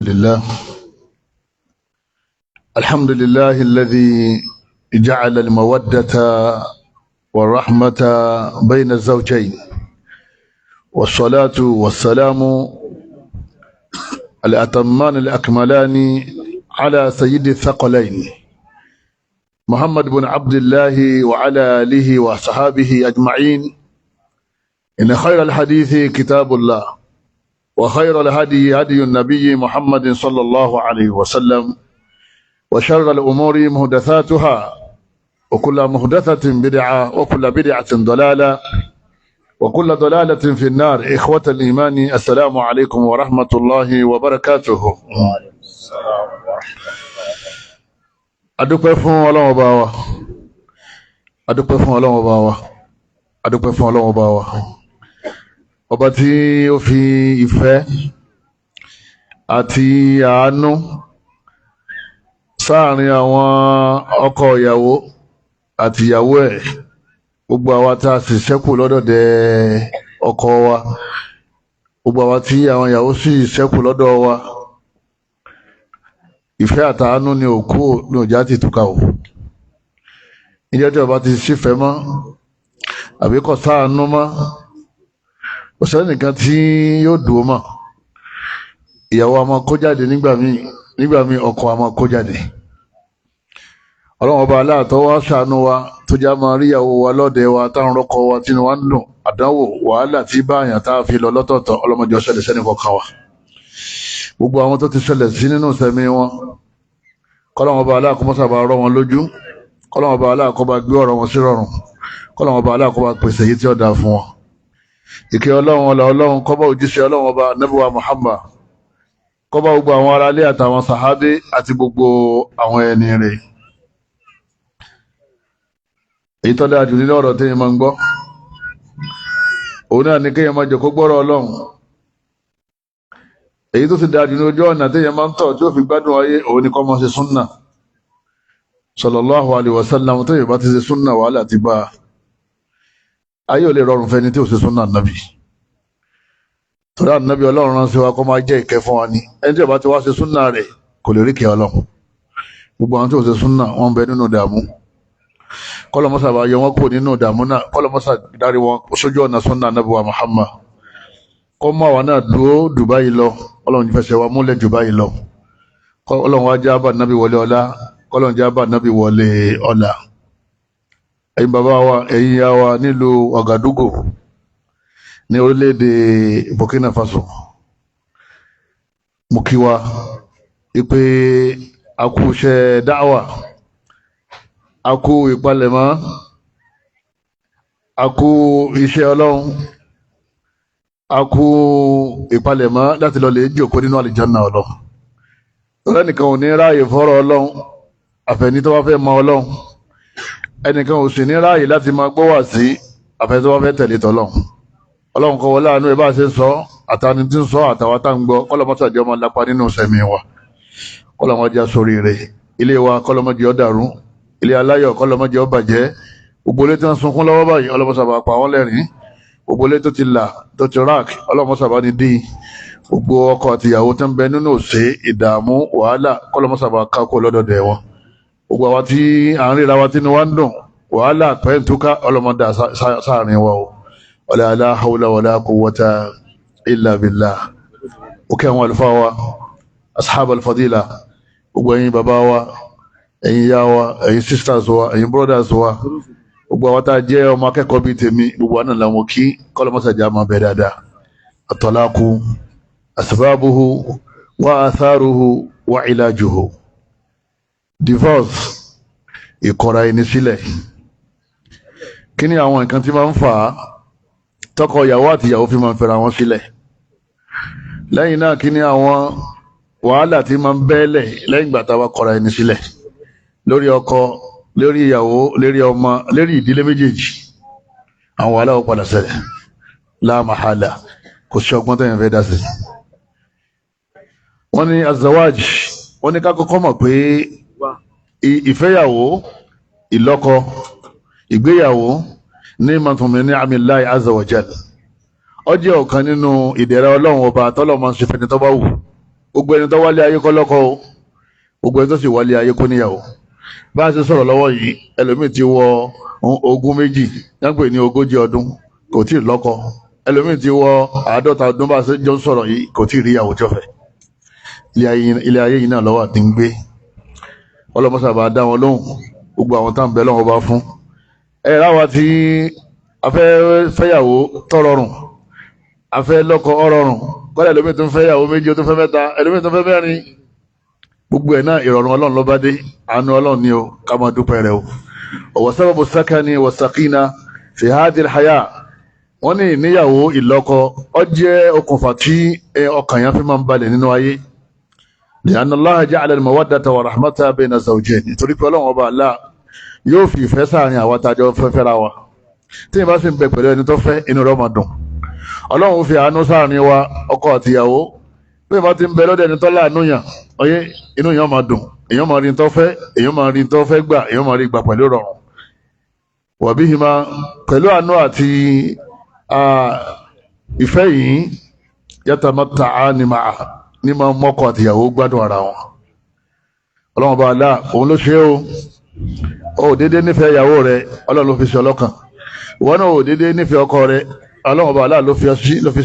لله الحمد لله الذي جعل المودة والرحمة بين الزوجين، والصلاة والسلام الأتمان الأكملان على سيد الثقلين محمد بن عبد الله وعلى آله وصحابه أجمعين. إن خير الحديث كتاب الله، وخير الهدي هدي النبي محمد صلى الله عليه وسلم، وشر الأمور مهدثاتها، وكل مهدثة بدعة، وكل بدعة ضلالة، وكل ضلالة في النار. إخوة الإيمان، السلام عليكم ورحمة الله وبركاته. Adúpẹ́ fún Ọlọ́run Ọba wa, adúpẹ́ fún Ọlọ́run Ọba wa, adúpẹ́ fún Ọlọ́run Ọba wa, ọba tí ó fi ìfẹ́ àti àánú sáàrin àwọn ọkọ ìyàwó àti ìyàwó ẹ̀, gbogbo àwa tá a sì ṣẹ́kù lọ́dọ̀dẹ̀ ọkọ wa, gbogbo àwa tí àwọn ìyàwó sì ṣẹ́kù lọ́dọ̀ wa, ìfẹ́ àtàánú ni òkú ní òjá ti túká o. Ìjẹ́ tí ọba ti sífẹ́ mọ́ àbí kò sáànú mọ́, kò sẹ́nìkan tí yóò dùn mọ́. Ìyàwó a máa kó jáde nígbà míì, ọkọ a máa kó jáde. Ọlọ́run ọba aláàtọ́ wá ṣàánú wa tó já máa rí ìyàwó wa lọ́dẹ wa, táwọn rọ́kọ wa tínú wa ń dùn. Àdánwò wàhálà tí báyàn tá a fi lọ lọ́tọ̀ọ̀tọ̀, ọlọ́mọdé ọ̀ṣẹ̀lẹ̀ sẹ́ni kọ̀ọ̀kan wa. Gbogbo àwọn tó ti ṣẹlẹ̀ sí nínú sẹ̀mí wọn, kọ́lọ́wọ́n ọba aláàkọ́mọ́sà bá rọ́ wọn lójú, kọ́lọ́wọ́n ọba aláàkọ́ bá gbé ọ̀rọ̀ wọn sí rọrùn, kọ́lọ́wọ́n ọba aláàkọ́ bá pèsè èyí tí ó dáa fún wọn. Ìkẹ́ ọlọ́run, ọlá ọlọ́run, kó bá òjíṣẹ́ ọlọ́run ọba Nábì Muhammad, kó bá gbogbo àwọn aráalé àtàwọn sàhábé àti gbogbo àwọn ẹni rẹ̀. Èyí tó dáa jù nínú ọ̀rọ̀ téèyàn máa ń gbọ́, òun náà ni kéèyàn máa jòkó gbọ́rọ̀ ọlọ́run. Èyí tó sì dáa jù ní ojú ọ̀nà téèyàn máa ń tọ̀ tí ó fi gbádùn ayé, òun ni kó máa ṣe súnà sallallahu alaihi wasallam. Tó yẹ bá ti ṣe súnà, wàhálà ti bá ayé ò lè rọrùn fẹ́ni tí ò ṣe súnà nàbì. Torí ànábì ọlọ́run rán sí wa kó máa jẹ́ ìkẹ́ fún wa ní. Ẹni tí ó bá ti wá ṣe súnà rẹ̀ kò lè rí ìkẹ́ ọlọ́run. Gbogbo àwọn tí ò ṣe súnà wọ́n ń bẹ nínú ìdààmú. Kọ́lọ́mọ́sà bá yọ wọ́n kúrò nínú ìdààmú náà, kọ́lọ́mọ́sà darí wọn sójú ọ̀nà súnà nàbì wa Muhammad. Kọ́ mọ́ àwa náà dúró Dubai lọ, ọlọ́run fẹsẹ̀ wa múlẹ̀ Dubai lọ. Ọlọ́run wá já bá nàbì wọlé ọlá, kọ́lọ́run já bá nàbì wọlé ọlá. Ẹ̀yin bàbá wa, ẹ̀yin ìyá wa nílùú Ouagadougou ní orílẹ̀-èdè Burkina Faso, mo kí wa pé a kú iṣẹ́ dáwà, a kú ìpalẹ̀mọ́, a kú iṣẹ́ ọlọ́run, a kú ìpalẹ̀mọ́ láti lọ lè jòkó nínú àlìjánnà ọlọ́run. Ẹnìkan ò ní ráàyè fọ́rọ̀ ọlọ́run àfẹ́ni tó bá fẹ́ mọ ọlọ́run. Ẹnìkan ò sì ní ráàyè láti máa gbọ́ wà sí àfẹ́ni tó bá fẹ́ tẹ̀lé tọ́lọ́run. Ọlọ́run kọ́ wọlé àánú ẹ bá ṣe ń sọ, àtàní tí ń sọ, àtàwọn tá ń gbọ́, kọ́lọ́mọ́sàjọ́ máa lápá nínú sẹ̀mí wa, kọ́lọ́mọ́jà sórí rẹ̀. Ilé wa kọ́lọ́mọ́jẹ́ ó dàrú, ilé aláyọ̀ kọ́lọ́mọ́jẹ́ ó bàjẹ́. Gbogbo ilé tí wọ́n sunkún lọ́wọ́ báyìí, ọlọ́mọ́sàbà pa wọ́n lẹ́rìn. Gbogbo ilé tó ti là tó ti rák, ọlọ́mọ́sàbà ní dín. Gbogbo ọkọ àti ìyàwó tó ń bẹ nínú òṣè ìdààmú wàhálà, kọ́lọ́mọ́sàbà kákó lọ́dọọdẹ wọn. Gbogbo àwa tí à ń ríra wa tínú wa ń dùn, wàhálà pẹ́ǹtúká ọlọ́mọdé sáàrin wa o. Wala la hawla wala quwwata illa billah. Ó kẹ́ àwọn àlùfáà wa, ashab al-fadila, gbogbo ẹ̀yin bàbá wa, ẹ̀yin ìyá wa, ẹ̀yin sisters wa, ẹ̀yin brothers wa, gbogbo àwọn tá a jẹ́ ọmọ akẹ́kọ̀ọ́ bíi tèmi, gbogbo àná làwọn kí kọ́lọ́mọ́sàjà máa bẹ̀ dáadáa. At-talaqu asbabuhu wa atharuhu wa ilajuhu. Divorce, ìkọ̀ra ẹni sílẹ̀. Kí ni àwọn nǹkan tí máa ń fà á tọkọ ìyàwó àti ìyàwó fi máa ń fẹ́ra wọn sílẹ̀? Lẹ́yìn náà, kí ni àwọn wàhálà tí máa ń bẹ́ẹ̀lẹ̀ lẹ́yìn ìgbà tá a bá kọ̀ra ẹni sílẹ̀ lórí ọkọ, lórí ìyàwó, lórí ọmọ, lórí ìdílé méjèèjì? Àwọn wàhálà ó padà ṣẹlẹ̀ la mahala, kò sí ọgbọ́n tẹ̀yìn fẹ́ dá sí. Wọ́n ní azawaj, wọ́n ní ká kọ́kọ́ mọ̀ pé ìfẹ́yàwó, ìlọ́kọ, ìgbéyàwó ní mọ̀túnmí ní amillahi azza wa jal, ó jẹ́ ọ̀kan nínú ìdẹ̀ra ọlọ́run ọba tọ́lọ́ máa ń ṣe fẹ́ni tó bá wù. Gbogbo ẹni tó wálé ayé kọ́ lọ́kọ o, gbogbo ẹni tó sì wálé ayé kó níyàwó. Bá a ṣe sọ̀rọ̀ lọ́wọ́ yìí, ẹlòmíì ti wọ 22, yánpè ní 40 ọdún, kò tí ì lọ́kọ. Ẹlòmíì ti wọ 50 ọdún, bá a ṣe jọ ń sọ̀rọ̀ yìí, kò tí ì rí ìyàwó tí ó fẹ́. Ilé ayé yìí náà lọ́wọ́ àti ń gbé. Ọlọ́mọṣà bá dá wọn lóhùn, gbogbo àwọn tá à ń bẹ lọ́wọ́ bá fún. Ẹ ráwa tí a fẹ́ fẹ́yàwó tọrọrùn, a fẹ́ lọ́kọ ọrọrùn, kọ́lá ẹlòmíì tó ń fẹ́yàwó 2, tó ń fẹ́ 3, ẹlòmíì tó ń fẹ́ 4. Gbogbo ẹ̀ náà ìrọ̀rùn Ọlọ́run ló bá dé, àánú Ọlọ́run ni o, ká máa dúpẹ́ rẹ̀ o. Wa sababu sakani wa sakina fi hadhihi al-haya. Wọ́n ní ìníyàwó ìlọ́kọ ó jẹ́ okùnfà tí ọkàn yẹn fi máa ń balẹ̀ nínú ayé. Li'anna Allaha ja'ala al-mawaddata wa rahmata bayna zawjayn. Nítorí pé Ọlọ́run ọba Allah yóò fi ìfẹ́ sáàrin àwa tájọ fẹ́ fẹ́ra wa. Tí ìbá sì ń bẹ pẹ̀lú ẹni tó fẹ́, inú rẹ̀ máa dùn. Ọlọ́run fi àánú sáàrin wa, ọkọ àtìyàwó. Bí ìbá ti ń bẹ lọ́dọ̀ ẹni tó láàánú yàn, ọyẹ́ inú yàn máa dùn, èèyàn máa rí tó fẹ́, èèyàn máa rí tó fẹ́ gbà, èèyàn máa rí gbà pẹ̀lú rọrùn. Wàbíhìmá pẹ̀lú àánú àti ìfẹ́ yìí, yatamatta'ani ma'a, ní máa mọ́kọ àtìyàwó gbádùn ara wọn. Ọlọ́run bá aláà, òun ló ṣe é o. Ó dédé nífẹ̀ẹ́ ìyàwó rẹ̀, Ọlọ́run ló fi ṣe ọlọ́kàn. Ìwọ náà ò dédé nífẹ̀ẹ́ ọkọ rẹ̀, Ọlọ́run bá aláà ló fi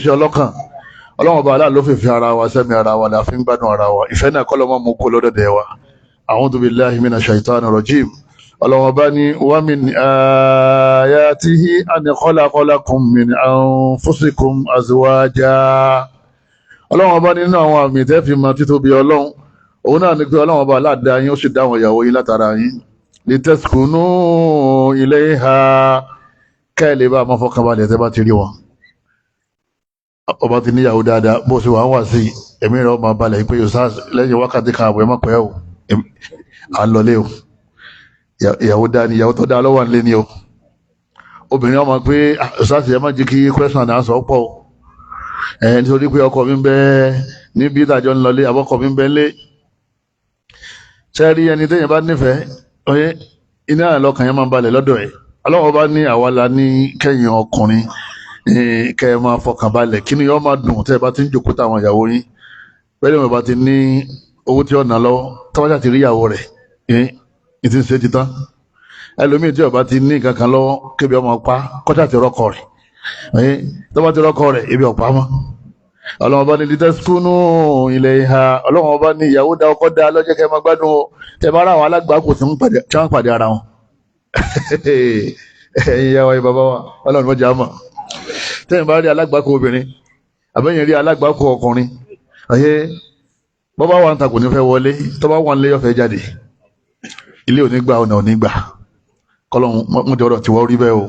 ṣe ọlọ́kàn. Ọlọ́run bá aláà ló fi fi ara wa sẹ́mi ara wa, la fi ń gbádùn ara wa. Ìfẹ́ náà kọ́ ló máa mú kó lọ́dọ̀dẹ̀ wa. A'udhu billahi minash shaitani rajim. Ọlọ́run bá ní wa min ayatihi an khalaqa lakum min anfusikum azwaja. Ọlọ́run bá nínú àwọn àmì tẹ́ fi mọ títóbi Ọlọ́run, òun náà ni pé Ọlọ́run bá aláà dá yín, ó sì dá àwọn ìyàwó yín látara yín. Litaskunu ilayha, kẹ́ẹ̀lẹ́ bá máa fọkànbalẹ̀ tẹ́ bá ti rí wọn. Ọba ti níyàwó dáadáa, bó ṣe wà ń wà sí ẹ̀mí rẹ̀ ọmọ balẹ̀ pé yóò sáà lẹ́yìn wákàtí kan àbọ̀ ẹ̀ má pẹ́ o, à ń lọlé o. Ìyàwó dáa ni, ìyàwó tó dáa lọ́wọ́ nílé ni o. Obìnrin ọmọ pé sáàsì ẹ má jẹ́ kí question and answer pọ̀ o, nítorí pé ọkọ mi ń bẹ níbi ìdájọ́ ń lọlé, àbọ̀kọ mi ń bẹ nílé. Ṣé rí ẹni téèyàn bá nífẹ̀ẹ́, oye iná àlọkàn yẹn máa ń balẹ̀ lọ́dọ̀ ẹ̀. Ọlọ́run bá ní àwa la ní kẹ́yìn ọkùnrin kẹ́ ẹ máa fọkàn balẹ̀, kí ni yóò máa dùn tẹ́ ẹ bá ti ń jòkó táwọn ìyàwó yín. Pẹ̀lú ìwọ̀n bá ti ní owó tí ó ná lọ́wọ́, tọ́wọ́jà ti rí ìyàwó rẹ̀ ní ti ń ṣe ti tán. Ẹlòmíì tí ó bá ti ní nǹkan kan lọ́wọ́, kébi ọmọ pa kọ́jà ti rọ́kọ rẹ̀, tọ́wọ́ ti rọ́kọ rẹ̀ ibi ọ̀pá mọ́. Ọlọ́run bá ní litaskunu ilayha. Ọlọ́run bá ní ìyàwó dá ọkọ dá lọ́jọ́ kẹ́ máa gbádùn o. Tẹ́ bá ra àwọn alágbàákò tí wọ́n pàdé ara wọn. Ẹ̀yin ìyá wa, bàbá wa, Ọlọ́run mọ̀jà mọ̀. Tẹ́yìn bá rí alágbàákò obìnrin, àbẹ́yìn rí alágbàákò ọkùnrin, ọ̀yẹ́ bọ́bá wa ń ta kò ní fẹ́ wọlé, tọ́ba wà ń lé ọ̀fẹ́ jáde, ilé ò ní gbà, ọ̀nà ò ní gbà. Kọ́lọ́run mọ̀jọ́ ọ̀rọ̀ tí wọ́n rí bẹ́ẹ̀ o.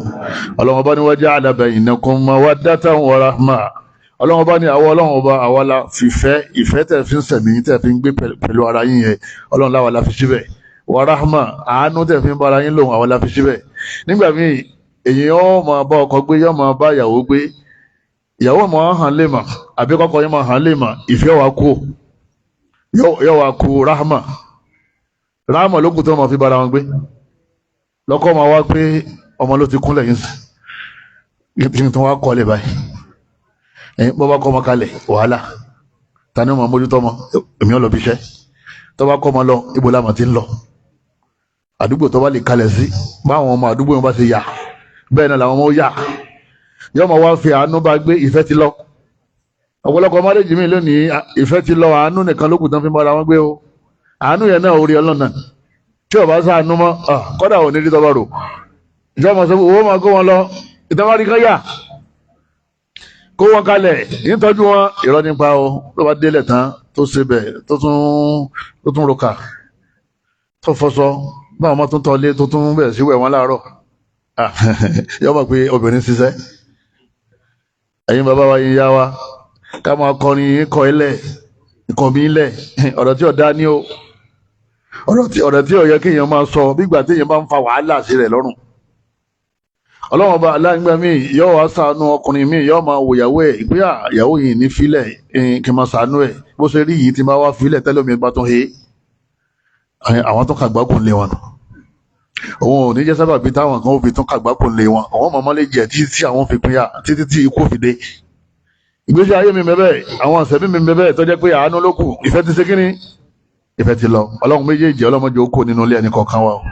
Ọlọ́run bá ní wa ja'ala bainakum mawaddatan wa rahma. Ọlọ́run bá ní àwọn Ọlọ́run ọba àwa la fìfẹ́, ìfẹ́ tẹ̀ fi ń sẹ̀mí, tẹ̀ fi ń gbé pẹ̀lú ara yín yẹn, Ọlọ́run láwa la fi síbẹ̀. Wa rahma, àánú tẹ̀ fi ń bára yín lòun, àwa la fi síbẹ̀. Nígbà míì èyí yóò máa bá ọkọ gbé, yóò máa bá ìyàwó gbé, ìyàwó máa hàn lè mà, àbí kọ́kọ́ yóò máa hàn lè mà, ìfẹ́ wa kú, yóò wá kú rahma. Rahma ló kù tó máa fi bára wọn gbé. Lọ́kọ́ máa wá pé ọmọ ló ti kúnlẹ̀ yín sí, tí wọ́n á kọ́ lè báyìí. Bọ́ bá kọ́ ọmọ kalẹ̀, wàhálà. Ta ni ó máa mójútó ọmọ? Èmi ò lọ bí iṣẹ́. Tó bá kọ́ ọmọ lọ, ibo la mà ti ń lọ? Àdúgbò tó bá lè kalẹ̀ sí, báwọn ọmọ àdúgbò yẹn bá ṣe yà, bẹ́ẹ̀ náà làwọn ọmọ yà. Yóò máa wá fi àánú bá gbé, ìfẹ́ ti lọ. Ọ̀pọ̀lọpọ̀ márèjì mi lónìí, ìfẹ́ ti lọ, àánú nìkan ló kù tán fi mọ́ra wọn gbé o. Àánú yẹn náà orí Ọlọ́run náà. Tí ó bá ṣàánú mọ́, kọ́dà ò ní rí tọ́ba rò. Ìjọba máa sọ owó máa kó wọn lọ, ìtọ́wárí kan yà, kó wọn kalẹ̀, nítọ́jú wọn, irọ́ nípa o. Ló bá délẹ̀ tán tó ṣe bẹ̀, tó tún roka, tó fọṣọ, báwọn ọmọ tó tọ́lé, tó tún bẹ̀rẹ̀ sí wẹ̀ wọ́n láàárọ̀. Yọ mọ̀ pé obìnrin ṣiṣẹ́. Ẹ̀yin bàbá wa, yín yá wa, ká máa kọrin kọ ilẹ̀, ikọ̀ mi ilẹ̀, ọ̀rọ̀ tí ò dá ní o. Ọ̀rọ̀ tí ò yẹ kí èèyàn máa sọ bígbà tí èèyàn bá ń fa wàhálà sí rẹ̀ lọ́rùn. Ọlọ́run ọba aláǹgbá mi yóò wá ṣàánú ọkùnrin mi, yóò máa wò ìyàwó ẹ̀ ìpínyà, ìyàwó yìí ní filẹ̀ kí n máa ṣàánú ẹ̀. Bó ṣe rí yìí tí máa wá filẹ̀ tẹ́lẹ̀ mi bá tún he. Àwọn tó kàgbákò lé wọn. Òun ò ní jẹ́ sábàbí táwọn kan ó fi tún kàgbákò lé wọn. Àwọn màmá lè jẹ́ títí tí àwọn fi pínyà, títí tí ikú fi dé. Ìgbésí ayé mi bẹ́ẹ̀, àwọn ọ̀sẹ̀ mi bẹ́ẹ̀ tó jẹ́ pé àánú ló kù, ìfẹ́ ti ṣe kíni, ìfẹ́ ti lọ. Ọlọ́run méjèèjì ọlọ́mọdé ó kó nínú ilé ẹnì kọ̀ọ̀kan wa o.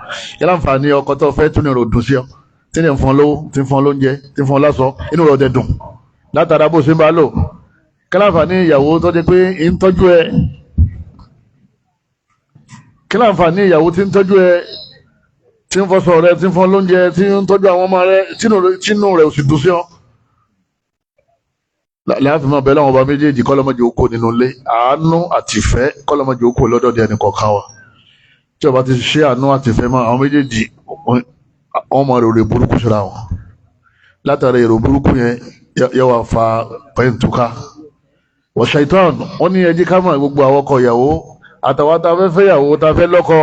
Yálà nfààní ọkọ tó fẹ́ tún ní rò dùn sí ọ, tí ń fún ọ lówó, tí ń fún ọ lóúnjẹ, tí ń fún ọ láṣọ, inú rẹ̀ ọ̀dẹ̀ dùn látara bó ṣe ń bá lò. Kí láǹfààní ìyàwó tó jẹ́ pé ń tọ́jú ẹ? Kí láǹfààní ìyàwó tí ń tọ́jú ẹ, tí ń fọṣọ rẹ, tí ń fún ọ lóúnjẹ, tí ń tọ́jú àwọn ọmọ rẹ, tínú rẹ̀ ò sì dùn sí ọ? Láàfin máa bẹ láwọn ọba méjèèjì kọ́lọ́mọdé oko nínú ilé, àánú àtìfẹ́ kọ́lọ́mọdé oko lọ́dọ̀ di ẹnì kọ̀ọ̀kan wa. Tí ọba ti ṣe àánú àtìfẹ́ mọ́ àwọn méjèèjì, wọ́n máa rò burúkú síra wọn. Látara èrò burúkú yẹn yóò wá fa pẹ́ǹtùká. Wọ́n ṣàìtàn wọ́n ní ẹjí ká mọ̀ gbogbo àwọn ọkọ ìyàwó àtàwọn tá a fẹ́ fẹ́ ìyàwó tá a fẹ́ lọ́kọ.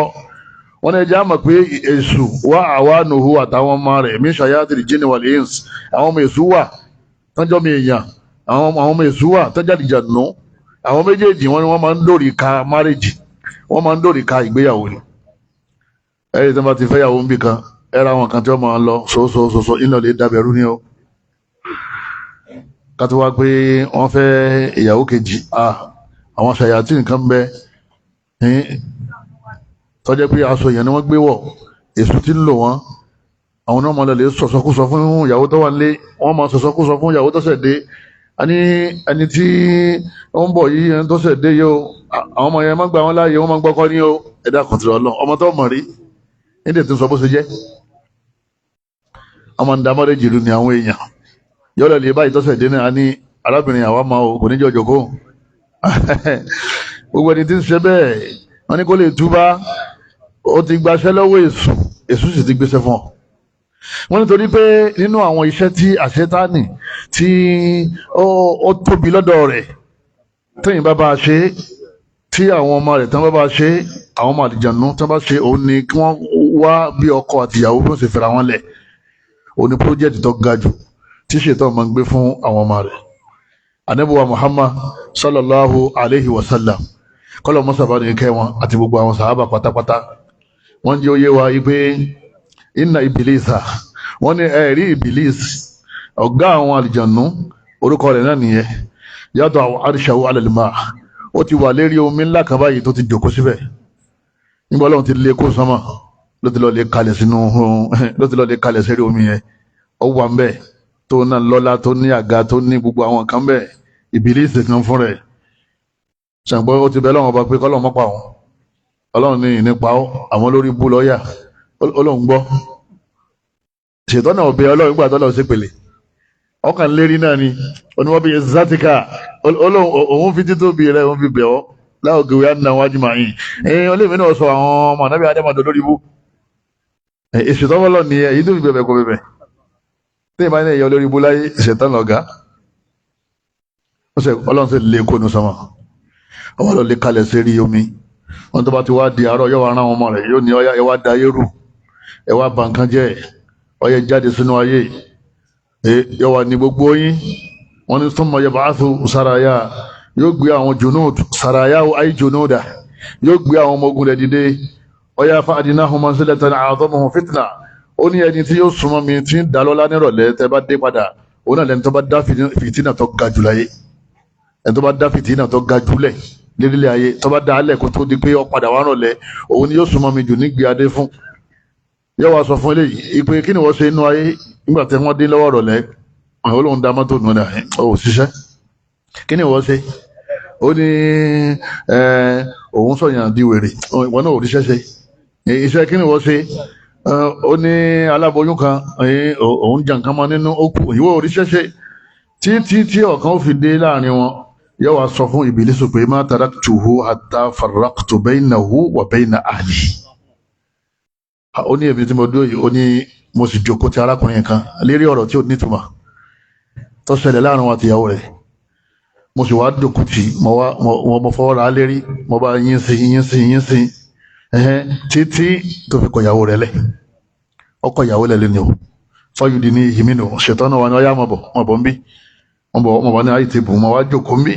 Wọ́n ní ẹjí á mọ̀ pé èṣù wá àwa nùhù àtàwọn ọmọ rẹ̀ mí ṣàyàtìrì jíní wal ins. Àwọn ọmọ èṣù wà tọ́jọ́ mi èèyàn, àwọn ọmọ èṣù wà tọ́jà àlìjànú. Àwọn méjèèjì wọn ni wọ́n máa ń dòrì ka márèjì, wọ́n máa ń dòrì ka ìgbéyàwó ni. Ẹ̀rí tí wọ́n bá ti fẹ́ yàwó ń bì kan, ẹ̀rọ àwọn kan tí wọ́n máa ń lọ sọ́sọ́sọ́sọ́ iná lè dábẹ̀rú ni ó. Ká tó wá pé wọ́n fẹ́ ìyàwó kejì, àwọn ṣàyàtì nǹkan bẹ tọ́jẹ́ pé aṣọ èèyàn ni wọ́n gbé wọ̀, èṣù tí ń lò wọ́n. Àwọn náà máa lọ lè sọ̀sọ́kúsọ fún ìyàwó tó wà nílé, wọ́n máa sọ̀sọ́kúsọ fún ìyàwó tó ṣẹ̀ dé. Ani ẹni tí ó ń bọ̀ yìí, ẹni tó ṣẹ̀ dé yìí o, àwọn ọmọ yẹn máa gbà wọ́n láàyè, wọ́n máa gbọ́kọ́ ní o. Ẹ̀dá kan tìrọ̀ lọ, ọmọ tó mọ̀ rí nídìí tí ń sọ bó ṣe jẹ́. Ọmọ ń da mọ́rẹ́jì ìlú ni àwọn èèyàn yọ́lọ̀ lè báyìí tó ṣẹ̀ dé náà ní arábìnrin àwa máa o, kò ní jọjọ kó. Gbogbo ẹni tí ń ṣe bẹ́ẹ̀ wọ́n ní kó lè túbá, ó ti gbaṣẹ́ lọ́wọ́ èṣù, èṣù sì ti gbéṣẹ́ fún ọ. Wọ́n nítorí pé nínú àwọn iṣẹ́ tí àṣetánì tí ó tóbi lọ́dọ̀ rẹ̀, tẹ́yìn bá bá a ṣe, tí àwọn ọmọ rẹ̀ tán bá bá a ṣe, àwọn ọmọ àlìjànú tán bá ṣe, òun ni kí wọ́n wá bí ọkọ àtìyàwó bí wọ́n ṣe fẹ́ra wọn lẹ̀. Òun ni pírójẹ́tì tó ga jù tí ṣètò máa ń gbé fún àwọn ọmọ rẹ̀. Ànábì wa Muhammad sallallahu alayhi wa sallam, kọ́lọ̀ mọ́sàbá ní kẹ́ wọn àti gbogbo àwọn sàhábà pátápátá. Wọ́n jẹ́ oyé wa yí pé inna ìbílísà, wọ́n ní ẹ̀rí ìbílís ọ̀gá àwọn àlìjànú, orúkọ rẹ̀ náà nìyẹn. Yàtọ̀ àwọn àríṣàwò alẹ́lẹ́mà, ó ti wà lérí omi ńlá kan báyìí tó ti jòkó síbẹ̀. Nígbà Ọlọ́run ti lé kó sánmà ló ti lọ lè kalẹ̀ sínú, ló ti lọ lè kalẹ̀ sérí omi yẹn. Ó wà ń bẹ̀ tó náà lọ́lá, tó ní àga, tó ní gbogbo àwọn kan bẹ̀. Ìbílísì kan fún rẹ̀ ṣàǹgbọ́ ó ti bẹ Ọlọ́run ọba pé kọ́lọ́run mọ́pa òun. Ọlọ́run ní ìnípa ó, àwọn lórí bú lọ́ọ̀yà. Ọlọ́run gbọ́. Ṣètọ́nà ọ̀bẹ Ọlọ́run gbà tọ́lọ̀ sí pèlè. Ọkàn lérí náà ni oníwọ́n bí zatika Ọlọ́run òun fi títóbi rẹ̀ òun fi bẹ̀ ọ́ láògì wíwá nínú àwọn ajímọ̀ yìí. Ẹ̀yin olóòmí náà sọ àwọn ọmọ ànábì Ádámù lórí ibú. Ìṣètọ́wọ́lọ́ ni èyí tó fi bẹ̀bẹ̀ kò bẹ̀bẹ̀. Tí ìbá ní ẹ̀yọ lórí ibú láyé, ṣètọ́nà ọ̀gá. Ọlọ́run sì lé kónú sọmọ. Ọwọ́ lọ lè kalẹ̀ sí rí omi. Wọ́n tó bá ti wá di àárọ̀ yóò wá rán ọmọ rẹ̀, yóò ní ọyá ẹ wá da ayé rú, ẹ wá bà nǹkan jẹ́, ọyẹ jáde sínú ayé, yóò wá ní gbogbo yín. Wọ́n ní thumma yab'athu saraya, yóò gbé àwọn junud, saraya ay junuda, yóò gbé àwọn ọmọ ogun rẹ̀ dìde. Ọyá fa adnahum manzilatan a'zamuhum fitna. Ó ní ẹni tí yóò súnmọ́ mi tí ń dá lọ́lá nírọ̀lẹ́ tẹ́ bá dé padà, òun náà lẹni tó bá dá fìtínà tó ga jù láyé, ẹni tó bá dá fìtínà tó ga jù lẹ̀ lérílẹ̀ ayé, tó bá dá alẹ̀ kó tó di pé ó padà wá rọ̀lẹ́, òun ni yóò súnmọ́ mi jù nígbè adé fún. Yóò wá sọ fún eléyìí ìpè kí ni wọ́n ṣe inú ayé nígbà tí wọ́n dé lọ́wọ́ rọ̀lẹ́, àwọn olóhùn da mọ́tò nù ní ò ṣiṣẹ́. Kí ni wọ́n ṣe? Ó ní òun sọ̀yàn di wèrè, ìwọ náà ò ríṣẹ́ ṣe. Iṣẹ́ kí ni wọ́n ṣe? Ó ní aláboyún kan, òun jà nǹkan mọ́ nínú ó kú, ìwọ ò ríṣẹ́ ṣe. Títí tí ọ̀kan ó fi dé láàrin wọn, yóò wá sọ fún Ìbílísù pé má taraktuhu hatta farraqtu baynahu wa bayna ahlihi. Ó ní èmi tí mo dúró yìí, ó ní mo sì jókòó ti arákùnrin kan lérí ọ̀rọ̀ tí ò nítumọ̀ tó ṣẹlẹ̀ láàrin wọn àti ìyàwó rẹ̀. Mo sì wá jókòó tì, mo fọwọ́ ra lérí, mo bá yín sí yín sí yín sí títí tó fi kọ ìyàwó rẹ̀ lẹ̀. Ọkọ ìyàwó lẹ̀ lẹ́ni o. Fáyọ̀dì ní ìhìnmínú ṣètọ́nà wa ni ọyá mọ̀ bọ̀ ń bí. Wọ́n bọ̀ ní ayé ti bù, mọ̀ wá jókòó ń bí.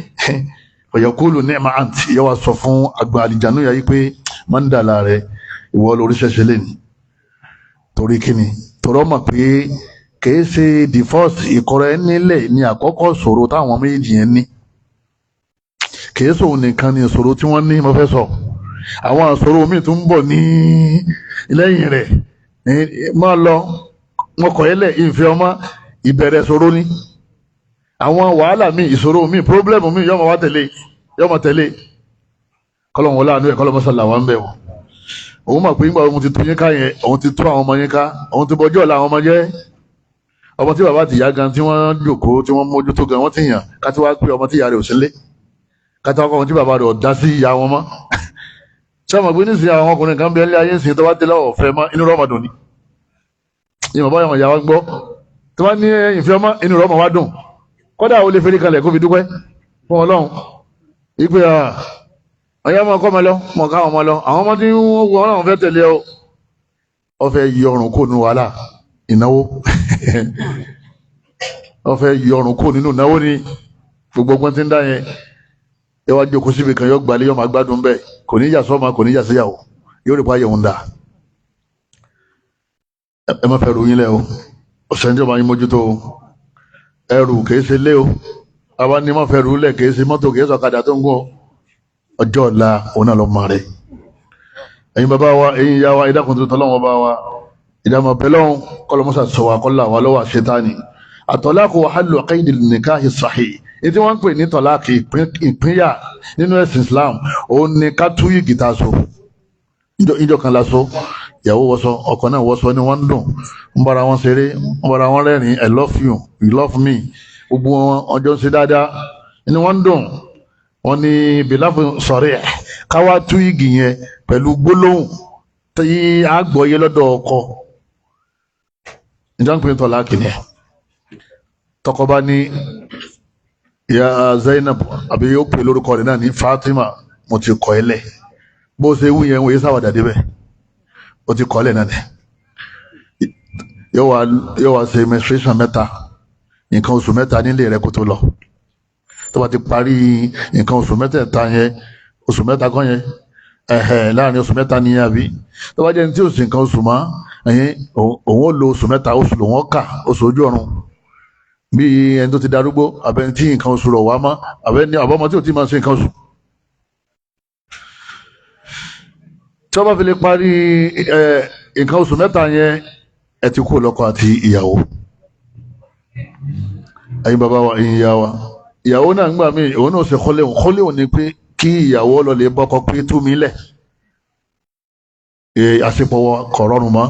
Ọ̀yọ̀kúlù ní ẹ̀ma àǹtí yóò wá sọ fún àgbà àlìjánu yà yí pé mọ́ńdàlá rẹ̀ ìwọ lórí ṣẹ̀ṣẹ̀ lẹ́ni. Torí kíni? Torí ọmọ pé Kìí ṣe divorce, ìkọrọ ẹ nílẹ̀ ní àkọ́kọ́ ṣòro táwọn méjì yẹn ní. Kìí ṣòun nìkan ní ìṣòro tí wọ́n ní, mo fẹ́ sọ. Àwọn ìṣòro míì tún ń bọ̀ ní lẹ́yìn rẹ̀. Máa lọ, wọn kọ̀ ẹ́ lẹ̀, ìfẹ́ ọmọ ìbẹ̀rẹ̀ ṣòro ni. Àwọn wàhálà míì, ìṣòro míì, pírọ́blẹ́mù míì yọ́mọ wá tẹ̀lé, yọ́mọ tẹ̀lé. Kọ́lọ́mọ wọlé àánú ẹ̀, kọ́lọ́mọ sàlà wà ń bẹ̀ wọ̀. Òun mọ̀ pé nígbà òun ti tú yín ká yẹn, òun ti tú àwọn ọmọ yín ká, òun ti bọjọ́ ọ̀la àwọn ọmọ jẹ́. Ọmọ tí bàbá àti ìyá gan tí wọ́n jòkó tí wọ́n mójútó gan wọ́n ti yàn ká tí wàá pé ọmọ tí ìyá rẹ̀ ò sílé, ká tí wàá kọ́ ọmọ tí bàbá rẹ̀ ò dá sí ìyá wọn mọ́. Ṣé ọmọ pé nísìnyí àwọn ọkùnrin kan bẹ ní ayé ìsìn tó bá dé lọ́wọ́ ọ̀fẹ́ mọ́ inú rọ́mọdún ni. Ìmọ̀ báyọ̀ ìyá wa gbọ́ tó bá ní ìfẹ́ ọmọ inú rọ́mọ wa dùn, kódà ó lè fẹ́rí kalẹ̀ kó fi dúpẹ́ fún Ọlọ́run. Ìpè ọ̀yá máa kọ́ ọmọ lọ, mọ̀ ká ọmọ lọ, àwọn ọmọ tí wọ́n wọ́n náà fẹ́ tẹ̀lé ọ. Ọ fẹ́ yọrùn kó nu wàhálà ìnáwó. Ọ fẹ́ yọrùn kó nínú ìnáwó ni gbogbo ọgbọ́n tí ń dá yẹn. Ẹ wá jókòó síbi kan, yọ gbalẹ̀, yọ máa gbádùn bẹ́ẹ̀, kò ní yà sọ́mọ, kò ní yà síyàwó, yóò rí pa yẹ̀wò ń dà. Ẹ má fẹ́ ròyìn lẹ́ o, ọ̀sẹ̀ ń jọba yín mójútó o. Ẹrù kìí ṣe lé o, àwa ni má fẹ́ rú lẹ̀, kìí ṣe mọ́tò, kìí ṣọ̀kadà tó ń gún o. Ọjọ́ ọ̀la òun náà lọ mọ rẹ̀. Ẹ̀yin bàbá wa, ẹ̀yin ìyá wa, ìdákun tó tọ́lọ́wọ́n bá wa, ìdààmú pẹ̀lọ́hún kọlọmọ́sà sọ wa kọ́lá wa lọ́wọ́ àṣetáni. Àtọ́láàkù wàhálù qaidi nìkáhì sahih. Ètí wọ́n ń pè ní tọ́láàkì, ìpínyà nínú ẹ̀sìn Islam, òun ni ká tú yìgì tá a so. Ìjọ kan la so, ìyàwó wọṣọ, ọkọ náà wọṣọ, ni wọ́n ń dùn, ń bára wọn ṣeré, ń bára wọn rẹ́rìn-ín, I love you, you love me, gbogbo wọn ọjọ́ ń ṣe dáadáa ni wọ́n ń dùn. Wọ́n ní bìláfù sọ̀rẹ́ káwá tú igi yẹn pẹ̀lú gbólóhùn tí a gbọ́yé lọ́dọ̀ ọkọ. Ìjọ ń pè tọ́láàkì ni. Tọkọ bá ní ìyá Zainab, àbí yóò pè lórúkọ rẹ̀ náà ní Fatima, mo ti kọ̀ ẹ́ lẹ̀. Bó ṣe wú yẹn, wọ́n yé sáwàdà débẹ̀, ó ti kọ̀ ẹ́ lẹ̀ náà ni. Yóò wá ṣe menstruation mẹ́ta, nǹkan oṣù mẹ́ta nílé rẹ̀ kó tó lọ. Tó bá ti parí nǹkan oṣù mẹ́tẹ̀ẹ̀ta yẹn, oṣù mẹ́ta kan yẹn, ẹ̀hẹ̀, láàrin oṣù mẹ́ta ni àbí tó bá jẹ́ ní tí ò sí nǹkan oṣù mọ́, ẹ̀yìn òun ó lo oṣù mẹ́ta, oṣù lòun ó kà, oṣù ojú ọ̀run, bí ẹni tó ti darúgbó, àbẹ́ni tí nǹkan oṣù rọ̀ wá mọ́, àbẹ́ni àbọ́mọ tí ò tí máa ṣe nǹkan oṣù. Tí wọ́n bá fi lè parí nǹkan oṣù mẹ́ta yẹn, ẹ ti kú lọ́kọ àti ìyàwó. Ẹ̀yin bàbá wa, ẹ̀yin ìyá wa, ìyàwó náà ń gbà mí, òun náà ṣe kọ́léhùn. Kọ́léhùn ni pé kí ìyàwó lọ lè bọ́kọ pé tú mi lẹ̀, àṣepọ̀ kò rọrùn mọ́,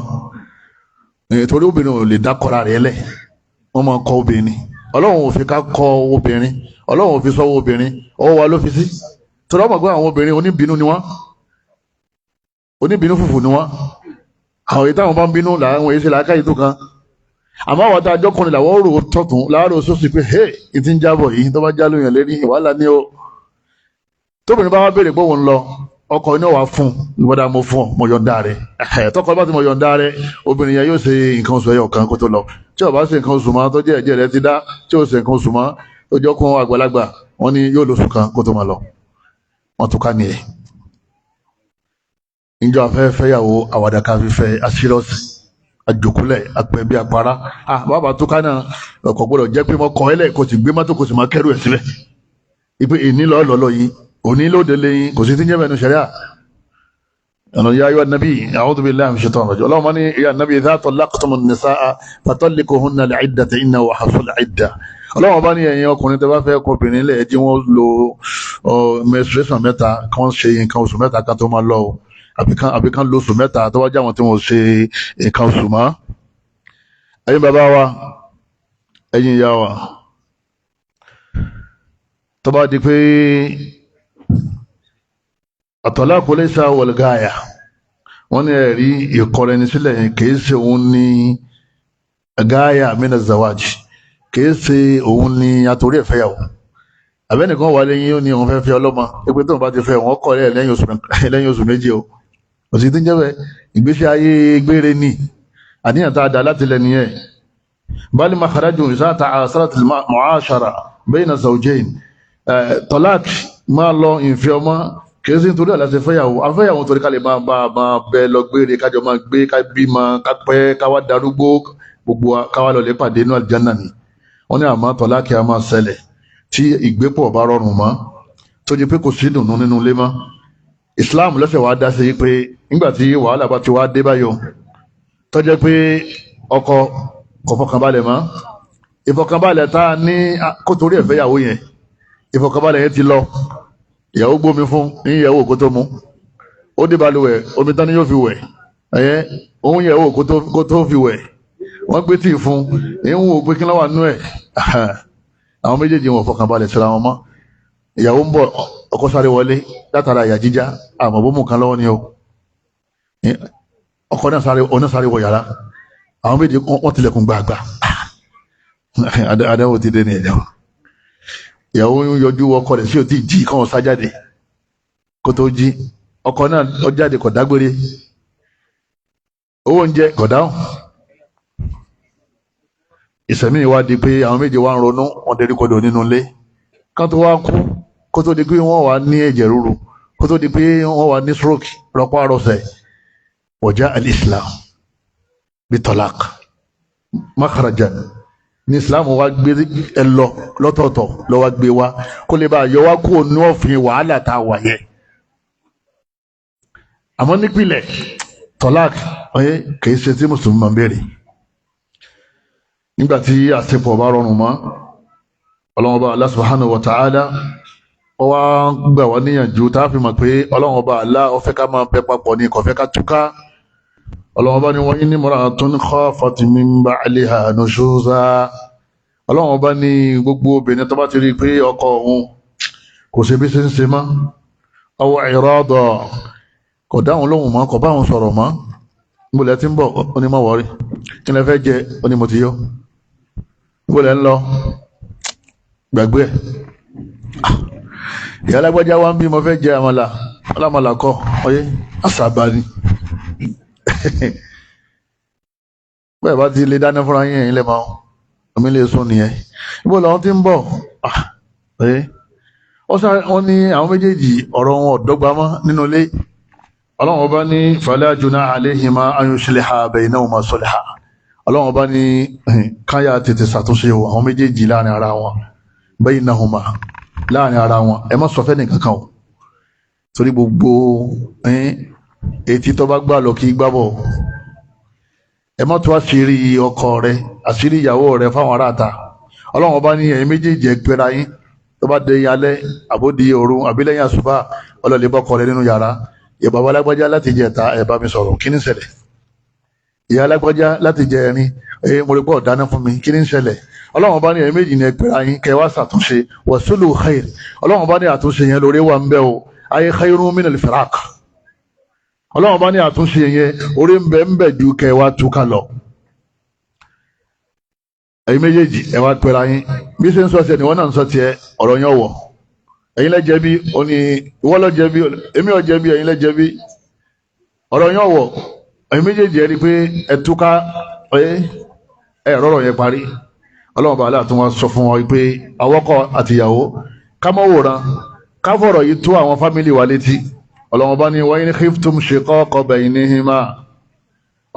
torí obìnrin ò lè dákọ̀ra rẹ̀ lẹ̀. Wọ́n máa kọ obìnrin, Ọlọ́run ò fi ká kọ obìnrin, Ọlọ́run ò fi sọ́wọ́ obìnrin, ọwọ́ wa ló fi sí. Torí ọmọ pé àwọn obìnrin oníbínú ni wọ́n, oníbínú fùfù ni wọ́n. Àwọn èyí táwọn bá ń bínú làwọn èyí ṣe làákàyè tó kan. Àmọ́ àwọn àjọkùnrin làwọn rò tọ̀tún láàárọ̀ sósì pé hey, ìtí ń jábọ̀ yìí, tó bá já lóyún lérí wàhálà ní o. Tóbìnrin bá wá béèrè pé òun lọ, ọkọ iná wà fún ìwọ́dà, mo fún ọ, mo yọ̀ǹda rẹ̀. Tọkọ bá ti mo yọ̀ǹda rẹ̀, obìnrin yẹn yóò ṣe nǹkan oṣù ẹyọ kan kó tó lọ. Tí ó bá ṣe nǹkan oṣù mọ́, tó jẹ́ ẹ̀jẹ̀ rẹ̀ ti dá, tí ó ṣe nǹkan oṣù mọ́, tó jọ kún àgbàlagbà, wọ́n ní yóò lóṣù kan kó tó máa lọ. Wọ́n tún ká nìyẹn. Ìjọ afẹ́fẹ́ yàwó àwàdà ká fífẹ́ asírọ́ọ̀sì àjòkúlẹ̀ apẹ̀bí àpárá. Bàbá tó ká náà ọkọ̀ gbọ́dọ̀ jẹ́ pé mo kọ́ ẹ lẹ̀, kò sì gbé mọ́tò, kò sì máa kẹ́rù ẹ̀ sílẹ̀. Ìpè ìní lọ́ọ́ lọ́ọ́ yìí, òní lóde lẹ́yìn, kò sí ti ń jẹ́ mẹ́nu ṣẹ̀ríà. Ọ̀nà ya ayyuhan nabi, a'udhu billahi minash shaitanir rajim. Ọlọ́run ní ya nabi idha tallaqtumun nisaa fatalliquhunna li'iddatihinna wa ahsul 'iddah. Ọlọ́run bá ní ẹ̀yin ọkùnrin tẹ́ bá fẹ́ kọ obìnrin lẹ̀, ẹ jí wọ́n lo menstruation mẹ́ta, kàn ṣe nǹkan oṣù mẹ́ta kan tó máa lọ o, àbí kan lo oṣù mẹ́ta tó wá jẹ́ àwọn tí wọ́n ṣe nǹkan oṣù mọ́. Ẹ̀yin bàbá wa, ẹ̀yin ìyá wa, tó bá di pé àtọ̀láàkù laysa wal ghaya, wọ́n ní ẹ̀rí ìkọrẹnisílẹ̀ yẹn kìí ṣe òun ní gáyà mina zawaj, kìí ṣe òun ní àtòrí ẹ̀fẹ́yàwó. Àbẹ́nìkan wà lẹ́yìn ó ní òun fẹ́ fẹ́ ọlọ́mọ, pé tóun bá ti fẹ́ wọn kọ̀ lẹ́yìn lẹ́yìn oṣù méjì o. Òsì tí ń jẹ́ bẹ́ẹ̀, ìgbésí ayé gbére ni àníyàn tá a dà láti lẹ̀ nìyẹn. Bal makhraju ìsáta àṣàràtì mu'ashara bayna zawjayn. Tọ́lák máa lọ ìfẹ́ ọmọ kìí sí nítorí àláṣẹ fẹ́yàwó, afẹ́yàwó torí ká lè máa bá a máa bẹ lọ gbére, kájọ máa gbé, ká bímọ, ká pẹ́, ká wá darúgbó. Gbogbo káwá lọ lè pàdé inú àlìjánnà ni. Wọ́n ní àmọ́ tọ́láàkì a máa ṣẹlẹ̀ tí ìgbépọ̀ bá rọrùn mọ́, tó di pé kò sí ìdùnnú nínú ilé mọ́. Islam lọ́sẹ̀ wàá dá sí pé nígbà tí wàhálà bá ti wá dé báyọ̀, tó jẹ́ pé ọkọ kò fọkànbalẹ̀ mọ́, ìfọkànbalẹ̀ tá a ní kó torí ẹ̀fẹ́ ìyàwó yẹn, ìfọkànbalẹ̀ yẹn ti lọ. Ìyàwó gbómi fún ní ìyàwó kó tó mu, ó dé balùwẹ̀, omi tán ni yóò fi wẹ̀, ẹ̀yẹ òun yẹ̀wò kó tó fi wẹ̀, wọ́n gbé tíì fún ìhun wò pé kí ló wà nú ẹ̀. Àwọn méjèèjì wọn fọkànbalẹ̀ síra wọn mọ́. Ìyàwó ń bọ̀, ọkọ sáré wọlé látara ìyà jíjá, àmọ́ bó mú kan lọ́wọ́ ni o. Ọkọ náà sáré, ọ̀nà sáré wọ yàrá, àwọn méjèèjì wọ́n tilẹ̀kùn gbàgbà. Adáwò ti dé ní ẹ̀dá. Ìyàwó ń yọjú ọkọ rẹ̀ sí òtí jí kọ́ sá jáde kó tó jí. Ọkọ náà ó jáde kò dágbére, owó oúnjẹ kò dáhùn. Ìsẹ̀mí wa di pé àwọn méje wá ń ronú, wọn dérí kodò nínú ilé. Kán tó wá kú, kó tó di pé wọ́n wà ní ẹ̀jẹ̀ ríru, kó tó di pé wọ́n wà ní stroke rọpárọsẹ̀. Wọ̀já al-Islam bí talaq makhrajan ní Islam wa gbé ẹ lọ lọ́tọ̀ọ̀tọ̀ lọ wá gbé wa kó lè bá yọ wá kúrò ní òfin wàhálà tá a wà yẹ. Àmọ́ nípìnlẹ̀ talaq ọ̀yẹ́ kìí ṣe tí mùsùlùmí máa ń béèrè. Nígbà tí àṣepọ̀ bá rọrùn mọ́, Ọlọ́run Ọba Allah subhanahu wa ta'ala ó wá gbà wá níyànjú tá a fi mọ̀ pé Ọlọ́run Ọba Allah ó fẹ́ ká máa bẹ papọ̀ ní kò fẹ́ ká túká. Ọlọ́run Ọba ní wa in imra'atun khafat min ba'liha nushuza. Ọlọ́run Ọba ní gbogbo obìnrin tó bá ti rí i pé ọkọ òun kò ṣe bí ṣe ń ṣe mọ́, aw irada, kò dáhùn lóhùn mọ́, kò bá òun sọ̀rọ̀ mọ́, níbo lẹ ti ń bọ̀, ó ní má wọrí, kí lẹ fẹ́ jẹ, ó ní mo ti yó, níbo lẹ ń lọ, gbàgbé ẹ̀. Ìyá alágbájá wa ń bí mo fẹ́ jẹ àmàlà, alámàlà kọ́ ọyẹ àṣàbà ni. Bẹ́ẹ̀ bá ti lè dáná fúnra yín, ẹ̀yin lè máa omi lè sùn nìyẹn. Níbo làwọn ti ń bọ̀? Ọyẹ wọ́n ní àwọn méjèèjì ọ̀rọ̀ wọn ò dọ́gba mọ́ nínú ilé. Ọlọ́run Ọba ní fala junaha alayhima an yusliha baynahuma sulha. Ọlọ́run Ọba ní káyà tètè ṣàtúnṣe o àwọn méjèèjì láàrin ara wọn, baynahuma, láàrin ara wọn. Ẹ má sọ fẹ́ nìkan kan o, torí gbogbo etí tó bá gbà lọ kí gbá bọ̀. Ẹ má tú àṣírí ọkọ rẹ, àṣírí ìyàwó rẹ fáwọn aráàta. Ọlọ́run Ọba ní ẹ̀yin méjèèjì ẹ pera yín, tó bá dé alẹ́ àbódi òru àbílẹ̀yìn àṣùbà, ọlọ́lẹ̀ bọ́kọ rẹ nínú yàrá. Ìyá bàbá alágbájá láti jẹ ẹ̀ta, ẹ̀ bá mi sọ̀rọ̀, kí ni ń ṣẹlẹ̀? Ìyá alágbájá láti jẹ ẹ̀rin, ẹ̀ mo rí pọ̀ dáná fún mi, kí ni ń ṣẹlẹ̀? Ọlọ́run bá ní ẹ̀yin méjì ní ẹgbẹ́ra yín kẹ́ wá ṣàtúnṣe. Wasulu khair. Ọlọ́run bá ní àtúnṣe yẹn lórí wà ń bẹ́ o, ayé khairun minal firaq. Ọlọ́run bá ní àtúnṣe yẹn orí ń bẹ ń bẹ ju kẹ́ wá túká lọ. Ẹ̀yin méjèèjì ẹ wá pẹ́ra yín, bí ṣe ń sọ tiẹ̀ ni wọ́n náà ń sọ tiẹ̀, ọ̀rọ̀ yẹn wọ̀. Ẹ̀yin lẹ jẹ̀bi, òní ìwọ ló jẹ̀bi, èmi ò jẹ̀bi, ẹ̀yin lẹ jẹ̀bi, ọ̀rọ̀ yẹn wọ̀. Ẹ̀yin méjèèjì ẹ rí i pé ẹ túká, ẹ rọrọ yẹn parí. Ọlọ́run bá aláàtún wa sọ fún wa pé awọ́kọ àtìyàwó ká mọ́ wòran, ká fọ̀rọ̀ yìí tó àwọn fámìlì wa létí. Ọlọ́run bá ní wa in khiftum shiqaqa baynihima.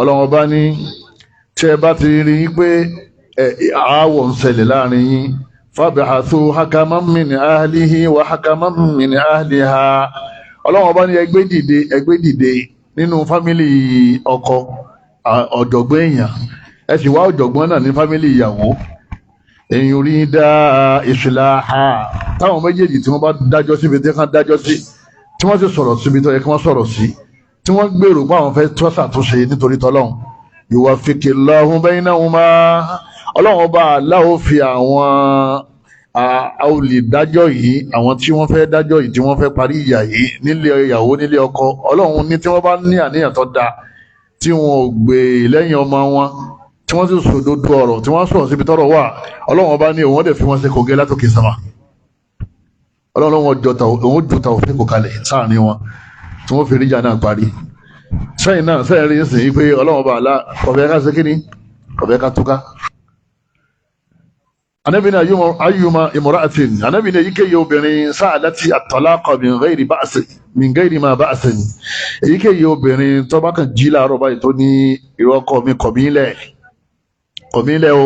Ọlọ́run bá ní tí ẹ bá ti rí i pé aáwọ̀ ń ṣẹlẹ̀ láàrin yín, fab'athu hakaman min ahlihi wa hakaman min ahliha. Ọlọ́run bá ní ẹgbẹ́ dìde, ẹgbẹ́ dìde nínú fámìlì ọkọ, ọ̀jọ̀gbọ́n èèyàn, ẹ sì wá ọ̀jọ̀gbọ́n náà ní fámìlì ìyàwó. Èyàn rí dá islaha, táwọn méjèèjì tí wọ́n bá dájọ́ síbi tí wọ́n dájọ́ sí, tí wọ́n sì sọ̀rọ̀ síbi tó yẹ kí wọ́n sọ̀rọ̀ sí, tí wọ́n gbèrò pé àwọn fẹ́ tó ṣàtúnṣe nítorí tọ́lọ́run. Yuwaffiqillahu baynahuma. Ọlọ́run ọba aláwo fi àwọn olùdájọ́ yìí, àwọn tí wọ́n fẹ́ dájọ́ yìí, tí wọ́n fẹ́ parí ìyà yìí nílé ìyàwó nílé ọkọ, Ọlọ́run ní tí wọ́n bá ní àníyàn tó dáa, tí wọn ò gbè lẹ́yìn ọmọ wọn, tí wọ́n sì sòdodo ọ̀rọ̀, tí wọ́n sọ̀rọ̀ síbi tọ́rọ̀ wà, Ọlọ́run ọba ní òun dẹ̀ fi wọ́n ṣe kògẹ́ látòkè sánmà. Ọlọ́run wọn ju tàwọn kò kalẹ̀ sáàrin wọn tí wọ́n fi ríjà náà parí. Sẹ́yìn náà sẹ́yìn rí sìn pé Ọlọ́run ọba àlá ọ̀fẹ́ ká ṣe kíní, ọ̀fẹ́ ká túká. Ànábì ní ayyuma imra'atin, Ànábì ní èyíkéyìí obìnrin sa'alati at-talaqa min ghairi ba'sin, min ghairi ma ba'sin, èyíkéyìí obìnrin tó bá kàn jí láàárọ̀ báyìí tó ní ìrọ́kọ mi kọ̀ mí lẹ̀, Kọ̀mílẹ̀ o,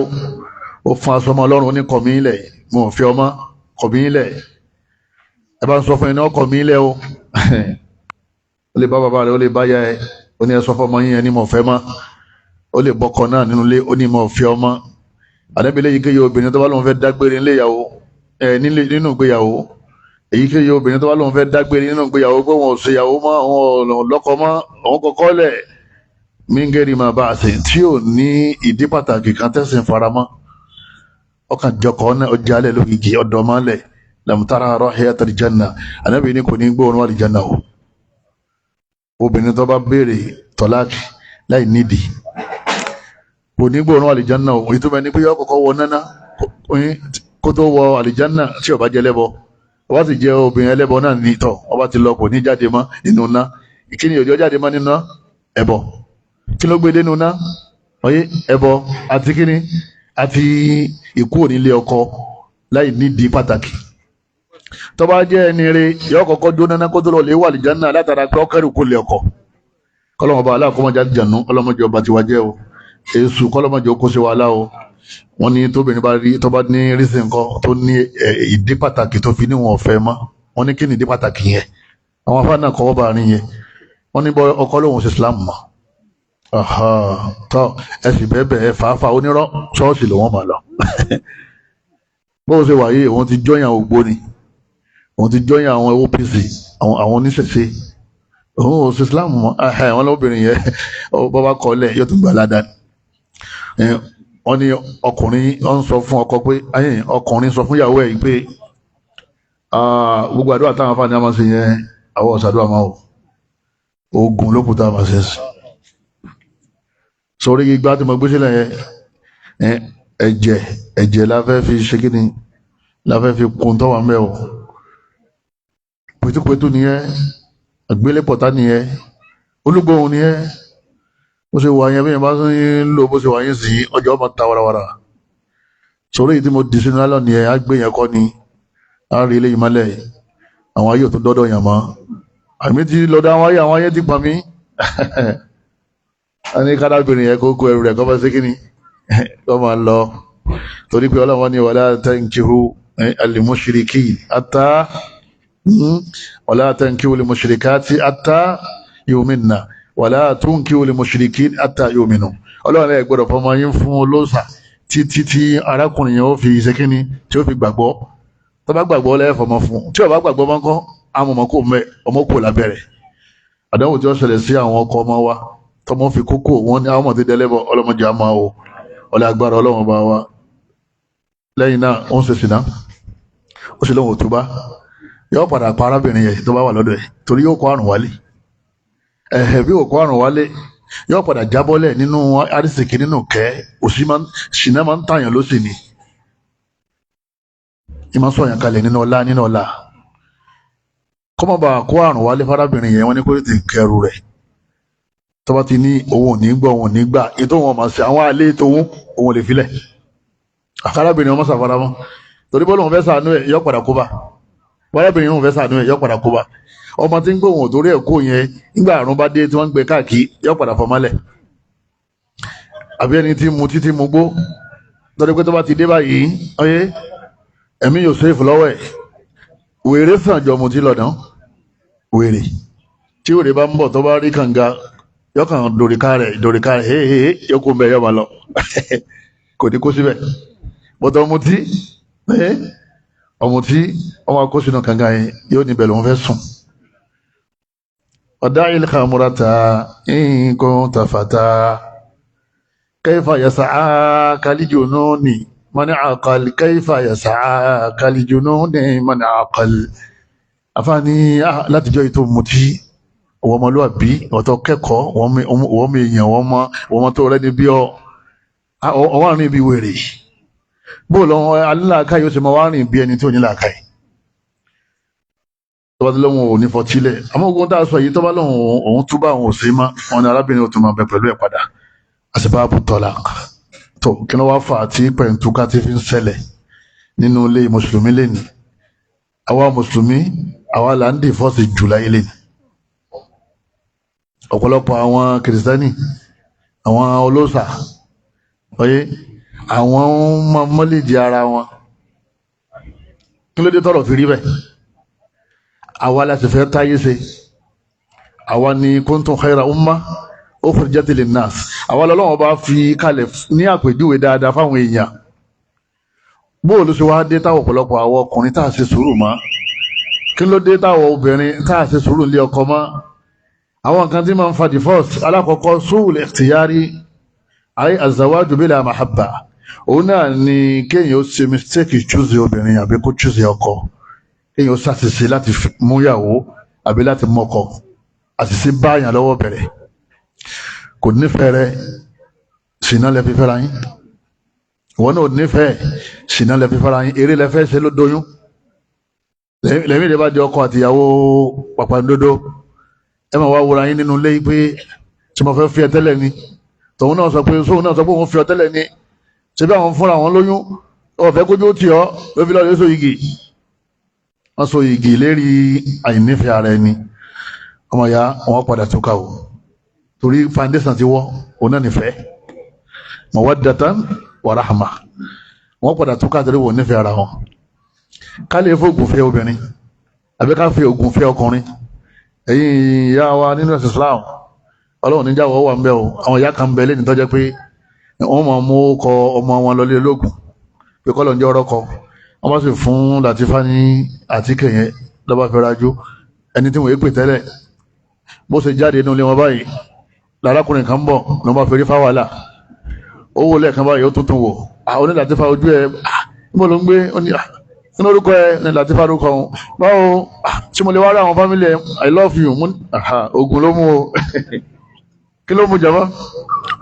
ó fún aṣọ ọmọ ọlọ́run ní kọ̀mílẹ̀, mo fi ọmọ kọ̀mílẹ̀. Ẹ bá ń sọ fún ẹni ọkọ̀ mílẹ̀ o. Ó lè bá bàbá rẹ̀, ó lè bá ya ẹ, ó ní ẹ sọ fún ọmọ yín ẹni mọ̀ fẹ́ mọ́. Ó lè bọ́kọ náà nínú ilé, ó ní mọ̀ fi ọmọ. Àdébílẹ̀ yìí kéye obìnrin tó bá lóun fẹ́ dágbére nílé ìyàwó, nínú ìgbéyàwó. Èyíkéyìí obìnrin tó bá lóun fẹ́ dágbére nínú ìgbéyàwó pé wọn ò ṣe ìyàwó mọ́, wọn ò lọ́kọ mọ́, òun kọ́kọ́ lẹ̀ mingeri máa bá a sè tí ò ní ìdí pàtàkì kan tẹ̀sìn faramọ́. Ọkàn jọkọ̀ ọjà alẹ́ lógìkì ọ̀dọ́ máa lẹ̀ lamtara rahiyat aljanna. Ànábì ní kò ní gbóòórùn àlìjánná o. Obìnrin tó bá béèrè tọ́láàkì láì nídìí kò ní gbóòórùn àlìjánná o. Ìtumọ̀ ẹni pé yọ kọ́kọ́ wọ náná kó tó wọ àlìjánná tí ó bá jẹ́ lẹ́bọ. Ó bá sì jẹ́ obìnrin ẹlẹ́bọ náà ní tọ̀, ó bá ti lọ kò ní jáde mọ́ nínú ná. Ìkíni òjò jáde mọ́ nínú ẹbọ. Kí ló gbé dénú ná? Ọyẹ ẹbọ àti kíni àti ìkú onílé ọkọ láì nídìí pàtàkì. Tó bá jẹ́ ẹni rere yọ kọ́kọ́ jóná ná kó tó lọ lè wà àlìjánná látara pé ọkẹ́rù kò lè ọkọ. Kọ́lọ́mọba aláàkọ́mọjà jànú, ọlọ́mọdé ọba tiwa jẹ́ o. Èṣù kọ́lọ́mọdé ó kó sí wàhálà o. Wọ́n ní tóbìnrin bá rí tó bá ní rísìn nǹkan tó ní ìdí pàtàkì tó fi níwọ̀n ọ̀fẹ́ mọ́. Wọ́n ní kí ni ìdí pàtàkì yẹn? Àwọn afá náà kọ́wọ́ bá rin yẹn. Wọ́n ní bọ́ ọkọ lòun ṣe Islam mọ́. Tọ́ ẹ sì bẹ́ẹ̀ bẹ́ẹ̀ fàáfà onírọ́ ṣọ́ọ̀ṣì lòun máa lọ. Bó ṣe wà yìí, òun ti jọyìn àwọn ògbóni, òun ti jọyìn àwọn OPC, àwọn oníṣẹ̀ṣe. Òun ò ṣe Islam mọ́. Wọ́n lọ́bìnrin yẹn bọ́ bá kọ́ lẹ̀ yóò tún gbà ládàá. Wọ́n ní ọkùnrin wọ́n sọ fún ọkọ pé ọkùnrin sọ fún ìyàwó ẹ̀ pé gbogbo àdúrà táwọn afáàní a máa ṣe yẹn àwọn ọ̀sàdúrà máa wò oògùn ló kù tá a máa ṣe sí. Sórí igbá tí mo gbé sílẹ̀ yẹn ẹ̀jẹ̀ ẹ̀jẹ̀ la fẹ́ fi ṣe kíni la fẹ́ fi kun tọ́wà mẹ́ o. Pẹ̀tùpẹ̀tù nìyẹn, àgbélépọ̀tá nìyẹn, olúgbòhùn nìyẹn. Bó ṣe wà yẹn bí yẹn bá ń lò bó ṣe wà yẹn sí ọjọ́ ọmọ ta warawara. Sọ̀rọ̀ èyí tí mo dì sínú lálọ́ nìyẹn, á gbé yẹn kọ́ ni á rí eléyìí mọ́lẹ̀. Àwọn ayé ò tún dọ́dọ̀ yàn mọ́. Àmì ti lọ́dọ̀ àwọn ayé ti pa mí. A ní kárábìnrin yẹn kó kó ẹrù rẹ̀ kọ́ bá ṣe kí ni kọ́ máa lọ. Torí pé Ọlọ́run ní wala tankihu al-mushrikin hatta wala tankihu al-mushrikati hatta yu'minna wàlá tunkihu lil mushrikin hatta yu'minu. Ọlọ́run ẹ̀ gbọ́dọ̀ fọmọ yín fún olóòṣà títí tí arákùnrin yẹn ó fi ṣe kíni tí ó fi gbàgbọ́. Tó bá gbàgbọ́ lẹ́yìn fọmọ fún, tí ó bá gbàgbọ́ máa ń kọ́ àwọn ọmọ kò mẹ ọmọ kò lábẹ́rẹ̀. Àdánwò tí ó ṣẹlẹ̀ sí àwọn ọkọ ọmọ wa tọmọ fi kókó wọn ní àwọn ọmọ tí dẹlẹ́bọ̀ ọlọ́mọdé àmọ́ o ọlẹ́ agbára Ọlọ́run bá wa. Lẹ́yìn náà ó ń ṣe sìná, ó sì lóhùn òtúbá, yóò padà pa arábìnrin yẹn tó bá wà lọ́dọ̀ ẹ̀ torí yóò kó àrùn wálé. Ẹ̀hẹ̀ bí òkú àrùn wálé yóò padà jábọ́lẹ̀ nínú arísìkí nínú kẹ́ òsì ṣìnà máa ń tàyàn ló sì ni ìmọ̀ sọ̀yàn kalẹ̀ nínú ọlá nínú ọlá. Kọ́mọba kó àrùn wálé fárábìnrin yẹn wọ́n ní kó tètè kẹrù rẹ̀. Tó bá ti ní òun ò ní gbọ́ òun ò ní gbà ètò wọn máa ṣe àwọn àlè tó òun òun lè filẹ̀. Àkárábìnrin wọn ṣàfaramọ́ torí bọ́ọ̀lù òun fẹ́ sànú ẹ̀ yọ padà kó bá. Fárábìnrin òun fẹ́ sànú ẹ̀ yọ padà kó bá. Ọmọ tí ń gbóhùn torí ẹ̀ kó yẹn nígbà àrùn bá dé tí wọ́n ń gbé káàkiri yọ padà fọmọ́lẹ̀. Àbí ẹni tí mu títí mu gbó torí pé tó bá ti dé báyìí ọyẹ ẹ̀mí yóò sèfù lọ́wọ́ ẹ̀. Wèrè sàn jọ mu tí lọ́dàn wèrè tí wèrè bá ń bọ̀ tó bá rí kànga yọkàn dòríkà rẹ̀ dòríkà rẹ̀ héhéhé yókù ń bẹ yọ máa lọ kò ní kó síbẹ̀. Bọ́tọ̀ ọmọtí ọmọtí ọmọ akóṣínú kànga yẹn yóò níbẹ̀ lòun fẹ́ sùn. Ọ̀dá ilkhamurata in kunta fata kayfa yas'a kalijununi man aqal kayfa yas'a kalijununi man aqal. Àfáàní látijọ́ ètò mutí wọ́n ọmọlúwàbí ọ̀tọ̀ kẹ́kọ̀ọ́ wọ́n mọ èèyàn wọ́n mọ tó rẹ́ ní bí ọwọ́ àárín ibi wèrè. Bóòlù aláàkáyé ó sì máa wá rìn bí ẹni tí ò ní làákàyè. Tó bá ti lóhun ò ní fọtílẹ̀ àmọ́ ogun tá a sọ yìí tó bá lóhun òun túbà òun ò sí mọ́ wọn ni arábìnrin ò tún máa bẹ pẹ̀lú ẹ̀ padà. Àṣìbáàbù tọ́lá tó kí ló wá fà á tí pẹ̀ntúká ti fi ń ṣẹlẹ̀ nínú ilé mùsùlùmí lẹ́nu. Àwa mùsùlùmí àwa là ń dì fọ́ọ̀sì jù láyé lẹ́nu. Ọ̀pọ̀lọpọ̀ àwọn kìrìsìtẹ́nì àwọn olóòṣà ọyẹ Àwọn máa mọ́lẹ̀jì ara wọn. Kí ló dé tọrọ fi rí bẹ́ẹ̀? Àwa la sì fẹ́ táyé ṣe. Àwa ni kuntum khayra umma ukhrijat linnas. Àwa lọ́lọ́wọ́n bá fi kalẹ̀ ní àpèjúwe dáadáa fáwọn èèyàn. Bóòlù ṣe wá dé táwọn ọ̀pọ̀lọpọ̀ àwọn ọkùnrin tá a ṣe sùúrù mọ́? Kí ló dé táwọn obìnrin tá a ṣe sùúrù lé ọkọ mọ́? Àwọn kan tí máa ń fa divorce, alákọ̀ọ́kọ́ su'ul ikhtiyari, ay azawaju bila mahabba. Òun náà ni kéèyàn ó ṣe mistake choose obìnrin àbí kó choose ọkọ. Kéèyàn ó ṣàṣìṣe láti múyàwó àbí láti mọ́kọ. Àṣìṣe báyàn lọ́wọ́ bẹ̀rẹ̀. Kò nífẹ̀ẹ́ rẹ, ṣìnà lẹ fi fẹ́ra yín. Ìwọ náà nífẹ̀ẹ́, ṣìnà lẹ fi fẹ́ra yín. Eré lẹ fẹ́ ṣe ló doyún. Lẹ́mí ìdí bá di ọkọ àtìyàwó pàpàǹdodo, ẹ máa wá wúra yín nínú ilé pé tí mo fẹ́ fi ẹ tẹ́lẹ̀ ni. Tòun náà sọ pé sóun náà sọ pé òun fi ọ tẹ́lẹ̀ ni. Ṣé bí àwọn fúnra wọn lóyún, ọ̀fẹ́ kójú ó tì ọ́ ló fi lọ́ọ́ so igi. Wọ́n so igi lérí àìnífẹ̀ẹ́ ara ẹni. Ọmọ ya wọn padà túká o. Torí foundation ti wọ́, òun náà nífẹ̀ẹ́. Mawaddatan wa rahma. Wọ́n padà túká torí wọ́n nífẹ̀ẹ́ ara wọn. Ká lè fògùn fẹ́ obìnrin àbí ká fi ògùn fẹ́ ọkùnrin. Ẹ̀yin ìyá wa nínú ẹ̀sìn Islam, Ọlọ́run níjà wọ́n wà ń bẹ̀ o. Àwọn ìyá kan bẹ lẹ́ni tó jẹ́ pé wọ́n máa mú kọ ọmọ wọn lọ lé ológun pé kọ́ ló ń jẹ́ ọ̀rọ̀ kọ. Wọ́n bá sì fún Latifa ní àtíkè yẹn lọ́ba fẹ́ra jó. Ẹni tí wọ́n pè tẹ́lẹ̀ bó ṣe jáde inú ilé wọn báyìí, lárákùnrin kan ń bọ̀ ló bá fẹ́rí fáwàlà. Owó lẹ́ẹ̀kan báyìí ó tuntun wò. Àwọn oní Latifa ojú ẹ̀ níbo ló ń gbé? Ó ní nínú orúkọ ẹ ní Latifa orúkọ òun. Báwo tí mo lè wá rí àwọn fámìlì ẹ? I love you. Ogun ló mú o. Kí ló mú jàmá?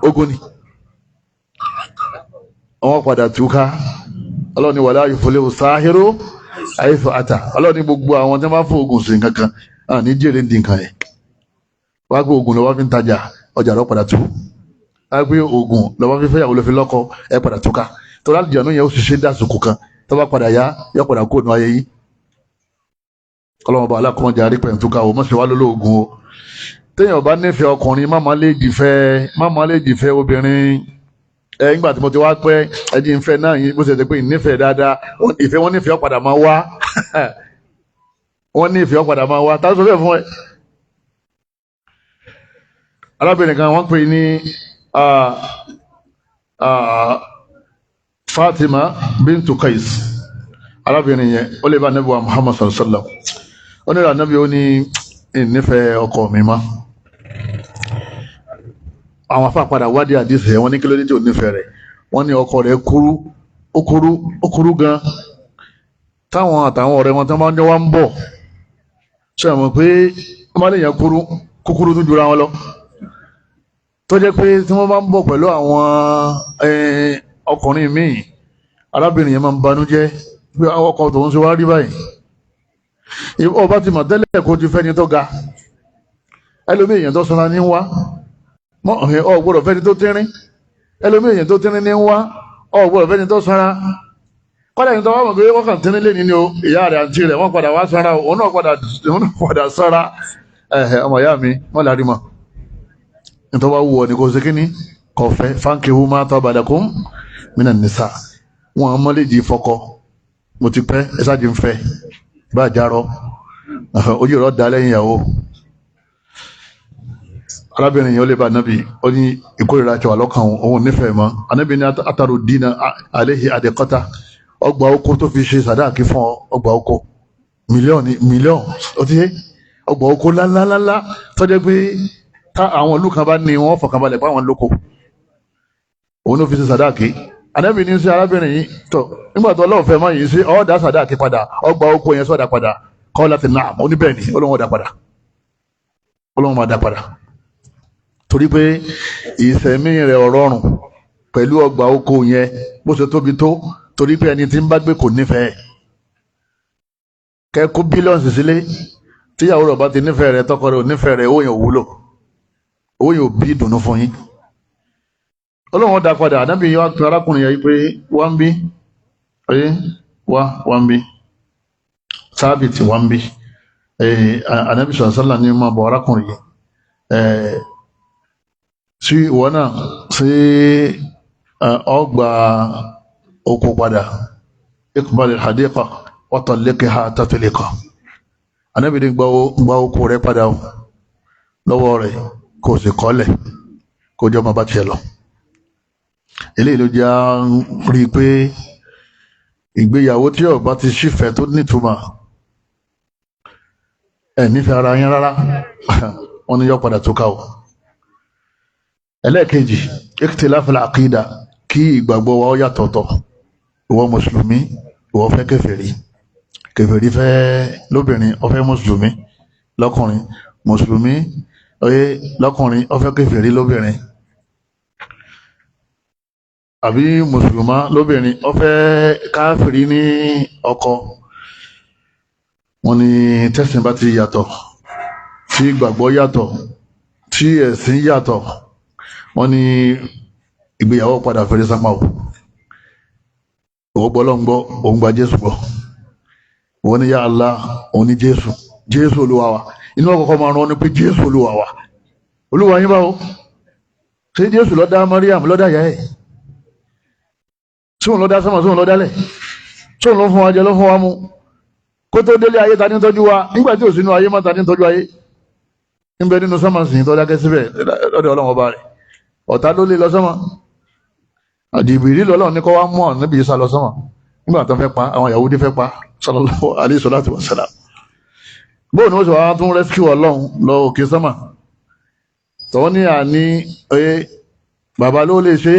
Ogun ni. Wọ́n padà túká. Ọlọ́run ní wala yuflihu sahiru haythu ata. Ọlọ́run ní gbogbo àwọn tí wọ́n bá fún ogun sí nǹkan kan ní jèrè ń di nǹkan yẹn. Wá gbé ogun lọ́wọ́ fi ń tajà, ọjà rẹ̀ padà tú. Wá gbé ogun lọ́wọ́ fi fẹ́yàwó ló fi lọ́kọ, ẹ padà túká. Torí àlùjànnú yẹn ó ṣiṣẹ́ dásìkò kan, tó bá padà yá, yọ padà kó nu ayé yìí. Ọlọ́run bá alákọ̀ọ́jà rí pẹ̀lú túká o, mọ̀ṣẹ́ wá lólóògùn o. Téèyàn bá nífẹ̀ẹ́ ọkùnrin, má má lè jìfẹ́ obìnrin. Ẹ nígbà tí mo ti wá pẹ́, ẹjí ń fẹ́ náà yín, bó ṣe ti pé ìnífẹ̀ẹ́ dáadáa, ìfẹ́ wọn nífẹ̀ẹ́ padà máa wá. Wọ́n ní ìfẹ́ padà máa wá. Tá a sọ fẹ́ fún ẹ. Arábìnrin kan wọ́n pè ní Fatima bintu Qais. Arábìnrin yẹn ó lè bá Ànábì wa Muhammad sallallahu alaihi wasallam. Ó ní Ànábì ó ní ìnífẹ̀ẹ́ ọkọ mi mọ́. Àwọn afá padà wádìí àdìsẹ̀ wọ́n ní kí ló dé tí ò nífẹ̀ẹ́ rẹ̀. Wọ́n ní ọkọ rẹ̀ kúrú, ó kúrú, ó kúrú gan. Táwọn àtàwọn ọ̀rẹ́ wọn tí wọ́n bá ń jọ wá ń bọ̀. Ṣé mọ̀ pé wọ́n bá lè yàn kúrú, kúkúrú tún jura wọn lọ. Tó jẹ́ pé tí wọ́n bá ń bọ̀ pẹ̀lú àwọn ọkùnrin míì, arábìnrin yẹn máa ń banújẹ́ pé ọkọ tòun ṣe wá rí báyìí. Ọba ti mọ̀ tẹ́lẹ̀ kó ti fẹ́ni tó ga. Ẹlòmíì èèyàn tó sanra ní wá. Ọ gbọ́dọ̀ fẹ́ni tó tínrín. Ẹlòmíì èèyàn tó tínrín ní wá. Ọ gbọ́dọ̀ fẹ́ni tó sanra. Kọ́lá ẹni tó wá mọ̀ pé wọ́n kàn tínrín lé ní o, ìyá rẹ̀ àǹtí rẹ̀ wọ́n padà wá sanra, òun náà padà sanra. Ọmọ ìyá mi, wọ́n lárí mọ̀. Nítorí wá wù ọ́ ní kò sí kíní, kò fẹ́ fankihu ma taba lakum minan nisa. Wọ́n mọ́lẹ́jì fọkọ. Mo ti pẹ́, ẹ ṣáàjì ń fẹ́. Bá jarọ, ojú rẹ̀ dá lẹ́yìn ìyàwó. Arábìnrin yẹn ó lè bá Ànábì, ó ní ìkórìíra tí wà lọ́kàn òun nífẹ̀ẹ́ mọ́. Ànábì ní ataru dina alayhi adekọ́ta. Ọgbà oko tó fi ṣe sàdáàkì fún ọgbà oko mílíọ̀nù mílíọ̀nù ó ti yé ọgbà oko ńláńláńlá tó jẹ́ pé àwọn ìlú kan bá ní wọ́n fọkànbalẹ̀ pé àwọn lóko. Òun ló fi ṣe sàdáàkì. Ànábì ní sí arábìnrin yìí tó nígbà tó Ọlọ́run fẹ́ mọ́ yìí sí ọ̀ọ́dà sàdáàkì padà, ọgbà oko yẹn sọ̀dà padà. Kọ́ láti nà ó ní bẹ́ẹ̀ ni Ọlọ́run ọ̀dà padà. Ọlọ́run máa dá padà. Torí pé ìsẹ̀mí rẹ̀ ọ̀rọ̀rùn pẹ̀lú ọgbà oko yẹn bó ṣe tóbi tó, torí pé ẹni tí ń bá gbé kò nífẹ̀ẹ́. Kẹ́kọ́ bílíọ̀nù sílé tíyàwó rẹ̀ bá ti nífẹ̀ẹ́ rẹ̀, tọkọ rẹ̀ ò nífẹ̀ẹ́ rẹ̀, owó yẹn ò wúlò. Owó yẹn ò bí ìdùnnú fún yín. Ọlọ́run dá padà. Ànábì yẹn wá pe arákùnrin yẹn pé wá ń bí, wá ń bí, sábìtì wá ń bí. Ànábì sọ̀rọ̀ sọ́là ní máa bọ̀ arákùnrin yẹn. Sí ìwọ náà sí Ọgbà oko padà, iqbal al-hadiqa wa talliqha tatliqa. Ànábì ní gba oko rẹ̀ padà lọ́wọ́ rẹ̀, kò sì kọ́lẹ̀ kó jọ máa bá tiẹ̀ lọ. Eléyìí ló jẹ́ rí i pé ìgbéyàwó tí ó bá ti ṣífẹ́ tó nítumọ̀, ẹ̀ nífẹ̀ẹ́ ara yín rárá, wọ́n ní yọ padà tó ká o. Ẹlẹ́ẹ̀kejì, ikhtilaf al-aqida, kí ìgbàgbọ́ wa ó yàtọ̀tọ̀. Ìwọ mùsùlùmí, ìwọ fẹ́ kèfèrí, kèfèrí fẹ́ lóbìnrin, ó fẹ́ mùsùlùmí lọ́kùnrin, mùsùlùmí oyè lọ́kùnrin, ó fẹ́ kèfèrí lóbìnrin, àbí mùsùlùmá lóbìnrin, ó fẹ́ káfìrí ní ọkọ. Wọ́n ní tẹ̀sìn bá ti yàtọ̀, tí ìgbàgbọ́ yàtọ̀, tí ẹ̀sìn yàtọ̀, wọ́n ní ìgbéyàwó padà fèrè sápá o. Ìwọ gbọ́ Ọlọ́run gbọ́, òun gba Jésù gbọ́. Wọ́n ní ya Allah, òun ní Jésù, Jésù Olúwa wa. Inú ọkọ̀ọ̀kọ̀ máa rán ni pé Jésù Olúwa wa. Olúwa yín báwo? Ṣé Jésù ló dá Mariam, ló dá ìyá ẹ̀? Sóun ló dá sánmà, sóun ló dálẹ̀? Sóun ló fún wa jẹ, ló fún wa mu? Kó tó délé ayé, ta ní tọ́jú wa? Nígbà tí ò sínú ayé má, ta ní tọ́jú ayé? Ń bẹ nínú sánmà sì ń tọ́jú akẹ́ síbẹ̀ lọ́dọ̀ Ọlọ́run ọba rẹ̀. Ọ̀tá ló lé lọ sánmà. Jìbìrì lọ́lọ́run ní kọ́ wá mú ọ̀nà níbi ìsà lọ sánmà. Nígbà tó fẹ́ pa àwọn Yahudi fẹ́ pa sallallahu alayhi salatu wa salam. Bóun ni ó sì wá tún rescue Ọlọ́run lọ òkè sánmà. Tọ́wọ́n ní àní oye bàbá ló lè ṣe,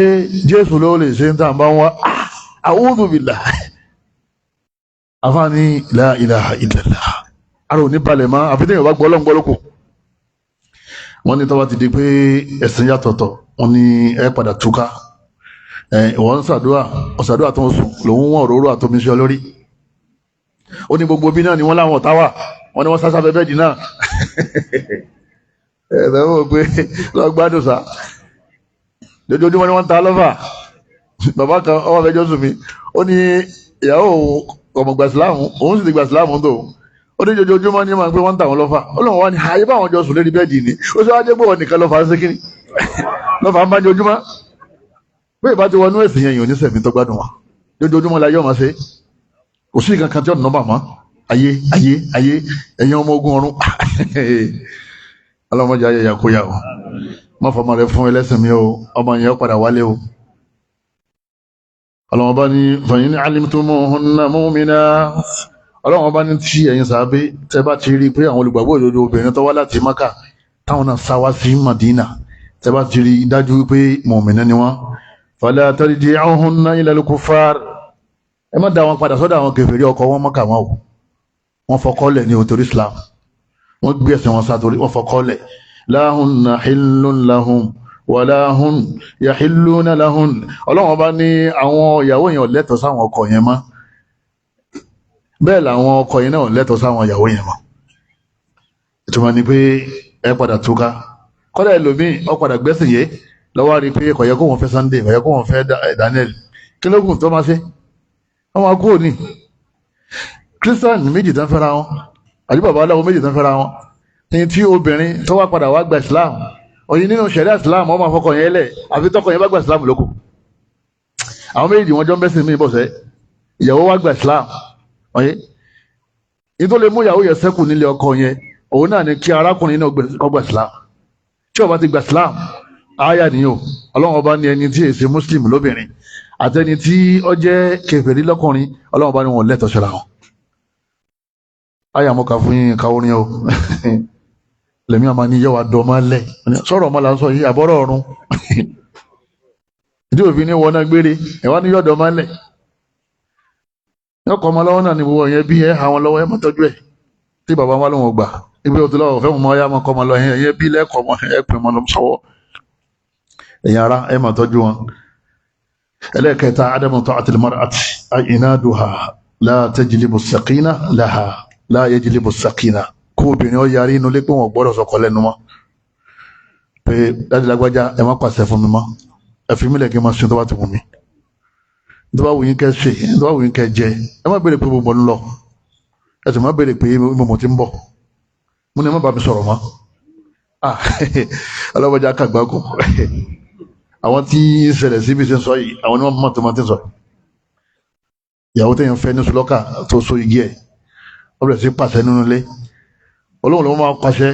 Jésù ló lè ṣe ń tàn bá ń wá. A'udhu billah. Àfáàní la ilaha illallah. Ara ò ní balẹ̀ mọ́, àfi téèyàn bá gbọ́ Ọlọ́run gbọ́ lóko. Wọ́n ní tó bá ti di pé ẹ̀sìn yàtọ̀tọ̀, wọ́n ní ẹ padà túká. Ìwọ ń ṣàdúrà, ọ̀ṣàdúrà tó ń sùn lòun wọ́n òróró àtomiṣẹ́ lórí. Ó ní gbogbo bí náà ni wọ́n láwọn ọ̀tá wà, wọ́n ní wọ́n sásá bẹ́ẹ̀ dì náà. Ẹ̀ẹ́dẹ̀ wọ́n pé lọ gbádùn sá. Lójoojúmọ́ ni wọ́n ń ta lọ́fà. Bàbá kan ọwọ́ fẹjọ́ sùn mí. Ó ní ìyàwó òun ọmọ gba ìsìláàmù, òun sì ti gba ìsìláàmù tó. Ó ní jojoojúmọ́ ní máa pé wọ́n ń ta àwọn lọ́fà. Ó lóun wá ní àyè báwọn jọ sùn lérí bẹ́ẹ̀dì ni. Ó sì wá jẹ́ pé wọ́n nìkan lọ́fà ń ṣe kíni. Lọ́fà ń bá jojúmọ́. Bí ìbá ti wọnú ẹ̀sìn yẹn, yìí ò ní sẹ̀mí tó gbádùn wa. Jojoojúmọ́ la yọ̀ máa ṣe. Kò sí nǹkan kan tí ọ̀nà nọ́mbà mọ́. Ayé, ayé, ayé, ẹ̀yin ọmọ ogun ọ̀run. Ọlọ́mọdé ayé yà kó yà o. Má fọmọ rẹ fún ẹlẹ́sìn mi o, ọmọ yẹn padà wálé o. Ọlọ́mọ bá ní fa'in alimtumuhunna mu'minat. Ọlọ́mọ bá ní tí ẹ̀yin sàábé tẹ́ bá ti rí i pé àwọn olùgbàgbọ́ òdodo obìnrin tó wá láti Mákà táwọn náà sá wá sí Madina, tẹ́ bá ti rí i dájú pé mọ̀mìnà ni wọ́n. Fala tarji'uhunna ilal kuffar. Ẹ má dá wọn padà sọ́dọ̀ àwọn kèfèrí ọkọ wọn Mákà wọn o. Wọ́n fọkọ́lẹ̀ ní òtórí Islam. Wọ́n gbé ẹ̀sìn wọn sátorí, wọ́n fọkọ́lẹ̀. La hunna hillun lahum wa la hum yahilluna lahun. Ọlọ́run bá ní àwọn ìyàwó yẹn lẹ́tọ̀ọ́ sáwọn ọkọ yẹn mọ́. Bẹ́ẹ̀ làwọn ọkọ yẹn náà lẹ́tọ̀ọ́ sáwọn ìyàwó yẹn mọ́. Ìtumọ̀ ni pé ẹ padà túká. Kọ́dà ẹlòmíì ó padà gbẹ́sìn yé lọ́wọ́ rí pé kò yẹ kó wọn fẹ́ Sunday, kò yẹ kó wọn fẹ́ Daniel. Kí ló kù tó máa ṣe? Wọ́n máa kú òní. Christian méjì tán fẹ́ra wọn, àbí bàbá aláwo méjì tán fẹ́ra wọn. Ní tí obìnrin tó wá padà wá gba Islam, òyìn nínú ṣẹ̀ríà Islam, wọ́n máa fọkàn yẹn lẹ̀ àfi tọkọ yẹn bá gba Islam lóko. Àwọn méjì wọn jọ ń bẹ́sìn mí bọ̀sẹ̀, ìyàwó wá gba Islam. Ọ̀yẹ́ ní tó lè mú ìyàwó yẹn sẹ́kù nílé ọkọ yẹn, òun náà ni kí arákùnrin náà kó gba Islam. Tí ó bá ti gba Islam, àyà nìyó. Ọlọ́run ọba ní ẹni tí èsì Muslim lóbìnrin àtẹni tí ó jẹ́ kèfèrí lọ́kùnrin, Ọlọ́run ọba ní wọn lẹ́tọ̀ọ́ síra wọn. Àyà mọ́ka fún yín ká orin o. Lèmi àmà ní yẹ́wà dọ́mọ́ lẹ̀. Sọ̀rọ̀ ọmọ là ń sọ yìí, àbọ̀rọ̀ ọ̀run. Ìdí òfin ní wọná gbére, ẹ̀wá ní yọ̀ dọ́mọ́ lẹ̀. Yọkọ̀ ọmọ lọ́wọ́ náà ni gbogbo yẹn bí ẹ àwọn lọ́wọ́ ẹ mọ́ tọ́jú ẹ̀. Tí bàbá wa lóun ò gbà, ibi òtún lọ́wọ́ fẹ́ mọ́ ya mọ́ kọ́ ọmọ lọ yẹn, ẹ̀yẹ bí lẹ́kọ̀ọ́ ọmọ ẹ pè mọ́ lọ sọ́wọ́. Ẹ̀yin ara ẹ máa tọ́jú wọn. Ẹlẹ́ẹ̀kẹta, adamu ta'atil mar'ati inaduha la tajlibu sakina laha la yajlibu sakina. Kó obìnrin ó yarí inú ilé pé wọn gbọ́dọ̀ sọkọ lẹ́nu mọ́. Pé dájú lágbájá ẹ má pàṣẹ fún mi mọ́. Ẹ fi mílẹ̀ kí n máa ṣe tó bá ti wù mí. Tó bá wù yín kẹ́ ṣe, tó bá wù yín kẹ́ jẹ. Ẹ má béèrè pé mo mọ̀ ń lọ. Ẹ sì má béèrè pé mo mọ̀ ti ń bọ̀. Mo ní ẹ má bá mi sọ̀rọ̀ mọ́. Ọlọ́mọdé akàgbákò. Àwọn tí ń ṣẹlẹ̀ síbi ṣe ń sọ yìí, àwọn ni wọ́n mọ̀ tó máa ti ń sọ yìí. Ìyàwó téèyàn fẹ́ ní sùlọ́kà tó so igi ẹ̀, ó bẹ̀rẹ̀ sí pàṣẹ nínú ilé. Olóhùn ló máa pàṣẹ.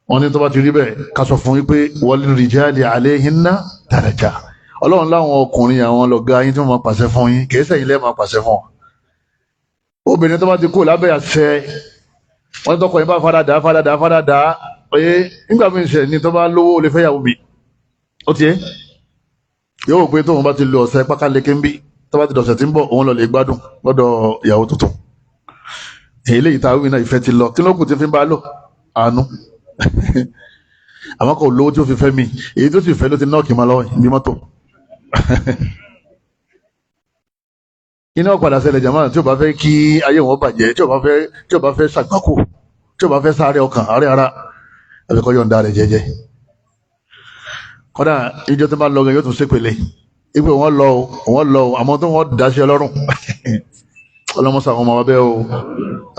Wọn ní tó bá ti rí bẹ́ẹ̀, ká sọ fún yín pé wal rijali alayhinna daraja. Ọlọ́run láwọn ọkùnrin àwọn lọ̀gá yín tí wọ́n máa pàṣẹ fún yín, kìí sẹ́yìn lẹ́ẹ̀ máa pàṣẹ fún wọn. Obìnrin tó bá ti kú lábẹ́ àṣẹ wọn, tọkọ yín bá faradà faradà faradà, oye nígbà míì ṣe ni tó bá lówó ó lè fẹ́ yàwó mi. Ó tiẹ̀ yóò wò pé tóun bá ti lo ọ̀sẹ̀ pákáleke ń bí, tó bá ti dọ̀sẹ̀ tí ń bọ̀, òun lọ lè gbádùn lọ́dọ̀ ìyàwó tuntun. Eléyìí tá a wí náà, ìfẹ́ ti lọ. Kí ló kù tí fi ń bá lò? Àánú. Àmọ́ kò lówó tí ó fi fẹ́ mi. Èyí tó sì fẹ́ ló ti nọ́ọ̀kì máa lọ́wọ́ bí mọ́tò. Iná padà ṣẹlẹ̀ jàmáà. Tí o bá fẹ́ kí ayé wọn bàjẹ́, tí o bá fẹ́, tí o bá fẹ́ ṣàgbákò, tí o bá fẹ́ sáré ọkàn àárẹ̀ ara, àbíkọ́ yọ̀ǹda rẹ̀ jẹ́jẹ́. Kọ́dà ìjọ tó bá lọ gan yóò tún ṣépele ipe wọn lọ o, wọn lọ o, àmọ́ tó wọn daṣẹ ọlọ́run. Ọlọ́mọsà àwọn ọmọ wa bẹ́ẹ̀ o.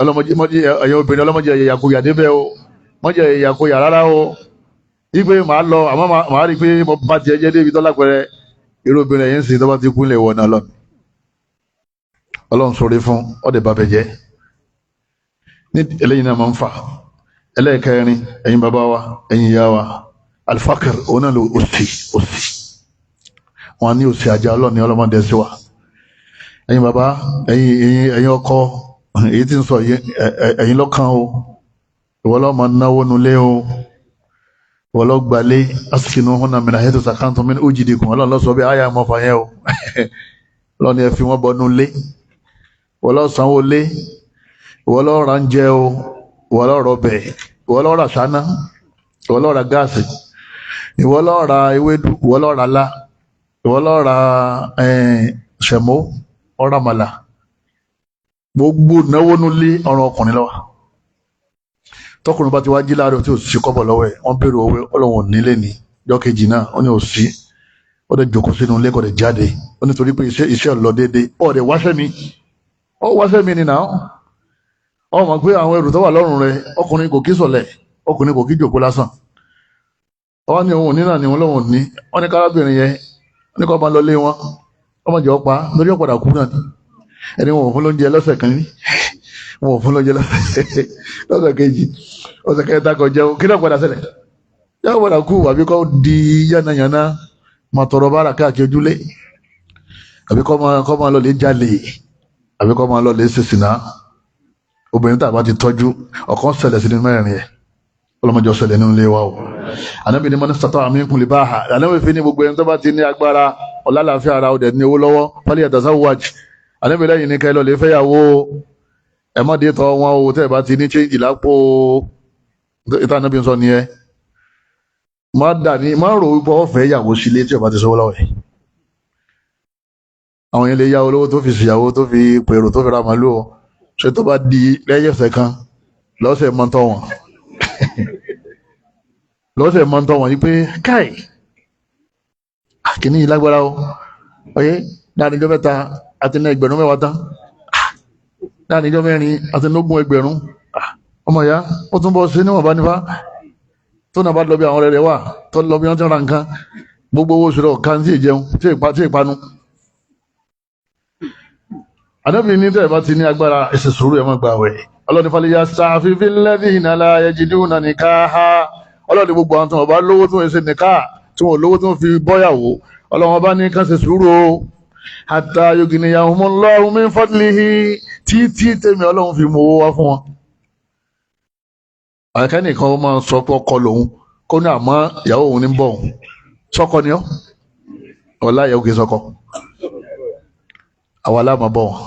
Ọlọ́mọdé ẹ̀yẹ obìnrin, ọlọ́mọdé ẹ̀yẹ yàkuyà débẹ̀ o, mọ́jẹ ẹ̀yẹ yàkuyà rárá o. Ipe màá lọ, àmọ́ màá rí i pé mo bá tiẹ̀ jẹ́ débi tọ́lá pẹ̀rẹ́. Irú obìnrin ẹ̀yẹ ń sìn tó bá ti kú lè wọ̀ náà lọ. Ọlọ́run sọ̀rọ̀ fún ọ̀dẹ̀ bá bẹ jẹ́ ní eléyìí náà máa ń fà. Ẹlẹ́ẹ̀kẹrin, ẹ̀yin bàbá wa, ẹ̀yin ìyá wa, alifakir, òun náà ló òsì. Òsì wọn ní òsì àjà ọlọ́ọ̀ni, ọlọ́mọdé sí wa. Ẹ̀yin bàbá, ẹ̀yin ẹ̀yin ẹ̀yin ọkọ, èyí tí ń sọ ẹ̀yin lọ́kàn o. Ìwọ lọ́ọ́ máa náwó nulẹ̀ o, ìwọ lọ́ọ́ gbalé. Asikinu húnna mìíràn ayé tó sàkántó mi ó jìdí kùn. Ọlọ́run lọ́sọ̀ bí àyà mọ́fà yẹn o. Ọlọ́run ẹ fi wọ́n bọ́ nulẹ̀. Ìwọ lọ́ọ́ sanwó lé, ìwọ lọ́ọ́ ra oúnjẹ o, ìwọ lọ́ọ́ rọbẹ̀, ìwọ lọ́ọ́ ra ṣáná, ìwọ lọ́ọ́ ra gáàsì, ìwọ lọ́ọ́ ra ewédú, ìwọ lọ́ọ́ ra lá, ìwọ lọ́ọ́ ra ṣẹ̀mó, ọ̀ràmàlà. Gbogbo náwó nulẹ̀, ọ̀ràn ọkùnrin lọ́wọ́. Tọkùnrin bá ti wá jí láàárọ̀ tí ò sí kọ́bọ̀ lọ́wọ́ ẹ̀, wọ́n béèrè owó, ọlọ́run ò nílé ní jọ́ kejì náà, ó ní ò sí. Ó dẹ̀ jókòó sínú ilé, kò dẹ̀ jáde. Ó nítorí pé iṣẹ́ lọ déédéé. Ó dẹ̀ wáṣẹ́ mi, ó wáṣẹ́ mi ni náà. Ó mọ̀ pé àwọn ẹrù tó wà lọ́rùn rẹ̀, ọkùnrin kò kí sọ̀lẹ̀, ọkùnrin kò kí jòkó lásán. Wọ́n ní òun ò ní náà ni wọ́n lọ́wọ́ ní. Wọ́n ní kárábìnrin yẹn ní kó máa lọ lé wọn, wọ́n máa jẹ́ ọ̀pá lórí ọ̀padà kú náà ni. Ẹni wọn ò fún lóúnjẹ lọ́sẹ̀ kan ní, wọn ò fún lóúnjẹ lọ́sẹ̀ kejì, ọ̀sẹ̀ kẹta kò jẹun, kí náà padà ṣẹlẹ̀? Yóò padà kú, àbí kó di yánnayànna, máa tọrọ bára káàkiri ojúlé, àbí kó máa lọ lè jalè, àbí kó máa lọ lè ṣèṣìnà. Obìnrin tá a bá ti tọ́jú, ọ̀kan ṣẹlẹ̀ sí ní mẹ́rin yẹn. Ọlọ́mọdé ọ̀ṣẹlẹ̀ nínú ilé wa o. Ànábì ní mọ́ní sátọ́ àmì kùn lè bá a. Ànábì fi ní gbogbo ẹni tó bá ti ní agbára, ọ̀làlàáfíà ara, ọ̀dẹ̀ ní owó lọ́wọ́, fálí àtàsáwáj. Ànábì lẹ́yìn ní kẹ́ lọ lè fẹ́yàwó. Ẹ má dé tọ́ wọn o tẹ́ ẹ bá ti ní chéǹjì lápò. Ìta Ànábì ń sọ nìyẹn. Má dà ní má rò wípé ọ fẹ́ yàwó sílé tí ọba ti sọ́wọ́ lọ́wọ́ ẹ̀. Àwọn yẹn lè yá olówó tó fi ṣìyàwó, tó fi pèrò, tó fi ra màlúù o. Ṣé tó bá di lẹ́yìn ọ̀sẹ̀ kan, lọ́sẹ̀ mọ́tọ́ wọn, lọ́sẹ̀ mọ́tọ́ wọn yìí pé káì kìíní yìí lágbára o. Ọyẹ láàrin ijọ́ mẹ́ta àti ní 10,000 tán, láàrin ijọ́ mẹ́rin àti ní 20,000. Ọmọ ìyá ó tún bọ́ sí níwọ̀n bá nífà tó náà bá lọ bí àwọn ọ̀rẹ́ rẹ̀ wà, tó lọ bí wọ́n ti ra nǹkan, gbogbo owó oṣù rẹ̀ kan tí ì jẹun, tí ì panu. Ànábì ní tẹ́ẹ̀ bá ti ní agbára, ẹsẹ̀ sùúrù, ẹ̀ má gbà wẹ̀. Ọlọ́ni falẹ̀ ya sàfífí lẹ́dí la yajiduna nikaha. Ọlọ́ni gbogbo àwọn tí wọ́n bá lówó tí wọ́n ṣe nìka, tí wọ́n lówó tí wọ́n fi bọ́yàwó, ọlọ́wọ́n bá ní kán ṣe sùúrù o, hatta yughniyahumullahu min fadlihi, títí tèmi ọlọ́run fi mú owó wá fún wọn. Àkẹ́nìkan ó máa sọ pé ọkọ lòun kó ní, àmọ́ ìyàwó òun ní bọ̀ òun. Sọ́kọ ni ọ́, ọ̀la ìyàwó kì í sọ́kọ. Àwa láàmú bọ̀ wọn,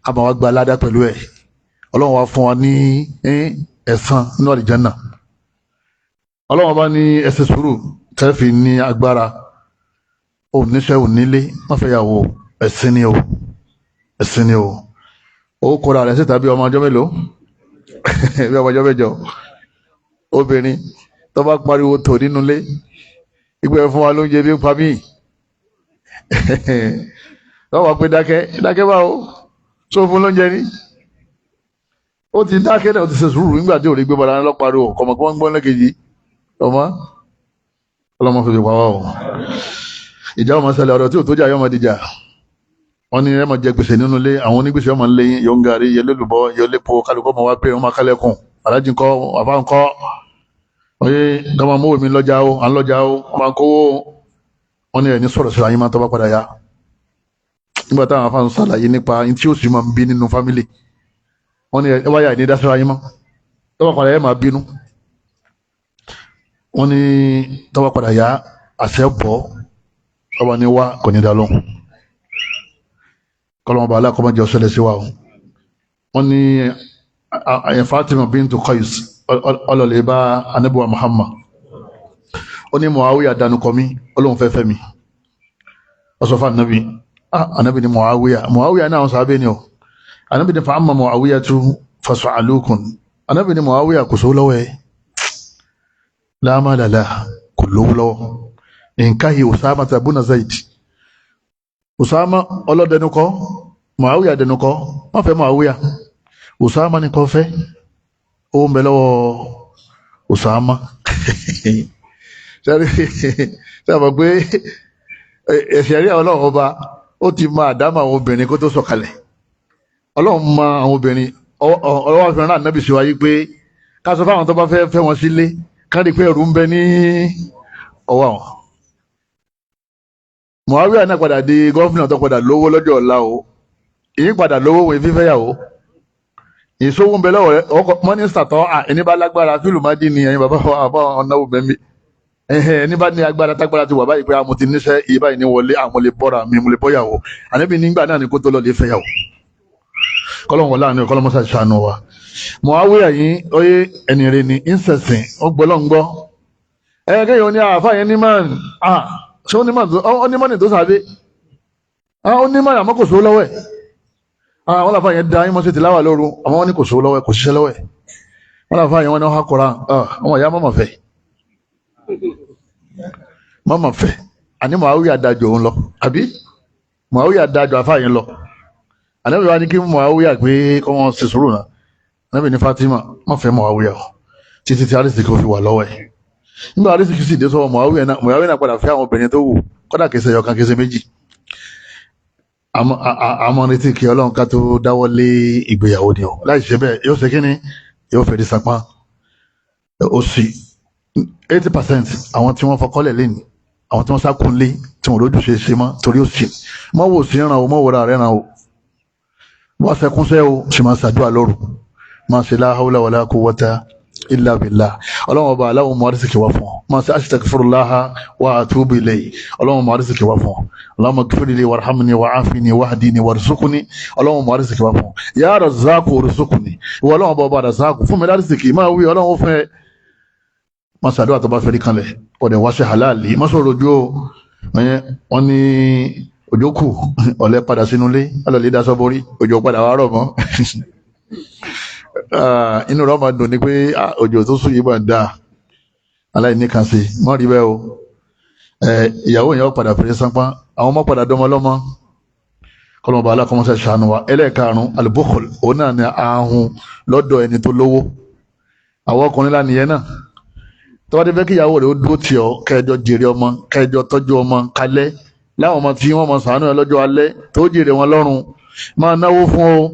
a máa wá gba aládá pẹ̀lú ẹ̀. Ọlọ́run wá fún wa ní ẹ̀san nínú àlìjánà. Ọlọ́run bá ní ẹsẹ̀ sùúrù tẹ́fì ní agbára. Ò níṣẹ́, ò nílé, wọ́n fẹ́ yàwó. Ẹ̀sìn ni o, ẹ̀sìn ni o. Ó kóra rẹ̀ síta bí ọmọ ọjọ́ mélòó, bí ọmọ ọjọ́ mẹ́jọ. Obìnrin tó bá pariwo tò nínú ilé ìgbẹ́ fún wa lóúnjẹ bí pa mí, lọ́wọ́ pé dákẹ́ dákẹ́ báwo, tó fún lóúnjẹ ní. Ó ti dákẹ́ náà, ó ti ṣe sùúrù nígbà tí ò rí gbé bọ́lá lọ́pàá kọ̀mọ̀ kí wọ́n gbọ́n lẹ́kejì ọmọ. Ọlọ́mọ fi pa wá o. Ìjà ọmọ ṣẹlẹ̀, ọ̀rọ̀ tí ò tó jà yọmọ dìjà. Wọ́n ní ẹ máa jẹ gbèsè nínú ilé, àwọn onígbèsè ọmọ ńlẹ yín, yóò ń gàrí, yẹ lólùbọ́, yẹ lépo, kálukọ́ ọmọ wa pé wọ́n máa kálẹ̀kùn. Alájí ńkọ́, àbá ńkọ́, oye gama mówó mi lọ́jà o, à ń lọ́jà o, wọ́n máa kówó. Wọ́n ní ẹni sọ̀rọ̀ síra yín máa tọ́ bá padà yá. Nígbà táwọn afáàn ṣàlàyé nípa ní tí ó sì máa ń bí nínú fámìlì, wọ́n ní ẹ wáyà ní dásíra yín mọ́, tọ́ bá padà yá máa bínú. Wọ́n ní tọ́ bá padà yá àṣẹ bọ́, ọba ní wá kò ní dá lóhùn. Kọlọmọba alákọ̀ọ́mọdé ọ̀sẹ̀lẹ̀ sí wa o. Wọ́n ní Fatima bintu Qais ọlọ́lẹ̀ bá anabiwa Muhammad. Ó ní Muawiya dánukọ mi, olóhùn fẹ́ fẹ́ mi. Ó sọ fún anabi, anabi ní Muawiya, Muawiya náà wọ́n sábẹ́ ni o. Anabi ní fa'amma Muawiya tu fas'alukun. Anabi ní Muawiya kò sówó lọ́wọ́ ẹ̀, láàmàlàlà kò lówó lọ́wọ́. Nkahi Usama tabuna Zaid. Usama ọlọ́dẹnukọ, Muawiya dẹnukọ, wọ́n fẹ́ Muawiya. Usama ni kò fẹ́, ó ń bẹ lọ́wọ́ Usama. Sẹ́ni pé ẹ̀sẹ̀ rí Ọlọ́run ọba, ó ti máa dámọ̀ àwọn obìnrin kó tó sọ̀kalẹ̀. Ọlọ́run mọ àwọn obìnrin, ọlọ́wọ́ fi rán ànábì sí wa yí pé ká sọ fáwọn tó bá fẹ́ fẹ́ wọn sílé, ká rí pé ẹ̀rù ń bẹ ní ọwọ́ àwọn. Muawiya náà padà di gọ́fìnà tó padà lówó lọ́jọ́ ọ̀la o. Èyí padà lówó wọn fífẹ́ yàwó. Ìṣòwò ń bẹ lọ́wọ́ rẹ, ọkọ̀ mọ́nísítà tán, ẹni bá lágbára fílù má dín ní ẹ̀yin bàbá àbá ọ̀nàwó bẹ́ẹ̀ mi. Ẹni bá ní agbára tágbára ti wà báyìí pé mo ti níṣẹ́ iye báyìí ní wọlé, àwọn lè bọ́ra mi, mo lè bọ́yàwó. Àníbi nígbà náà ni kó tó lọ lè fẹ́yàwó. Kọ́lọ́mù wọlé àánú, kọ́lọ́mù ṣàṣàánú wa. Muawiya yìí oyè ẹni rẹ ni ìṣẹ̀sìn ó gbọ́ lọ́ngbọ́. Ẹ kéèyàn ní àáfàá yẹn ní máa ṣé onímọ̀nì tó sàbẹ̀ onímọ̀nì àmọ́ kò sówó lọ́wọ́ ẹ̀. Àwọn làfà yẹn da ìmọ̀ sí ti láwà lóru, àmọ́ wọ́n ní kò sówó lọ́wọ́ ẹ̀, kò ṣiṣẹ́ lọ́wọ́ ẹ̀. Wọ́n làfà yẹn wọ́n ní wọ́n kọ́ra àwọn ìyá mọ̀mọ̀ fẹ́ mọ̀mọ̀ fẹ́. Àní Muawiya dájọ́ òun lọ, àbí Muawiya dájọ́ àfà yẹn lọ. Ànábì wa ní kí Muawiya pé kọ́ wọn ṣe sùúrù náà. Ànábì ní Fatima má fẹ́ Muawiya o títí tí arísìkí fi wà lọ́wọ́ ẹ̀. Nígbà arísìkí sì dé sọ́wọ́ Muawiya náà, Muawiya náà padà fẹ́ àwọn obìnrin tó wù, kọ́dà kìí ṣe ọ̀kan kìí ṣe méjì. Àmọ́ retí kí Ọlọ́run ká tó dáwọ́ lé ìgbéyàwó ni o. Láì ṣe bẹ́ẹ̀ yóò ṣe kíni, yóò fèrè sapá. Ó sì 80% àwọn tí wọ́n fọkọ́lẹ̀ lẹ́nu, àwọn tí wọ́n sákùn lé tí wọ́n lójú ṣe ṣe mọ́ torí ó sì mọ́ wò sí ràn o, mọ́ wòra rẹ̀ ràn o. Wọ́n sẹkúnṣẹ́ o, sì máa ṣàdúrà lóru, máa ṣe la hawla wala quwwata illa billah. Ọlọ́run ọba aláwọ̀ mọ̀ àrísìkì wá fún ọ. Máa ṣe astaghfirullaha wa atubu ilayhi. Ọlọ́run mọ̀ àrísìkì wá fún ọ. Allahumma ighfirli warhamni wa'afini wahdini warzuqni. Ọlọ́run mọ̀ àrísìkì wá fún ọ. Ya razzaqu warzuqni. Ìwọ ọlọ́run ọba ọba razzaqu fún mi lárísìkì máa wí ọlọ́run fún ẹ. Máa ṣàdúrà tó bá fẹ́ rí kanlẹ̀. Ọ̀dẹ̀ wá ṣe halali. Má sọ̀rọ̀ ojú o. Wọ́n ní òjò kù ọ̀lẹ́ padà sínú ilé. Ọlọ́lẹ̀ daṣọ borí. Òjò padà wá rọ̀ mọ́. Inú rẹ̀ máa dùn ni pé òjò tó sùn yìí máa dáa. Aláìní kan sí mọ́ rí bẹ́ẹ̀ o. Ìyàwó yẹn padà fèrè sánpá, àwọn ọmọ padà dọ́mọ lọ́mọ. Kọlọ́mọba alákọ̀ọ́mọṣẹ́ ṣàánú wa. Ẹlẹ́ẹ̀karùn-ún al-bukhul, òun náà ni ahun lọ́dọ̀ ẹni tó lówó. Àwọn ọkùnrin lánìyẹn náà tọ́wọ́ dé fẹ́ kí ìyàwó rẹ̀ ó dúró tì ọ́, kẹjọ jèrè ọmọ, kẹjọ tọ́jú ọmọ kalẹ̀, láwọn ọmọ tí wọ́n mọ ṣàánú ẹ lọ́jọ́ alẹ́ tó jèrè wọn lọ́rùn. Máa náwó fún o,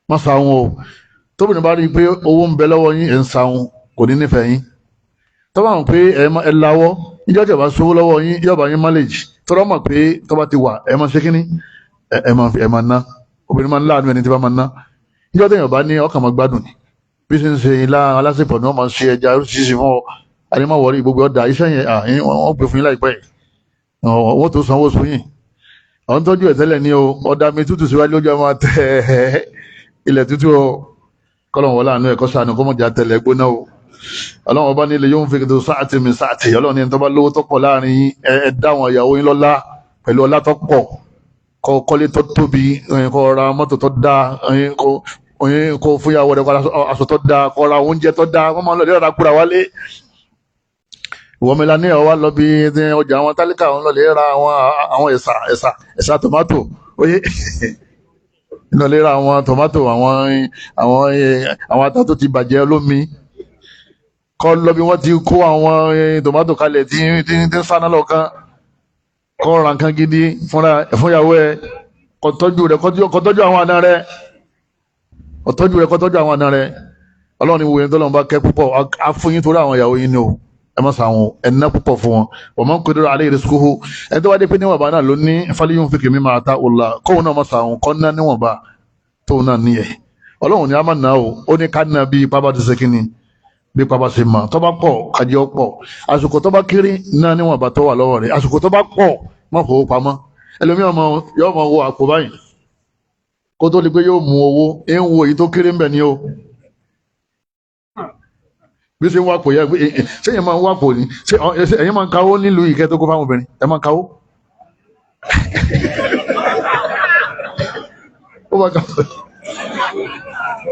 má ṣàwọn o. Tóbìnrin bá rí i pé owó ń bẹ lọ́wọ́ yín, ẹ̀ ń ṣàwọn, kò ní nífẹ̀ẹ́ yín. Tọ́ba mọ̀ pé ẹ lawọ́, níjọ́ tí ẹ bá sówó lọ́wọ́ yín, yóò bá yín máléjì. Tọ́rọ́ mọ̀ pé tọ́ba ti wà, ẹ máa ṣe kínní, ẹ máa ná. Obìnrin máa ń láàánú ẹni tí bá máa ná. Níjọ́ tí èèyàn bá ní ọkàn máa gbádùn ni. Bí ṣe ń ṣe ilá alásèpọ̀ ni wọ́n máa ń ṣe ẹja oríṣiríṣi fún ọ. Àní má wọrí gbogbo ọ̀dà iṣẹ́ yẹn, wọ́n gbé fún yín láìpẹ́ yìí. Wọ́n tó sanwó sún yín. Àwọn tọ́jú ẹ̀ tẹ́lẹ̀ ní o, ọ̀dà mi tútù síwájú lójú ọmọ tẹ ilẹ̀ tútù o. Kọ́lọ́n wọlé àánú ẹ̀kọ́ sànù kó mọ̀jà tẹ̀lẹ̀ gbóná o. Ọlọ́run ọba nílé yóò ń fi kìtò sáàtì mi sáàtì. Ọlọ́run ní ẹni tó bá lówó tó pọ̀ láàrin yín, ẹ dá àwọn ìyàwó yín lọ́lá pẹ̀lú ọlá tó pọ̀. Kó kọ́lé tó tóbi, kó ra mọ́tò tó dáa, kó fún ìyàwó rẹ̀ kó aṣọ tó dáa, kó ra oúnjẹ tó dáa. Wọ́n máa ń lọ lè ra kúra wálé. Ìwọ Melania wá lọ bí ọjà àwọn tálíkà, wọn lọ lè ra àwọn ẹ̀sà ẹ̀sà ẹ̀sà tòmátò. Oyé lọ lè ra àwọn tòmátò, àwọn ata tó ti bàjẹ́ lómi. Kọ́ lọ bí wọ́n ti kó àwọn tòmátò kalẹ̀ tí ń sáná lọ́kàn. Kọ́ ra nǹkan gidi fúnyàwó ẹ, kó tọ́jú rẹ̀, kó tọ́jú àwọn àna rẹ̀, kó tọ́jú rẹ̀, kó tọ́jú àwọn àna rẹ̀. Ọlọ́run ni wòye tọ́lọ́run bá kẹ́ púpọ̀ á fún yín torí àwọn ìyàwó yín ni o. Ẹ má sàwọn ẹ̀ná púpọ̀ fún wọn. Wọ́n máa ń kó alẹ́ ìrẹsìkóhó ẹni tó bá dé pé níwọ̀nba náà ló ní fálíyún fi kèmí máa ta ọ̀la kóun náà má sàwọn kọ́ ná níwọ̀nba tóun náà níyẹ̀. Ọlọ́run ni a máa ná o, ó ní ká ná bí ipá bá ti ṣe kíni, bí ipá bá ṣe mọ̀. Tó bá pọ̀ kájẹ́ pọ̀, àsìkò tó bá kéré ná níwọ̀nba tó wà lọ́wọ́ rẹ̀, àsìkò tó bá pọ̀ má fowó pamọ́. Ẹlòmíràn yóò máa wo àpò báyìí kó tó di pé yóò mú owó, ń wo èyí tó kéré ń bẹ̀ ni o. Bí ṣe ń wápò yẹ, ṣé ẹ̀yin máa ń wápò ni? Ṣé ẹ̀yin máa ń kawó nílùú ìkẹ́ tó kó fáwọn obìnrin? Ẹ máa ń kawó.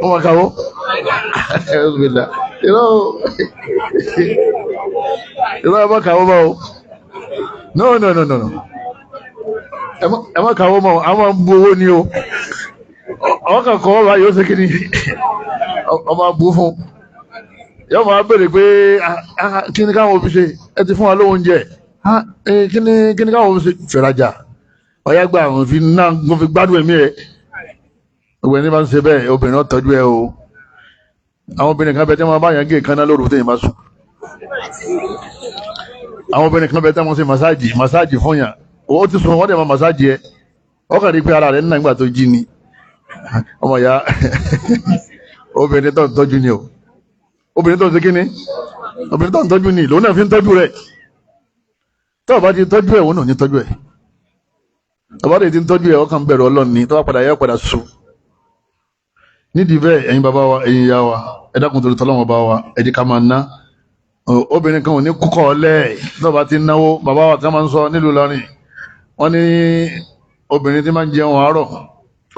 Ó máa kawó. Ìrọ̀ ẹ máa kawó mọ́ o. No no no no. Ẹ máa kawó mọ́ o, a máa ń bu owó ni o. Ọkàn kọ́ ọba yóò ṣe kí ni? Ọba bu fún yóò máa bèrè pé kí ni káwọn òbí ṣe, ẹ ti fún wa lóúnjẹ oúnjẹ, kí ni káwọn òbí ṣe, fẹ̀rajà ọ̀yá gba àwọn fi ná mo fi gbádùn ẹ̀mí ẹ̀. Ògbẹ́ ní bá ń ṣe bẹ́ẹ̀, obìnrin náà tọ́jú ẹ o. Àwọn obìnrin kan bẹ tí wọ́n bá yàn gé kaná lóru téèyàn bá sùn. Àwọn obìnrin kan bẹ tí wọ́n ṣe màsáàjì fún yàn, ó ti sùn wọ́n dẹ̀ máa màsáàjì ẹ, ọkàn rí pé ara rẹ̀ nínú ìgbà tó jí ni. Ọmọ ìyá obìnrin tó ń tọ́jú ni o, obìnrin tó ń ṣe kí ni, obìnrin tó ń tọ́jú ni lòun náà fi ń tọ́jú rẹ̀. Tó o bá ti tọ́jú ẹ̀, òun náà ní tọ́jú ẹ̀. Tó o bá ti tọ́jú ẹ̀, ọkàn bẹ̀rù Ọlọ́run ni, tó bá padà yẹ padà sùn. Nídìí bẹ́ẹ̀, ẹ̀yin bàbá wa, ẹ̀yin ìyá wa, ẹ dákun torí tọ́lọ́wọ́n bá wa, ẹ jẹ́ ká máa ná. Obìnrin kan ò ní kúkọ̀ ọ̀lẹ́ tó bá ti náwó. Bàbá wa kan máa ń sọ nílùú Ìlọrin, wọ́n ní obìnrin tí máa ń jẹun àárọ̀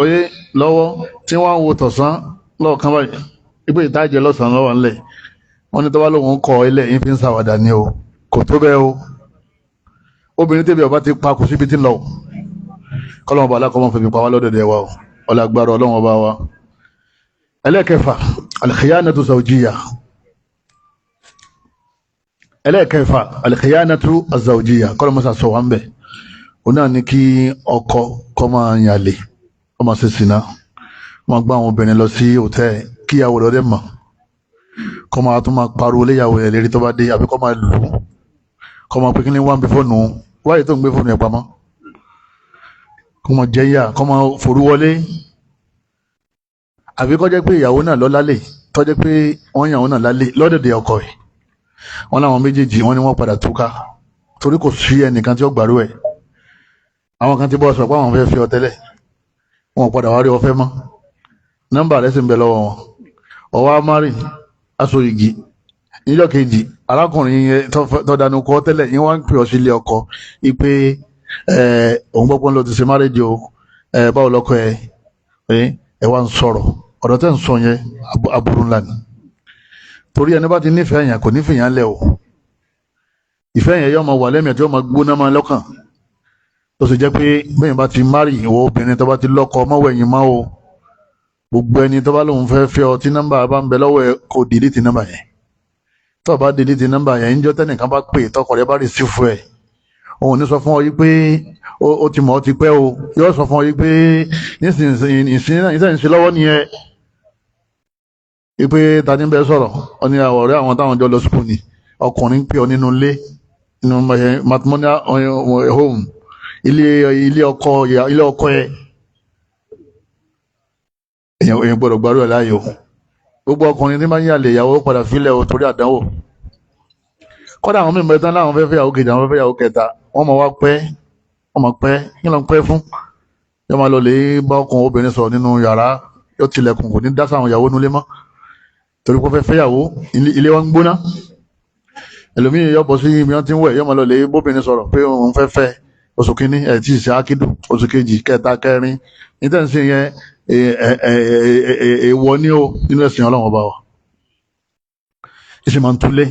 oyé lọ́wọ́ tí wọ́n ń wo tọ̀sán lọ́ọ̀kan báyìí, ipò ìtajẹ lọ́sàn-án lọ́wọ́ ńlẹ̀, wọ́n ní tọ́wá lóun kọ́ ilẹ̀ yín fi ń ṣàwàdà ni o, kò tó bẹ́ẹ̀ o. Obìnrin tẹ́bi ọba ti pa kò síbi tí ń lọ o. Kọ́lọ́mọba alákọ̀ọ́mọ fẹ̀mí pa wá lọ́dọ̀dẹ̀ wa o, ọlágbára Ọlọ́run ọba wa. Ẹlẹ́ẹ̀kẹfà, al-khiyanatu zawjiyya. Ẹlẹ́ẹ̀kẹfà, al-khiyanatu az-zawjiyya, kọ́lọ́mọsà sọ wá ń bẹ̀. Òun náà ní kí ọkọ kọ́ máa yàlè, kọ́ máa ṣe sìnà, wọ́n gbá àwọn obìnrin lọ sí hòtẹ́ẹ̀ kíyàwó rẹ̀ mọ̀, kọ́ máa tún máa pariwo léyàwó rẹ̀ lérí tó bá dé, àbí kọ́ máa lù ú, kọ́ máa pé kí ni wọ́n ń gbé fóònù, wáyé tó ń gbé fóònù ẹ̀ pamọ́, kọ́ máa jẹ́yà, kọ́ máa forú wọlé, àbí kọ́ jẹ́ pé ìyàwó náà lọ lálẹ́, tó jẹ́ pé wọ́n yàwó náà lálẹ́ lọ́dẹ̀dẹ̀ ọkọ ẹ̀. Wọ́n láwọn méjèèjì wọ́n ní wọ́n padà túká, torí kò sí ẹnìkan tí ó gbàrú ẹ̀. Àwọn kan ti bọ́ sọ pé àwọn fẹ́ fi ọ tẹ́lẹ̀, wọn padà wá rí ọ fẹ́ mọ́, nọ́mbà rẹ̀ sì ń bẹ lọ́wọ́ wọn. Ọwọ́ amárì aṣọ igi níjọ́ kejì, arákùnrin yẹn tó dánú kọ tẹ́lẹ̀ yín wá ń pè ọ sí ilé ọkọ ipe òun gbọ́ pé ń lọ ti ṣe márèjì o, báwo lọ́kọ ẹ ẹ wá ń sọ̀rọ̀ ọ̀rọ̀ tẹ́ ń sọ yẹn aburú ńlá ni. Torí ẹni bá ti nífẹ̀ẹ́ yẹn kò nífẹ̀ẹ́ yẹn lẹ̀ o, ìfẹ́ yẹn yóò máa wà lẹ́mìí tí yóò máa gbóná máa lọ́kàn. Tó sì jẹ́ pé bẹ́ẹ̀ bá ti márì, ìwọ obìnrin tó bá ti lọ́kọ mọ́wọ́ ẹ̀yìn máa o, gbogbo ẹni tó bá lóun fẹ́ fẹ́ ọ tí nọ́mbà bá ń bẹ lọ́wọ́ ẹ, kò dìlítì nọ́mbà yẹn. Tó o bá dìlítì nọ́mbà yẹn, níjọ́ tẹ́nìkan bá pè tọkọ rẹ bá rìsífù ẹ̀, òun ní sọ fún ọ yí pé ó ti mọ̀ ọ́ ti pẹ́ o, yóò sọ fún ọ yí pé nísinsìnyí lọ́wọ́ nìyẹn, yí pé ta ni bẹ́ẹ̀ sọ̀rọ̀ ọ ní ọ̀rẹ́ àwọn táwọn jọ lọ sùkúl ni, ọkùnrin pè ọ nínú ilé, nínú matrimonial home, ilé ọkọ ẹ. Èèyàn gbọ́dọ̀ gbárù ẹ̀ láàyò. Gbogbo ọkùnrin tí máa ń yàlè ìyàwó padà fílẹ̀ o torí àdánwò. Kọ́dà àwọn mìíràn tán láwọn fẹ́ fẹ́ ìyàwó kejì, àwọn fẹ́ fẹ́ ìyàwó kẹta, wọ́n máa wá pẹ́, wọ́n máa pẹ́, kí ló ń pẹ́ fún? Yóò máa lọ lè bá ọkùnrin obìnrin sọ̀rọ̀ nínú yàrá, yóò tilẹ̀kùn, kò ní dá sáwọn ìyàwó nulẹ̀ mọ́ torí pé fẹ́ fẹ́ ìyàwó, ilé wọn ń gbóná. Ẹlòmíì yóò bọ́ sí ibi wọn ti ń wẹ̀, yóò máa lọ lè bóbìnrin sọ̀rọ̀ pé òun fẹ́ fẹ́ oṣù kínní ẹ̀ tí ì ṣe ákídù, oṣù kejì, kẹta, kẹrin, nítẹ̀sí yẹn èèwọ̀ ní o nínú ẹ̀sìn Ọlọ́run ọba wa. Ìṣe máa ń túlé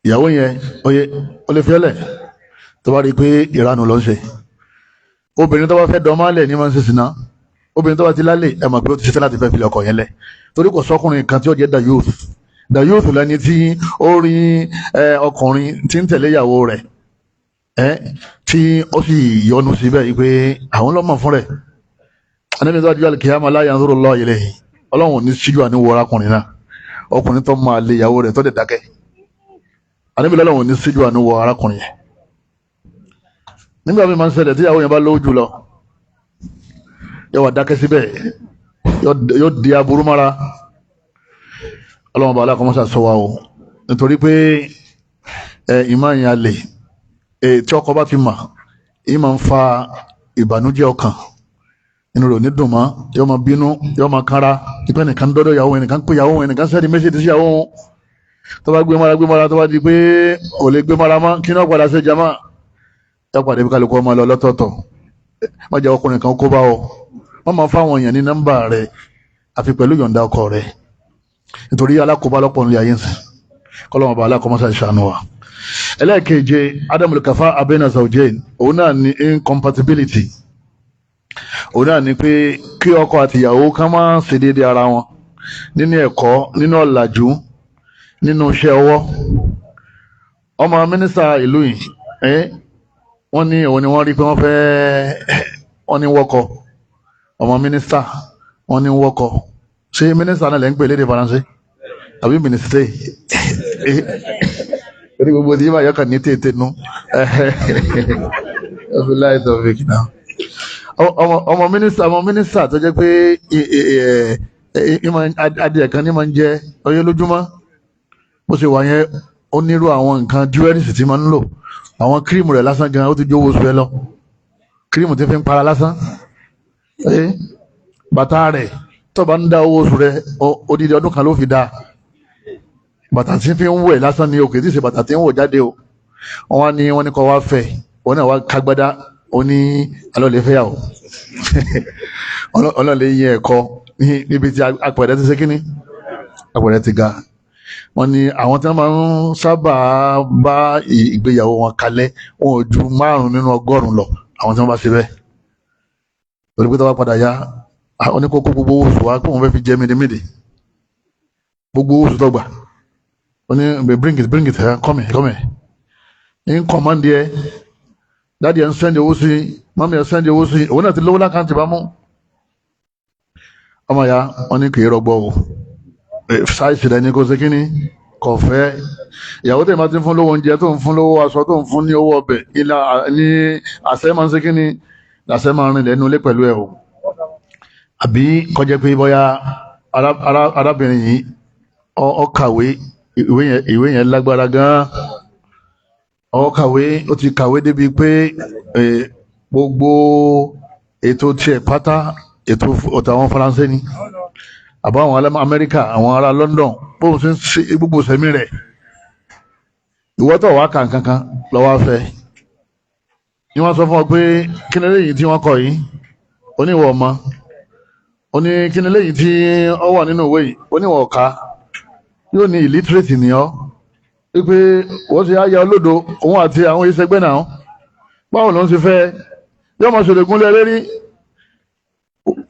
ìyàwó yẹn, oye ó lè fiẹ́lẹ̀ tó bá rí i pé ìranù ló ń ṣe. Obìnrin tó bá fẹ́ dán mọ́lẹ̀ ní máa ń ṣe sìná. Obìnrin tó bá ti lálẹ́ ẹ̀ mọ̀ pé ó ti ṣetán láti fẹ́ fi ọkọ yẹn lẹ̀, torí kò sọ́kùnrin kan tí ó jẹ́ da youth Dayuth lẹni tí ó rí ọkùnrin tí ń tẹ̀lé ìyàwó rẹ̀ tí ó sì yọnu síbẹ̀ yìí pé àwọn lọ́mọ fún rẹ̀. Ànábì tó wá di al-qiyama la yanzuru Allahu ilayhi, Ọlọ́run ní síjú àní wọ arákùnrin náà, ọkùnrin tó máa lé ìyàwó rẹ̀ tó dẹ̀ dákẹ́. Ànábì lọ́lọ́run ní síjú àní wọ arákùnrin yẹn. Nígbà mi máa ń ṣẹlẹ̀ tí ìyàwó yẹn bá lówó jù lọ, yóò wá dákẹ́ síbẹ̀, yóò di aburú mára. Ọlọ́run bá aláàkọ́mọ́sà sọ wa o, nítorí pé ìmọ̀ yẹn alè tí ọkọ bá ti mà, ìmọ̀ ń fa ìbànújẹ́ ọkàn, inú rẹ̀ ò ní dùn mọ́, yóò máa bínú, yóò máa kára, ìpẹ́ nìkan dọ́dọ̀ ìyàwó, ẹnìkan pé ìyàwó, ẹnìkan sẹ́ni méjèèjì sí ìyàwó. Tó bá gbé mọ́ra gbé mọ́ra, tó bá di pé ò lè gbé mọ́ra mọ́, kí náà padà ṣe jama, yóò padà bí kálukú ọmọ lọ lọ́tọ̀ọ̀tọ̀. Má jẹ́ ọkùnrin kan kó bá ọ, wọ́n máa fáwọn èèyàn ní nọ́mbà rẹ̀ àfi pẹ̀lú yọ̀ǹda ọkọ rẹ̀, nítorí alákòóbá lọ́pọ̀ nílé ayé ń sìn. Kọ́lọ́mọ bá alákòómọ́sá ìṣàánú wa. Ẹlẹ́ẹ̀keje, adamul kafa abena zawjain, òun náà ní incompatibility. Òun náà ní pé kí ọkọ àtìyàwó ká máa ṣe déédéé ara wọn nínú ẹ̀kọ́, nínú ọ̀làjú, nínú iṣẹ́ ọwọ́. Ọmọ mínísítà ìlú yìí, wọ́n ní òun ni wọ́n rí pé wọ́n fẹ́, wọ́n ní wọ́kọ. Ọmọ mínísítà wọ́n ní wọ́kọ. Ṣé mínísítà náà lè ń pè lédè Faransé àbí mínísítè? Torí gbogbo tí yíba yọkàn ní tètè nu. Ọmọ mínísítà, ọmọ mínísítà tó jẹ́ pé adìẹ kan ní máa ń jẹ ọyẹ lójúmọ́, bó ṣe wà yẹn, ó nírú àwọn nǹkan jewelries tí máa ń lò, àwọn kírímù rẹ̀ lásán gan, ó ti jó owó oṣù ẹ lọ, kírímù tí fi ń para lásán, bàtà rẹ̀ tó bá ń dá owó oṣù rẹ̀ odidi ọdún kan ló fi dá. Bàtà tí fi ń wẹ̀ lásán ni òkè tí ṣe bàtà tí ń wọ̀ jáde o. Wọ́n ní wọ́n ní kọ́ wá fẹ́, wọ́n náà wá kágbádá, ó ní alọ́lẹ̀ fẹ́yàwó, ọlọ́lẹ̀ yẹn ẹ̀kọ́ níbi tí apẹ̀rẹ̀ ti ṣe kíní, apẹ̀rẹ̀ ti ga. Wọ́n ní àwọn tí wọ́n máa ń sábà bá ìgbéyàwó wọn kalẹ̀, wọn ò ju 5 nínú 100 lọ, àwọn tí wọ́n bá ṣe bẹ́ẹ̀. Torí pé tó bá padà yá, oníkókó gbogbo oṣù wa kó wọn fẹ́ fi jẹ mídìmídì, gbogbo oṣù tó gbà. Ó ní bring it, bring it, come here, come here. Ń kọ̀mọ́ndì ẹ, dáàdi ẹ̀ ń sẹ́ndì owó sí, mọ́mí ẹ̀ sẹ́ndì owó sí, òun náà ti lówó lákàntì bá mú. Ọmọ ya, wọ́n ní kì í rọgbọ o, sáìsì rẹ̀ ní kò sí kíní, kò fẹ́. Ìyàwó tẹ̀ máa ti ń fún lówó oúnjẹ, tó ń fún lówó aṣọ, tó ń fún ní owó ọbẹ̀, ilà ní àṣẹ máa ń ṣe kíní, àṣẹ máa ń rìn lẹ́nu ilé pẹ̀lú ẹ̀ o. Àbí kọjá pé bóyá arábìnrin yìí ó kàwé, ìwé yẹn lágbára gan-an, ó kàwé, ó ti kàwé débi pé gbogbo ètò tiẹ̀ pátá, ètò ọ̀tọ̀ àwọn Faransé ni, àbá àwọn Amẹ́ríkà, àwọn ará London, bóun ṣe ń ṣe gbogbo sẹ́mi rẹ̀. Ìwọ́tọ̀ wá kà kankan lọ́wọ́ fẹ́ ni wọ́n sọ fún ọ pé kí ni eléyìí tí wọ́n kọ yìí, oníwọ̀ ọmọ, oní kí ni eléyìí tí ó wà nínú ìwé yìí, oníwọ̀ ọ̀ka, yóò ní illiterate ni ọ́, wípé wọ́n ti yá olódo, òun àti àwọn ìṣẹ́gbẹ́ náà, báwo ló ń ṣe fẹ́ yóò máa ṣòro gúnlẹ̀ lérí.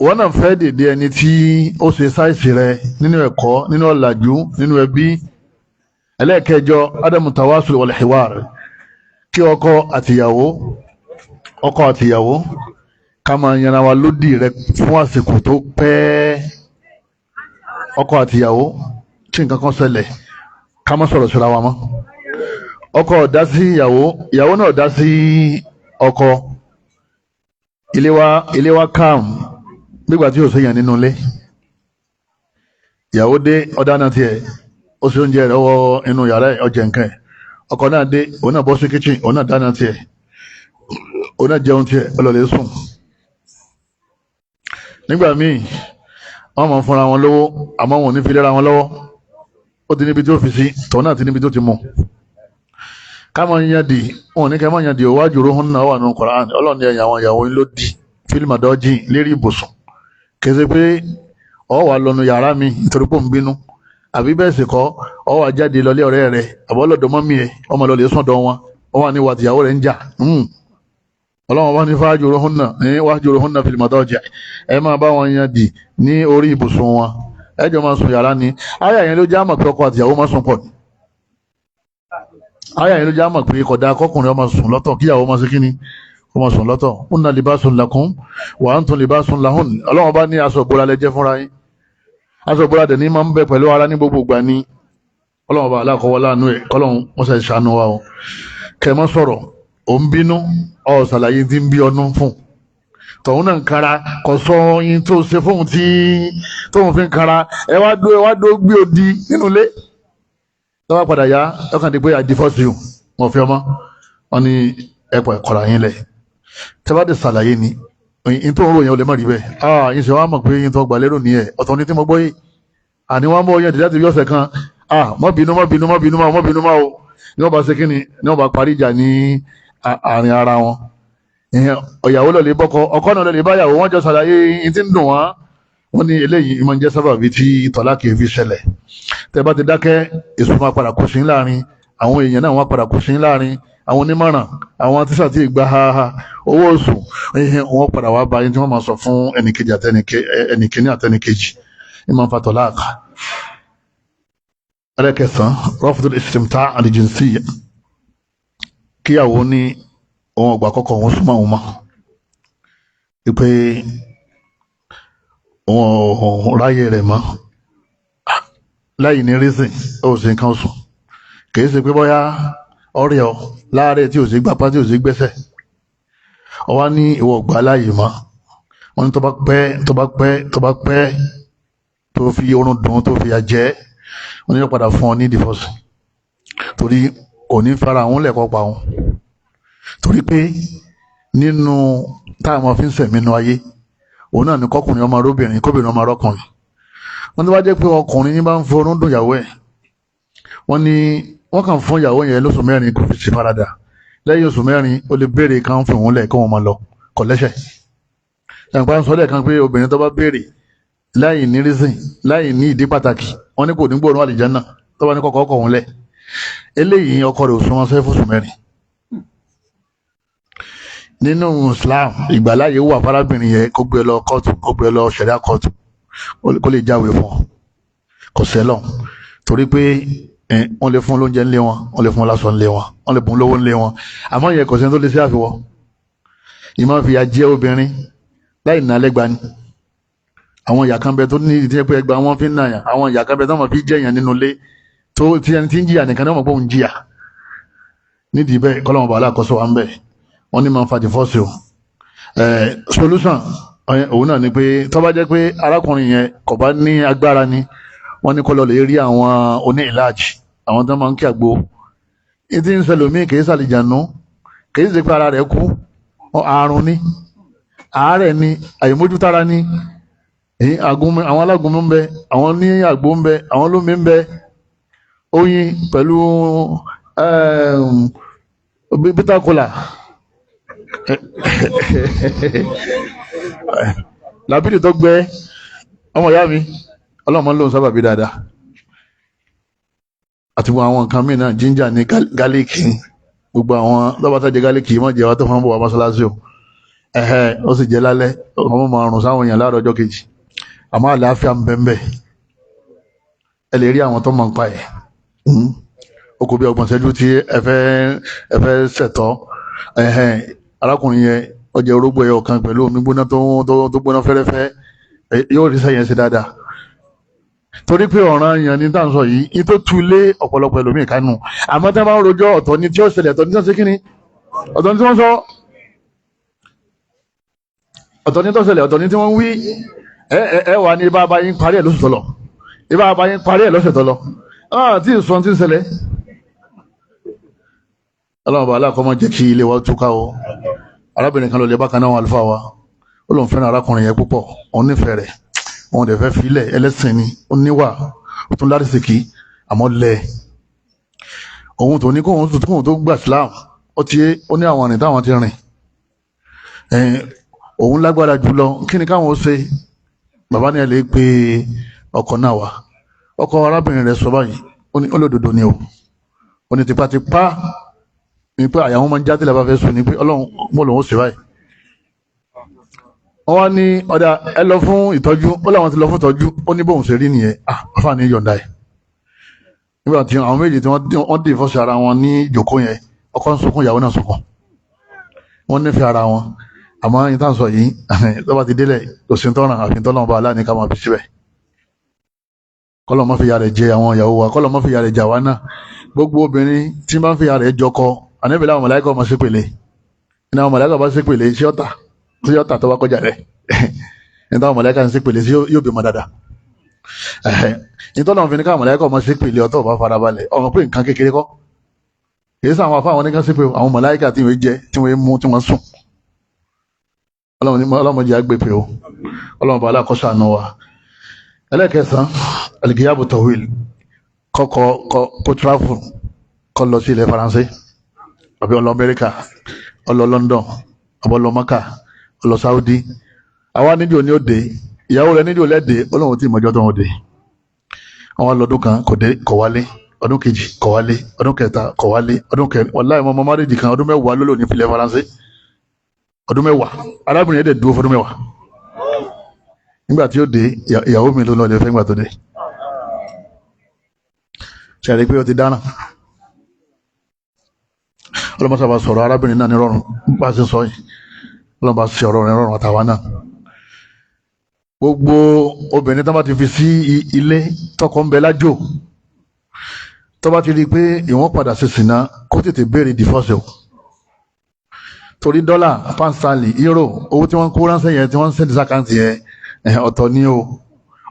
Wọ́n náà fẹ́ dèdè ẹni tí ó ṣe sáìsì rẹ̀ nínú ẹ̀kọ́, nínú ọ̀làjú, nínú ẹbí. Ẹlẹ́ẹ̀kẹjọ, adamu tawasul wal hiwar, kí ọkọ àtìyàwó, ọkọ àtìyàwó ká máa yanra wa lódì rẹ fún àsìkò tó pẹ́. Ọkọ àtìyàwó tí nǹkan kan ṣẹlẹ̀, ká má sọ̀rọ̀ síra wa mọ́. Ọkọ dá sí ìyàwó, ìyàwó náà dá sí ọkọ. Ilé wa calm nígbà tí ò séyàn nínú ilé. Ìyàwó dé, ọ̀dá náà tiẹ̀, ó sì oúnjẹ rẹ̀ wọ inú yàrá ẹ̀, ọjẹ̀ nǹkan ẹ̀. Ọkọ náà dé, òun náà bọ́ sí kitchen, òun náà dáná tiẹ̀, òun náà jẹun tiẹ̀, ọlọ́lẹ̀ sùn. Nígbà míì wọ́n máa ń fúnra wọn lówó, àmọ́ wọn ò ní fi lera wọn lọ́wọ́. Ó ti níbi tí ó fi sí, tòun náà ti níbi tó ti mú. Ká máa yan dì, wọn ò ní ká máa yan dì, òwájú rohun náà wà nínú Kùránì. Ọlọ́run ní ẹ̀yìn àwọn ìyàwó yín ló dì fílímù àdọ́jìn lérí ibùsùn. Kì í ṣe pé ọ wà lọ́nu yàrá mi nítorí pé ò ń bínú, àbí bẹ́ẹ̀ sì kọ́ ọ wà jáde lọlé ọ̀rẹ́ rẹ̀, àbọ̀ lọ́dọ̀ mọ́mí ẹ̀, ọmọ lọ́lẹ̀ sọ̀dọ̀ wọn, wọ́n wà ní ìwà tìyàwó rẹ̀ ń jà. Ọlọ́run wá ní fájúrohúnà ní wájúrohúnà fil madaji, ẹ máa bá wọn yan dì ní orí ibùsùn wọn. Ẹjọ́ máa sùn yàrá ni. Àyà yẹn ló jẹ́ àmọ̀ pé ọkọ àtìyàwó máa sùn pọ̀ ni. Àyà yẹn ló jẹ́ àmọ̀ pé kódà kọkùnrin ó máa sùn lọ́tọ̀, kíyàwó máa ṣe kíni, ó máa sùn lọ́tọ̀. Hunna libasun lakum wa antum libasun lahun. Ọlọ́run bá ní aṣọ ìbora lẹ́jẹ́ fúnra yín. Aṣọ ìbora dẹ̀ ní máa ń bẹ pẹ̀lú ara ní gbogbo ìgbà ni. Ọlọ́run bá aláàkọ́wọ́ láàánú ẹ̀, kọ́lọ́run wọ́n ṣe ṣàánú wa o. Kẹ́ mọ́ sọ̀rọ̀, ò ń bínú, ọ̀ ṣàlàyé tí ń bí ọdún fún. Tọ̀hún náà ń kara, kò sọ yín tó ṣe fóun tí tóun fi ń kara. Ẹ wá dó, ẹ wá dó gbé odi nínú ilé. Tọ́wọ́ padà yá, ọkàn di pé I divorce you, wọ́n fi ọmọ. Wọ́n ní ẹ̀pọ̀ ẹ̀kọ́ra yín lẹ̀. Tẹ́ bá dé ṣàlàyé ni, yín tó ń ròyìn ò lè má rí bẹ́ẹ̀. Ah, yín ṣe wá mọ̀ pé yín tó gbà lérò nìyẹn. Ọ̀tọ̀ ni tí mo gbọ́ yìí. Àní wọ́n mọ̀ yẹn dìde láti bí ọ̀sẹ̀ kan. Ah, má bínú, má bínú, má bínú, má bínú, má o. Ní wọ́n bá ṣe kíni, ní wọ́n bá parí ìjà ní àárín ara wọn. Ìyàwó lọ lè bọ́kọ, ọkọ náà lọ lè báyàwó, wọ́n jọ ṣàlàyé yín tí ń dùn wọ́n. Wọ́n ní eléyìí ìmọ̀ ń jẹ́ sábàbí tí tọ́lá kì í fi ṣẹlẹ̀. Tẹ́ bá ti dákẹ́, èso máa padà kó sí láàrin. Àwọn èèyàn náà wọ́n padà kó sí láàrin. Àwọn onímọ̀ràn, àwọn tíṣà tí gba owó oṣù, wọ́n padà wá bá yín tí wọ́n máa sọ fún ẹnìkejì ẹnìkíní àtẹnìkejì. Ìmọ̀ ń fa tọ́lá. Ẹlẹ́kẹsàn-án, rafdul istimta' al-jinsiyya. Kíyàwó ní ohun ọgbà kọ́kọ́ òun súnmọ́ òun mọ́. Wípé òun ráyè rẹ̀ mọ́. Láì ní reason, ó sì nǹkan oṣù. Kìí ṣe pé bóyá ọ̀rẹ́ ọ láàárẹ̀ tí ò sí gbapá tí ò sí gbẹ́sẹ̀. Ó wá ní ìwọ ọgbà láàyè mọ́. Wọ́n ní tó bá pẹ́, tó bá pẹ́, tó bá pẹ́, tó fi oorun dùn, tó fi jẹ, wọ́n ní yóò padà fún ọ ní divorce. Torí kò ní fara òun lẹ̀kọ́ pa òun. Torí pé nínú táwọn máa fi ń sẹ̀mí nínú ayé, òun náà ní kọkùnrin ọmọ aróbìnrin, kóbìnrin ọmọ arọ́kùnrin. Wọ́n ti wá jẹ́ pé ọkùnrin ní bá ń forún dùn ìyàwó ẹ̀. Wọ́n ní wọ́n kàn fún ìyàwó yẹn lóṣù mẹ́rin kò fi ṣe farada. Lẹ́yìn oṣù mẹ́rin, ó lè béèrè kan fi òun lẹ̀ kó wọn máa lọ, kò lẹ́sẹ̀. Ẹ̀ǹpa ń sọ lẹ́ẹ̀kan pé obìnrin tó bá béèrè láì ní reason, láì ní ìdí pàtàkì, wọ́n ní kò ní gbóòórùn àlìjánnà tó bá ní kọ́kọ́ ọkọ òun lẹ̀. Eléyìí ọkọ rẹ̀ ò sún wọn sẹ́ fóṣù mẹ́rin. Nínú Islam, ìgbàláyé wà fárábìnrin yẹn kó gbé lọ kóòtù, kó gbé lọ ṣẹ̀ríà kóòtù, kó lè jáwé fún ọ. Kò sẹ́lọ̀. Torí pé wọ́n lè fún lóúnjẹ ńlé wọn, wọ́n lè fún láṣọ ńlé wọn, wọ́n lè bùn lówó ńlé wọn. Àmọ́ ìyẹn kò sẹ́ni tó lè ṣe àfiwọ́. Ìmọ̀ fìyà jẹ obìnrin láì nà lẹ́gba ni. Àwọn ìyà kan bẹ tó ní ìdí pé ẹgbàá wọn fi ń nàyàn. Àwọn ìyà kan bẹ tó wọn fi jẹ̀yàn nínú ilé tó tí ẹni tí ń jìyà nìkan ní wọ́n mọ̀ pé òun jìyà. Nídìí bẹ́ẹ̀ kọ́lọ́mù bàálà kọ́sọ́ wa ń bẹ̀. Wọ́n ní máa ń fa divorce o. Solution òun náà ni pé tó bá jẹ́ pé arákùnrin yẹn kò bá ní agbára ni, wọ́n ní kó lọ lè rí àwọn oní ìlàjì, àwọn tó máa ń kí àgbo. Ìdí ń ṣẹlòmíì kì í ṣàlìjànú, kì í ṣe pé ara rẹ̀ kú, àrùn ni, àárẹ̀ ni, àìmójútára ni. Àwọn alágúnmu ń bẹ, àwọn ní àgbo ń bẹ, àwọn olómi ń bẹ, oyin pẹ̀lú bitter kola. Làbídì tó gbẹ, ọmọ ìyá mi, ọlọ́mọ lóun sábàbí dáadáa. Àti gbogbo àwọn nǹkan mìíràn, ginger ní gálíìkì, gbogbo àwọn lọ́bàtà jẹ gálíìkì, mọ̀ jẹ́ wa tó fọ́n bọ̀ wá mọ́ṣáláṣí o. Ó sì jẹ́ lálẹ́, ọmọ máa rùn sáwọn èèyàn láàárọ̀ ọjọ́ kejì. Àmọ́ àlàáfíà ń bẹ ń bẹ. Ẹ lè rí àwọn tó mọ̀ ń pa ẹ̀. Ó kò bí ọgbọ̀n ṣẹ́jú tí ẹ fẹ́ ṣẹ̀tọ́. Arákùnrin yẹn ó jẹ orógbó ẹyọ kan pẹ̀lú omi gbóná tó gbóná fẹ́rẹ́fẹ́, yóò rí sẹ́yìn ṣe dáadáa. Torí pé ọ̀ràn yẹn ni tá à ń sọ yìí, ní tó tu lé ọ̀pọ̀lọpọ̀ ẹlòmíì kánú. Àmọ́ tí wọ́n bá ń rojọ́ ọ̀tọ̀ ni tí ó ṣẹlẹ̀, ọ̀tọ̀ ni tí wọ́n ṣe kíni, ọ̀tọ̀ ni tí wọ́n sọ, ọ̀tọ̀ ni tó ṣẹlẹ̀, ọ̀tọ̀ ni tí wọ́n wí. Ẹ wà ní ibà bá yín parí ẹ̀ lóṣù tó lọ, ibà bá yín parí ẹ̀ lọ́sẹ̀ tó lọ, tí ì sọ tí ń ṣẹlẹ̀. Ọlọ́run bá aláàkọ́ máa jẹ́ kí ilé wa túká o. Arábìnrin kan lọ lè bákan náà àlùfáà wa, ó lóun fẹ́ràn arákùnrin yẹn púpọ̀, òun nífẹ̀ẹ́ rẹ̀, òun dẹ̀ fẹ́ filẹ̀, ẹlẹ́sìn ni, ó níwà, ó tún lárísìkí, àmọ́ lẹ̀. Òun tó ní kóun tó gbà Islam, ó ti ó ní àwọn àrìn táwọn ti rìn. Òun lágbára jùlọ, kí ni káwọn ó ṣe? Bàbá ní ẹ lè pe ọkọ náà wá. Ọkọ arábìnrin rẹ̀ sọ báyìí, ó ní olódodo ni o. Ó ní tipátipá ní pé àyà wọn máa ń já tí làbá fẹ́ sùn ní pé Ọlọ́run mọ̀ lòun ó ṣe báyìí. Wọ́n wá ní ọ̀dà ẹ lọ fún ìtọ́jú. Ó láwọn ti lọ fún ìtọ́jú. Ó ní bóun ṣe rí nìyẹn. Àfáà ní yọ̀ǹda ẹ̀. Nígbà tí àwọn méjì tí wọ́n dì fọ́sẹ̀ ara wọn ní ìjòkó yẹn, ọkọ ń sunkún, ìyàwó náà sunkún, wọ́n nífẹ̀ẹ́ ara wọn. Àmọ́ yìí tá à ń sọ yìí, tó bá ti délẹ̀, kò sí tọ́ràn àfi tọ́lọ́mọba bá aláàní ká máa fi síbẹ̀. Kọ́lọ́ mọ́ fi ya rẹ̀ jẹ àwọn ìyàwó wa, kọ́lọ́ mọ́ fi ya rẹ̀ jà wá náà. Gbogbo obìnrin tí bá ń fi ya rẹ̀ jọkọ, ànábì láwọn màláíkà ọmọ ṣépèlé. Ní àwọn màláíkà bá ṣépèlé, sí ọ̀tà sí ọ̀tà tó bá kọjá rẹ̀ ní táwọn màláíkà ń ṣépèlé sí, yóò bímọ dáadáa. Ní tọ́lọ́ fi ní káwọn màláíkà ọmọ ṣépèlé, ọ̀tọ̀ bá farabalẹ̀ ọmọ pé nǹkan kékeré kọ́. Kìí sọ àwọn afọ àwọn oníkan ṣépè, àwọn màláíkà tí wọ́n jẹ, tí wọ́n mú, tí wọ́n sùn. Ọlọ́mọdé àgbèpè o, ọlọ́mọba aláàkọ́sọ àná wa. Ẹlẹ́kẹsàn, alikiyabu tawil, kọ́kọ́ kó travel, kó lọ sí ilẹ̀ Faransé, àbí ó lọ Amẹ́ríkà, ó lọ London, àbí ó lọ Maka, ó lọ Saudi. Àwa níjò ní òde ìyàwó rẹ̀ níjò lẹ́dẹ̀, ọlọ́run tí ìmọ̀jọ́ tó ń dé. Àwọn lọ́dún kan kò dé, kò wálé. Ọdún kejì kò wálé, ọdún kẹta kò wálé, ọdún kẹrin, wàláhì, ọmọ márèjì kan, ọdún 10 ló lò ní ilẹ̀ Faransé. Ọdún 10. Arábìnrin yẹn dẹ̀ dúró fọdún 10. Nígbà tí ó dé, ìyàwó mi ló lọ lè fẹ́. Nígbà tó dé, ṣàrí pé ó ti dáná. Ọlọ́mọsábà sọ̀rọ̀ arábìnrin náà ní rọrùn bá a ṣe sọ yìí. Ọlọ́mọba ṣe ọ̀rọ̀ rẹ̀ rọrùn àtàwa náà. Gbogbo obìnrin tó bá ti fi sí ilé, tọkọ ń bẹ lájò, tó bá ti rí i pé ìwọ̀n padà ṣe sìnà, kó tètè béèrè divorce o. Torí dọ́là, pound sterling, euro, owó tí wọ́n kó ránṣẹ́ yẹn, tí wọ́n ń send s'account yẹn, ọ̀tọ̀ ni o.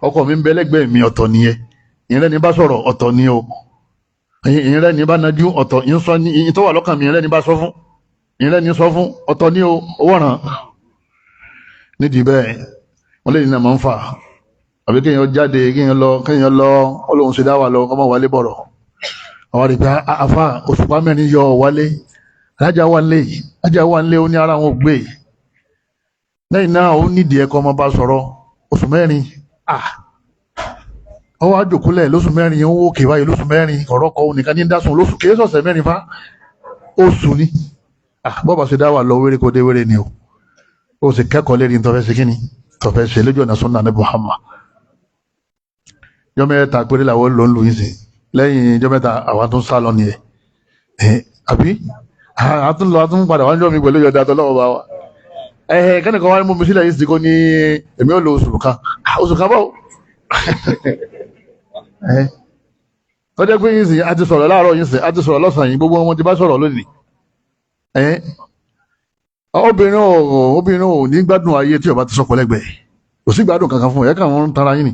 Ọkọ mi ń bẹ lẹ́gbẹ̀ẹ́ mi, ọ̀tọ̀ nìyẹn. Ìrẹ́ ni bá sọ̀rọ̀, ọ̀tọ̀ ni o. Ìrẹ́ ni bá najú, ọ̀tọ̀. Ìsọ ní ìtọ́ wà lọ́kàn mi, ìrẹ́ ni bá sọ fún, ìrẹ́ ni sọ fún, ọ̀tọ̀ ni o. Owó ràn nídìí bẹ́ẹ̀, wọ́n lè ní náà máa ń fà. Àbí kéèyàn jáde, kéèyàn lọ, ọlọ́run ṣe dáwà lọ, kọ́mọ wálé bọ̀rọ̀. Àwọn àdìgbà àfà òṣùpá mẹ́rin yọ wálé, alájà wà nílé, alájà wà nílé. Ó ní ara wọn ò gbé. Lẹ́yìn náà, ó nídìí ẹ̀kọ́ ọmọ bá sọ̀rọ̀. Oṣù 4, ọwọ́ àjòkúlẹ̀ lóṣù 4, ó wò kè báyìí lóṣù 4. Ọ̀rọ̀ kọ́ òun nìkan ní dásùn lóṣù kìí sọ̀sẹ̀ 4 fa oṣù ni. Bọ́ọ̀bà ṣe dá wà lọ wéré kó dé wéré ni o. Ó sì kẹ́kọ̀ọ́ lérí ní tọ́fẹ́ ṣe kíni tọ́fẹ́ ṣe lójú ọ̀nà sunna ní Muhammad. Jọ́ 3 péré làwọn ló ń lò yín sí. Lẹ́yìn jọ́ 3, àwa tún sá lọ nìyẹn. Àbí àtún lọ, àtún padà wá ń jọ́ mi pẹ̀lú ìyọ̀dá tọ́lọ́wọ́ bá wa. Kẹ́nìkan wá ní mú mi sílẹ̀ yìí sì kó ní èmi ò lo oṣù kan, oṣù kan báwo? Tọ́jọ́ pé yìí sì a ti sọ̀rọ̀ láàárọ̀, yìí sì a ti sọ̀rọ̀ lọ́sàn-án yìí, gbogbo wọn ti bá sọ̀rọ̀ lónìí. Obìnrin ò ní gbádùn ayé tí ó bá ti sọ̀kọ lẹ́gbẹ̀ẹ́. Kò sí gbádùn kankan fún ẹ, kàn wọ́n ń tara yín ni.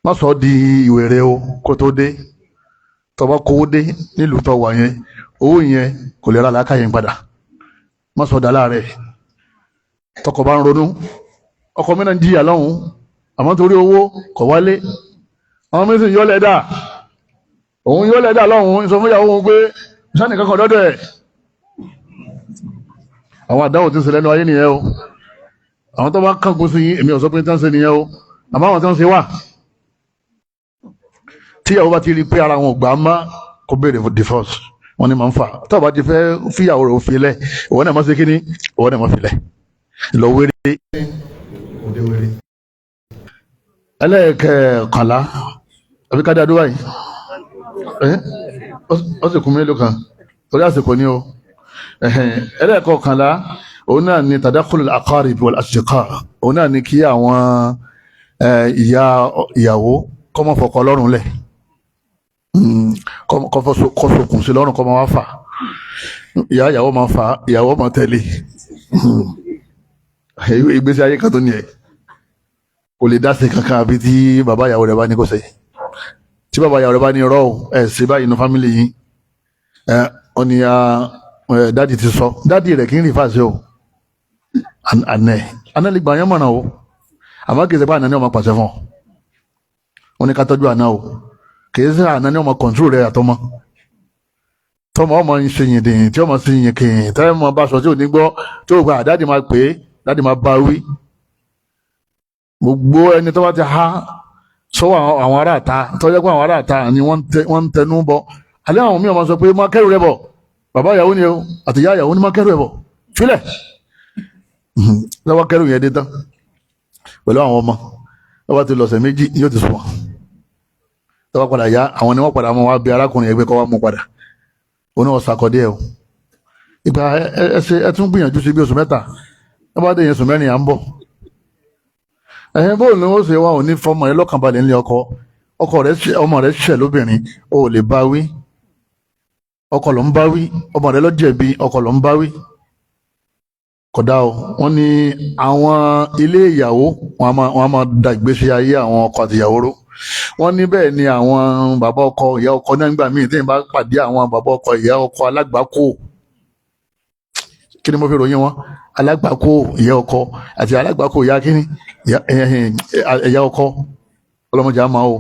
Má sọ ọ́ di ìwèrè o kó tó dé. Tó bá kówó dé nílùú tó wà yẹn, owó yẹn kò lè ra làákàyè padà. Má sọ dà láàrẹ̀. Tọkọ bá ń ronú, ọkọ mi náà ń jìyà lọ́hùn, àmọ́ torí owó kò wálé. Àwọn méjì yọ lẹ́dà, òun yọ lẹ́dà lọ́hùn, sọ fún ìyàwó òun pé sani kankan dọ́dọ̀ ẹ̀. Àwọn àdáwò tí ń ṣẹlẹ̀ nínú ayé nìyẹn o. Àwọn tó bá kángun sí yín, èmi ò sọ pé tí wọ́n ń ṣe nìyẹn o, àmọ́ àwọn tó ń ṣe wà. Tíyàwó bá ti rí i pé ara wọn ò gbà á má, kó béèrè fún divorce. Wọn ni máa ń fà. Tó bá ti fẹ́ fíyàwó rẹ̀ ò fi lẹ̀, ìwọ náà má ṣe kíní, ìwọ náà má fi lẹ̀ lọ wéré. Ẹlẹ́ẹ̀kẹ̀kànlá, àbí ká dá dúró yìí? Ó sì kún mélòó kan torí àsìkò ni o. Ẹlẹ́ẹ̀kọ̀kànlá, òun náà ni tadakhul al-aqarib wal asdiqa. Òun náà ni kí àwọn ìyá ìyàwó kọ́mọ fọkọ lọ́rùn lẹ̀, kọ́ sokùn sí lọ́rùn, kọ́ máa wá fà. Ìyá ìyàwó máa fà, ìyàwó máa tẹ̀lé. Ìgbésí ayé kan tó ní ẹ̀ kò lè dá sí kankan àbí tí bàbá ìyàwó rẹ̀ bá ní kó ṣe. Tí bàbá ìyàwó rẹ̀ bá ní irọ́ o, ẹ̀ ṣe báyìí inú family yín, ẹ̀ ọ ní daddy ti sọ. Daddy rẹ̀ kì í rí fàṣẹ o. Ànẹ́ àná lè gbà yán mọ̀nà o, àmọ́ kì í ṣe pé àná ni ọmọ pàṣẹ fún ọ. Wọn ní ká tọ́jú àná o. Kì í ṣe àná ni ọmọ control rẹ̀ àtọmọ tọmọ ọmọ ń ṣe yìndìn tí ọmọ sì yìn kìyìn tẹ́lẹ̀ mọ bá sọ tí ò ní gbọ́, tí ò gba daddy máa pè é, daddy máa bá wí. Gbogbo ẹni tó bá ti há sọ́wọ́ àwọn aráàta, tó jẹ́ pé àwọn aráàta ni wọ́n ń tẹnu bọ alẹ́, àwọn míì máa sọ pé má kẹ́rù rẹ bọ̀. Bàbá ìyàwó ni o àti ìyá ìyàwó ni, má kẹ́rù rẹ bọ̀, filẹ̀. Lọ́wọ́ kẹ́rù yẹn dé tán pẹ̀lú àwọn ọmọ, lọ́wọ́ ti lọ̀sẹ̀ méjì yóò ti sùn wọn. Tọ́wọ́ padà yá, àwọn ni wọ́n padà mọ́ wá bí arákùnrin ẹgbẹ́ kọ́ wá mú padà. Òun náà ṣàkọ́dé ẹ̀ o. Ìgbà ẹ ṣe ẹ tún gbìyànjú sí bí oṣù 3, ẹ bá dé yẹn oṣù 4 à ń bọ̀. Ẹ̀hìn bóun ni wọ́n ṣe wá òní fọmọ rẹ lọ́kànbalẹ̀ ńlẹ̀ ọkọ. Ọkọ rẹ, ọmọ rẹ ṣẹ̀ lóbìnrin, o ò lè bá wí. Ọkọ ló ń bá wí, ọmọ rẹ ló jẹ̀bi, ọkọ ló ń bá wí. Kódà o, wọ́n ní àwọn ilé ìyàwó wọn a máa da ìgbésí ayé àwọn ọkọ àti ìyàwó rú. Wọ́n ní bẹ́ẹ̀ ni àwọn bàbá ọkọ, ìyá ọkọ náà nígbà míì tí n bá pàdé àwọn bàbá ọkọ, ìyá ọkọ alágbàákò. Kí ni mo fi ròyìn wọn? Alágbàákò ìyá ọkọ àti alágbàákò ìyá kíní, ìyá ọkọ. Ọlọ́mọdé á máa o.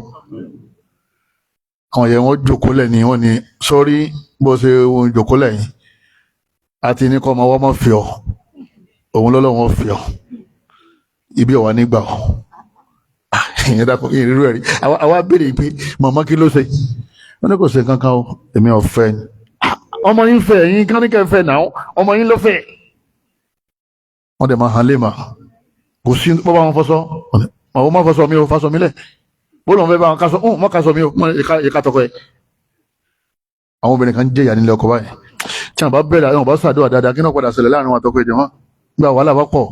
Àwọn yẹn wọ́n jòkó lẹ̀ ní wọ́n ní sọ́rí bó ṣe jòkó lẹ̀ yìí àti ní kọ́ ọmọ wọ́n mọ̀ fi ọ́, òun lọ́lọ́wọ́n fi ọ́ ibi ọ̀wá nígbà ọ́. Ìyẹn dàpọ̀ ìyẹn rírú ẹ̀ rí. Àwa béèrè pé màmá kí ló ṣe? Wọ́n ní kò ṣe kankan o, èmi ò fẹ́ ni. Ọmọ yín fẹ́ yín káníkẹ́ fẹ́ náà, ọmọ yín ló fẹ́. Wọ́n dẹ̀ máa hàn lè mà kò sí bọ́ bá wọn fọṣọ, àwọn ọmọ fọṣọ mi ò fọṣọ mi lẹ̀, bó lóun fẹ́ bá wọn kásọ mọ́ kásọ mi ò mọ́ ìka tọkọ ẹ̀. Àwọn obìnrin kan jẹ́ ìyá nílé ọkọ báyìí tí wọn bá bẹ̀rẹ̀, àwọn bá ṣàdúrà dáadáa, kí náà padà ṣẹlẹ̀ láàrin wọn àtọkọ ìjọba gba wàhálà bá pọ̀,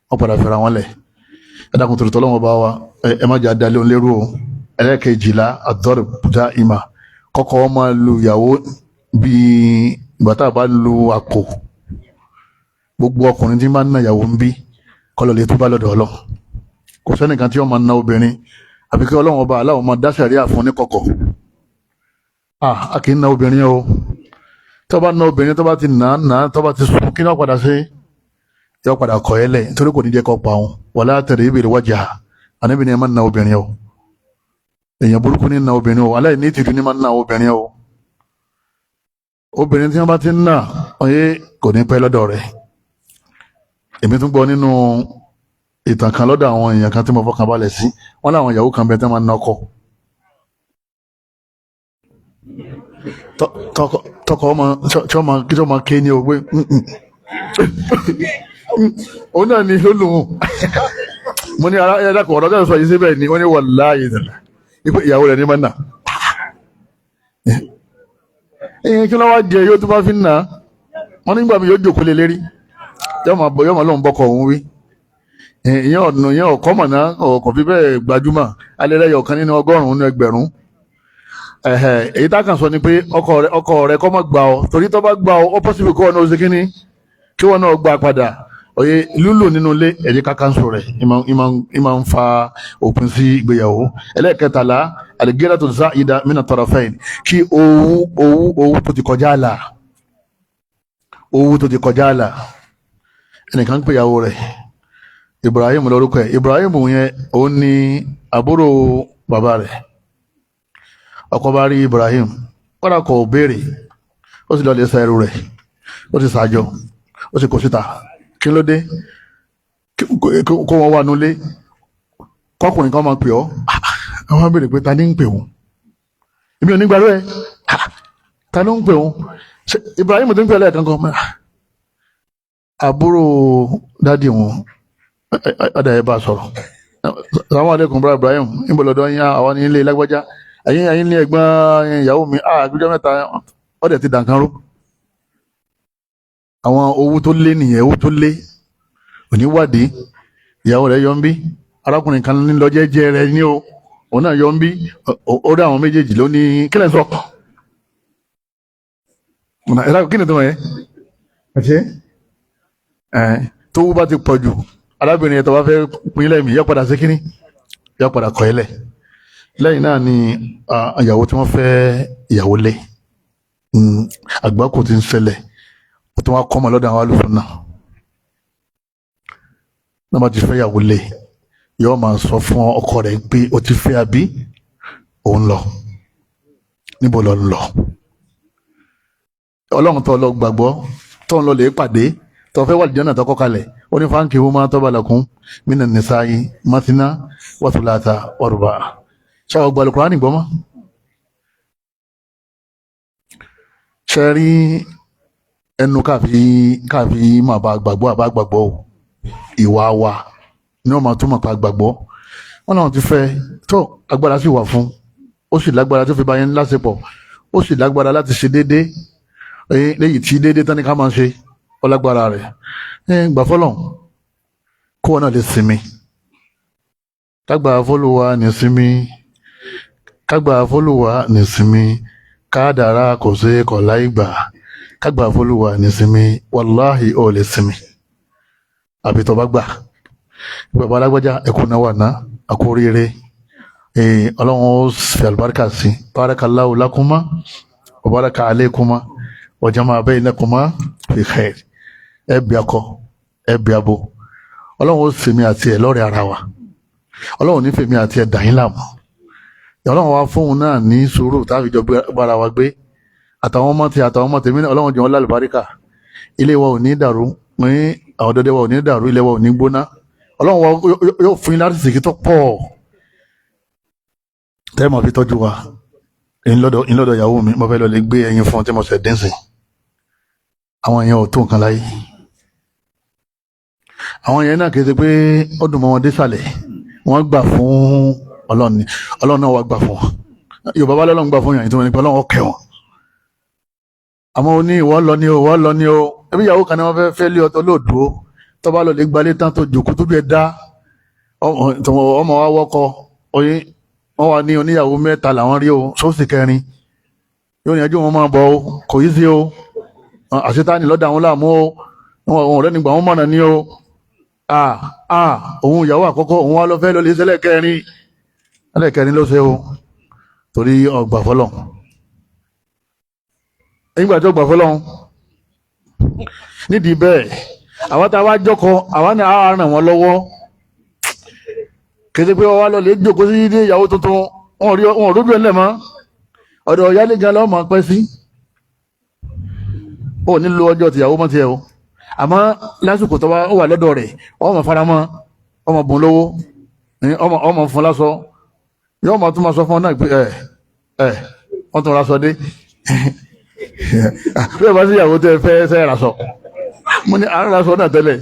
wọ́n padà fẹ́ra wọn lẹ̀. Ẹ dákun tòlótọ́ lọ́wọ́ bá wa, ẹ má jẹ́ adalẹ́ òun lérú o. Ẹlẹ́kejìlá, àdọ́rẹ̀ bùdá ìmà, kọ́kọ́ wọn máa lu ìyàwó bíi ìgbà tá a bá lu àkò. Gbogbo ọkùnrin tí máa ń na ìyàwó ń bí kọlọ̀ lè tó bá lọ́dọ̀ Ọlọ́run. Kò sẹ́nìkan tí wọ́n máa na obìnrin àbí kí Ọlọ́run ọba aláwọ̀ máa dá sẹ̀ríà fún ní kọ̀kọ̀. A kì í na obìnrin o. Tó bá na obìnrin, tó bá ti nà á nà á, tó bá ti sùn, kí ni wọ́n padà ṣe? Yọ padà kọ̀ ẹ́ lẹ̀, nítorí kò ní jẹ́ kó pa òun. Wala tadribil wajha, àníbi ni ẹ máa na obìnrin o. Èèyàn burúkú ní na obìnrin o, aláìní ìtìjú ní máa na obìnrin o. Obìnrin tí wọ́n bá ti ń nà ọyẹ́ kò ní pẹ́ lọ́dọ̀ rẹ̀. Èmi tún gbọ́ nínú ìtàn kan lọ́dọ̀ àwọn èèyàn kan tí mo fọkàn balẹ̀ sí, wọ́n láwọn ìyàwó kan bẹ tí wọ́n máa ń nọkọ tọkọ ọmọ tí ọmọ kí ọmọ ké ní òwe òun náà ni ló lòun. Mo ní ara ẹ̀dá kan ọ̀rọ̀ tẹ́lẹ̀ sọ yìí síbẹ̀ ni wọ́n ní wallahi ipò ìyàwó rẹ̀ ní máa nà. Ẹ̀yìn kí ló wá jẹ yóò tó bá fi ń nà? Wọ́n nígbà mi yóò jòkó lé lérí, yóò máa bọ̀, yóò máa lóun bọ́kọ̀ òun wí. Ìyẹn ọ̀nà ìyẹn ọ̀kọ́ mọ̀nà kò fi bẹ́ẹ̀ gbajúmọ̀ alẹ́lẹ́yọ̀ kan nínú 100 nínú 1000. Èyí tá a kàn sọ ni pé ọkọ rẹ kọ́ mọ̀ gbà ọ́, torí tó bá gbà ọ́, ó possible kó wọn náà ṣe kínní, kí wọn náà gbà padà. Òye lúlù nínú ilé ẹ̀jẹ̀ kákànṣó rẹ̀ ìmọ̀ ń fa òpin sí ìgbéyàwó. Ẹlẹ́ẹ̀kẹtàlá, àlìgẹ́rẹ́ tó sá ìdá mínà tarafain, kí owú tó ti kọjá àlà, owú tó ti kọjá àlà. Ẹnìkan ń pè ìyàwó rẹ̀, Ibrahim lórúkọ ẹ̀. Ibrahim yẹn, òun ni àbúrò bàbá rẹ̀. Ọkọ bá rí Ibrahim, kódà kò béèrè, ó sì lọ lè sa ẹrù rẹ̀, ó sì sàjọ, ó sì kó síta. Kí ló dé kó wọn wà nulẹ̀, kọkùnrin kan máa pè ọ́? Àwọn béèrè pé ta ni ń pè wọ́n? Èmi ò ní gbàdúrà ẹ. Ta ló ń pè wọ́n? Ibrahim tó ń pè lẹ́ẹ̀kan kan, àbúrò dádì wọn. Ọ̀dà ẹ̀ bá sọ̀rọ̀. Salamu aleykum, bra Ibrahim, níbo lọ́dọ̀ yín? Àwọn ní ilé lágbájá. Ẹ̀yin ní ẹ̀gbọ́n ìyàwó mi. Àgbéjọ́ mẹ́ta, ọ̀dẹ̀ ti dànkan rú. Àwọn owó tó lé nìyẹn, owó tó lé oníwádìí. Ìyàwó rẹ̀ yọ ń bí, arákùnrin kan ní lọ jẹ́jẹ́ rẹ̀ ní o, òun náà yọ ń bí. Ó rí àwọn méjèèjì ló ní kílẹ̀ sọ. Kí ni tó wọ̀ yẹn? Ẹ̀ tó wú bá ti pọ̀ jù, arábìnrin yẹn tó bá fẹ́ pín lẹ́mìí, yọ padà sí kínní, yọ padà kọ́ ẹ lẹ̀. Lẹ́yìn náà ni ìyàwó tí wọ́n fẹ́ ìyàwó lé, àgbákò ti ń ṣẹlẹ̀, ó tún wá kọ́ ọmọ lọ́dọ̀ àwọn alùpùpù náà. Náà bá ti fẹ́ ìyàwó lé, yóò máa sọ fún ọkọ rẹ̀ pé o ti fẹ́ àbí òun lọ níbo lọ ń lọ. Ọlọ́run tó lọ gbàgbọ́, tó ń lọ lè pàdé, tó fẹ́ wà lìjọ́nà tó kọ́ kalẹ̀, ó ní fáńkì wọ́n máa tọ́ba lakum minan nisa'i mathna wa thulatha wa ruba'. Ṣé àwọn gbàlù Kùránì gbọ́ mọ́? Ṣe rí ẹnu káàfi káàfi máa bá gbàgbọ́ àbá gbàgbọ́ o. Ìwà wa ní ọmọ tó mọ̀ pa gbàgbọ́. Wọn náà ti fẹ́ tó agbára sì wà fún, ó sì lágbára tó fi bá yẹn lásìpọ̀, ó sì lágbára láti ṣe déédéé léyìí tí déédéé tán ní ká máa ṣe, ó lágbára rẹ̀. Gbà fọlọ́n kó wọn náà lè sinmi. Kágbà fọlùwà ní sinmi, kágbà fọlùwà ní sinmi, kádàrá kò ṣe kọ̀ láì gbà, kágbà fọlùwà ní sinmi. Wàláhì, ó lè sinmi àbí tó bá gbà. Bàbá alágbájá, ẹkú náà wà ná, àkóríire, Ọlọ́run ó fi àlùbáríkà sí. Barakallahu lakuma wa baraka alaykuma wa jama'a baynakuma fi khair. Ẹ bí akọ, ẹ bí abo. Ọlọ́run ó sèmi àti ẹ lọ́rẹ̀ ara wa. Ọlọ́run ní fèmi àti ẹ dàyín láàmú. Ọlọ́run wa fóun náà ní sùúrù táfi jọ bára wa gbé, àtàwọn ọmọ tí àtàwọn ọmọ tèmi náà, Ọlọ́run jọ wọn lálùbáríkà. Ilé wa ò ní dàrú, ní àwọn dọdẹ wa ò ní dàrú, ilé wa ò ní gbóná. Ọlọ́run wa yóò fún yín láti sèkí tó pọ̀ tẹ́ mọ̀ fi tọ́jú wa. Ńlọ́dọ̀ ìyàwó mi, mo fẹ́ lọ lè gbé ẹyin fún ọ tí mo ṣẹ̀ dín sí. Àwọn èèyàn ò tó nǹkan láyé. Àwọn yẹn náà kì í ṣe pé ó dùn mọ́ wọn désàlẹ̀. Wọ́n gbà fún Ọlọ́run ni, Ọlọ́run náà wà gbà fún wọn. Yorùbá bá lọ́lọ́run gbà fún yàn, ìtumọ̀ ní pé Ọlọ́run ọkẹ́ wọn. Àmọ́ ó ní ìwọ lọ ní o, ìwọ lọ ní o. Ẹbí ìyàwó kan ní wọ́n fẹ́ fẹ́ lé ọtọ lóòdó, tó bá lọ lè gbalé tán, tó jòkó tó bí ẹ dá ọmọ wa wọ́kọ oyin, wọ́n wà ní oníyàwó mẹ́ta làwọn rí o, sósì kẹrin yóò ní ẹjọ́ wọn máa bọ̀ o. Kò yí sí o, àṣetáni lọ́dọ̀ àwọn láàmú o, wọn ọ̀rẹ́ nígbà wọn mọ̀nà ní o. Òun ìyàwó àkọ́kọ́, òun wá lọ fẹ́ lọ lè ṣẹlẹ̀ kẹrin, ẹlẹ́kẹrin ló ṣe o, torí ọgbà fọlọ́. Nígbà tí ọgbà fọlọ́ nídìí bẹ́ẹ̀, àwọn tá a wá jọkọ, àwọn ní àwọn ràn wọ́n lọ́wọ́. Kéde pé wọ́n wá lọ lè jókòó sí ilé ìyàwó tuntun, wọn ò rójú ẹ̀ lẹ̀ mọ́. Ọ̀dọ̀ ìyálé gan lọ́wọ́ máa pẹ́ sí. Ó nílò ọjọ́ tìyàwó mọ́ tiẹ̀ o, àmọ́ lásìkò tó wà lọ́dọ̀ rẹ̀, ọmọ faramọ́, ọmọ bùn lówó, ọmọ fún lásọ, yóò máa tún máa sọ fún ọ náà pé ẹ ẹ wọ́n tún raṣọ dé. Bí ẹ bá sí ìyàwó tẹ fẹ́ fẹ́ raṣọ, mo ní à ń raṣọ náà tẹ́lẹ̀,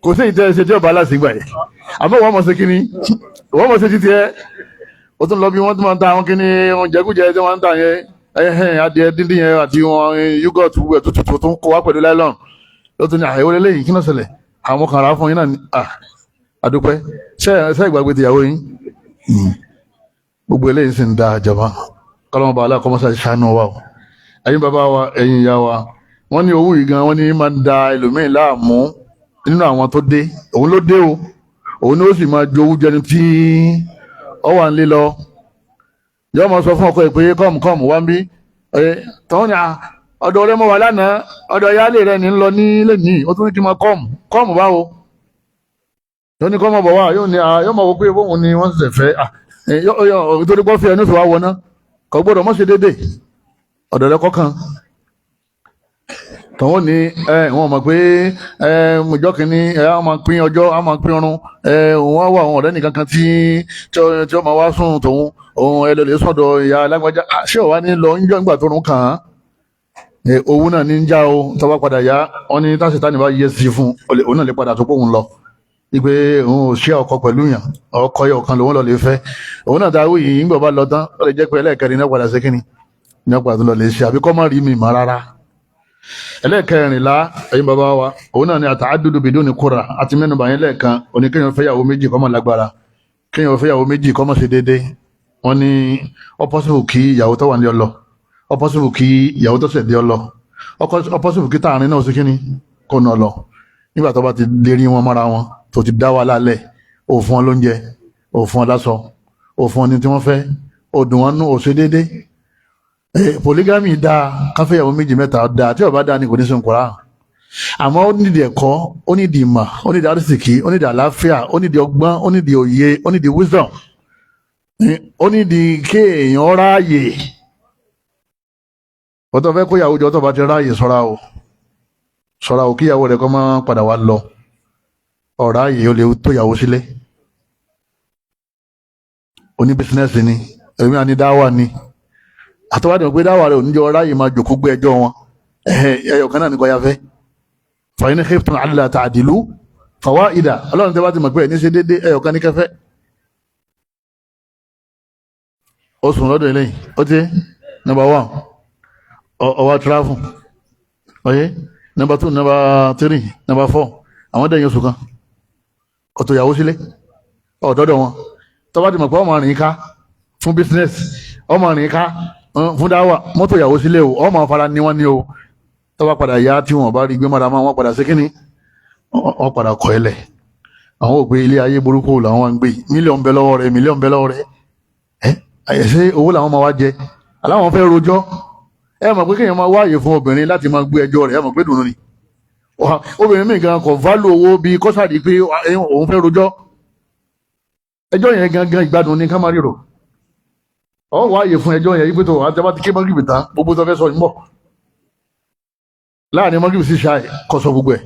kò sí ìtẹ́ ṣe tí ọba aláṣìgbà yìí. Àmọ́ wọ́n mọ̀ sí kíní, wọ́n mọ̀ sí títí ẹ, ó tún lọ bí wọ́n tún máa ń ta àwọn kíní oúnjẹkújẹ tí wọ́n ń tà yẹn, ẹ̀hẹ́n, adìẹ díndín yẹn àti wọn yúgọ̀tù gbogbo ẹ̀ tútù tó ń kó wá pẹ̀lú láìlọ́n. Ó tún ní àyẹ̀wò lélẹ́yìn, kí ló ṣẹlẹ̀? Àwọn kan rà á fún yín náà ní àdúpẹ́. Ṣe ṣe ìgbàgbé tìyàwó yín? Gbogbo eléyìí sì ń da àjọba. Kọ́lọ́mọba aláàkọ́mọ́sá ṣàánú wa o. Ẹ̀yin bàbá wa, ẹ̀yin ìyá wa, wọ́n ní owó yìí gan, wọ́n ní máa ń da ẹlòmíín láàmú nínú àwọn tó dé. Òun ló dé o, òun ni ó sì máa jowú jẹni tí ọ wà nílé lọ. Yóò máa sọ fún ọkọ ẹ̀ pé come, come wá ń bí ẹ tọ́wọ́n ní ọ̀dọ̀ rẹ mọ̀ wà lánàá, ọ̀dọ̀ ìyáálé rẹ ní ń lọ ní lẹ́nìí, ó tún ní kí n máa come, come báwo? Yóò ní kọ́ mọ̀ bọ̀ wá, yóò ní yóò máa wọ pé bóun ni wọ́n ṣẹ̀ṣẹ̀ fẹ́ torí pọ́ fi ẹnu fi wá wọná, kò gbọ́dọ̀ mọ́ ṣe déédéé ọ̀dọ̀ rẹ kọ́kàn. Tọ́wọ́n ní ẹ wọ́n mọ̀ pé ẹ ọjọ́ kìíní ẹ á máa pín ọjọ́, á máa pín ọrùn ẹ, òun á wà àwọn ọ̀rẹ́ nìkan kan tí ó máa wá sùn tòun, òun ẹ lọ lè sọ̀dọ̀ ìyá alágbájá. Ṣé ò wá ní lọ ń jọ nígbà tó rún kàn án? Owó náà ní ń já o. Tọ́wọ́ padà yá, wọ́n ní táṣetánì bá yẹ sí fún òun náà lè padà tó pé òun lọ wípé òun ò ṣe ọkọ pẹ̀lú yàn, ọkọ yẹ ọ̀kan lòun lọ lè fẹ́. Òun náà dáwọ́ yìí ń gbọ́ bá lọ tán, ó lè jẹ́ pé ẹlẹ́ẹ̀kẹrin náà padà sí kínní ní ọ̀pá tó lọ lè ṣe, àbí kọ́ mọ́ rí mi mọ́ rárá. Ẹlẹ́ẹ̀kẹrìnlá, ẹ̀yin bàbá wa, òun náà ni àtàdúdú bìdó ní kóra àti mẹ́nubà yẹn lẹ́ẹ̀kan. Òní kéèyàn fẹ́yàwó méjì kó má lágbára, kéèyàn fẹ́yàwó méjì kó má ṣe déédéé. Wọ́n ní ó possible kí ìyàwó tó wà ní ọlọ, ó possible kí ìyàwó tó ṣẹ̀ dé ọlọ, ó possible kí táàrin náà ṣe kíní kó nà lọ. Nígbà tó bá ti lérí wọn mọ́ra wọn, tó ti dá wa lálẹ́, ò fún wọn lóúnjẹ, ò fún wọn láṣọ, ò fún wọn ní tí wọ́n fẹ́, ò dùn wọn nú, ò ṣe déédéé. Polygamy dáa, káfíyàwó méjì mẹ́ta dáa. Tí ó bá dáa ni kò ní sùn kúrá. Àmọ́ ó nídìí ẹ̀kọ́, ó nídìí ìmọ̀, ó nídìí àrísìkí, ó nídìí àlàáfíà, ó nídìí ọgbọ́n, ó nídìí òye, ó nídìí wisdom, ó nídìí kéèyàn ráàyè. Ọtọ́ fẹ́ kóyàwó jọ, tó bá ti ráàyè, ṣọ́ra o, ṣọ́ra o, kíyàwó rẹ̀ kọ́ máa padà wá lọ. Ọ̀ráàyè, ó lè tó yàwó sílé. Oní business ni èmi àní, dáwà ni àtọ́wádìí pé dáwà rẹ̀ ò ní jọ ráàyè máa jòkó gbé ẹjọ́ wọn. Ẹyọ kan náà ní kọ́ ya fẹ́. Fa in khiftum alla ta'dilu. Fàwa ìdà, Ọlọ́run tẹ́ bá ti mọ̀ pé ẹ̀ ní ṣe déédéé, ẹ̀yọ̀kan ní kẹfẹ́. Ó sùn lọ́dọ̀ eléyìí, ó ti number one, ọwọ́ travel, ọyẹ́ number two, number three, number four, àwọn dẹ̀yìn oṣù kan, ọ̀tọ̀ ìyàwó sílé ọ̀dọ́dọ̀ wọn. Tó bá ti mọ̀ pé ọmọ rìn ká fún business, ọmọ rìn ká fún dáwà, mọ́tò ìyàwó sílé o, ọmọ fara ní wọ́n ní o. Tó bá padà yá, tí wọ́n bá rí gbé mọ́ra máa, wọ́n padà sí kínní, wọ́n padà kọ́ ẹlẹ̀. Àwọn ò pé ilé ayé burúkú làwọn wá ń gbé. Mílíọ̀nù bẹ lọ́wọ́ rẹ̀, mílíọ̀nù bẹ lọ́wọ́ rẹ̀. Ẹ àyẹ̀sẹ̀ owó làwọn máa wá jẹ, aláwọn fẹ́ rojọ́. Ẹ mọ̀ pé kéèyàn máa wáyè fún obìnrin láti máa gbé ẹjọ́ rẹ̀, ẹ mọ̀ pé dùnú ni. Obìnrin míì gan kò válò owó bíi kọ́sàdì pé òun fẹ́ rojọ́. Ẹjọ́ yẹn gangan ìgbádùn ní ká máa ríro. Ọ wáyè fún ẹjọ́ yẹn yípe tó àtẹ́bá ti ké mọ́gìrì tán, gbogbo tó fẹ́ sọ ń bọ̀ láàrin mọ́gìrì sí ṣáì kọ́ sọ gbogbo ẹ̀.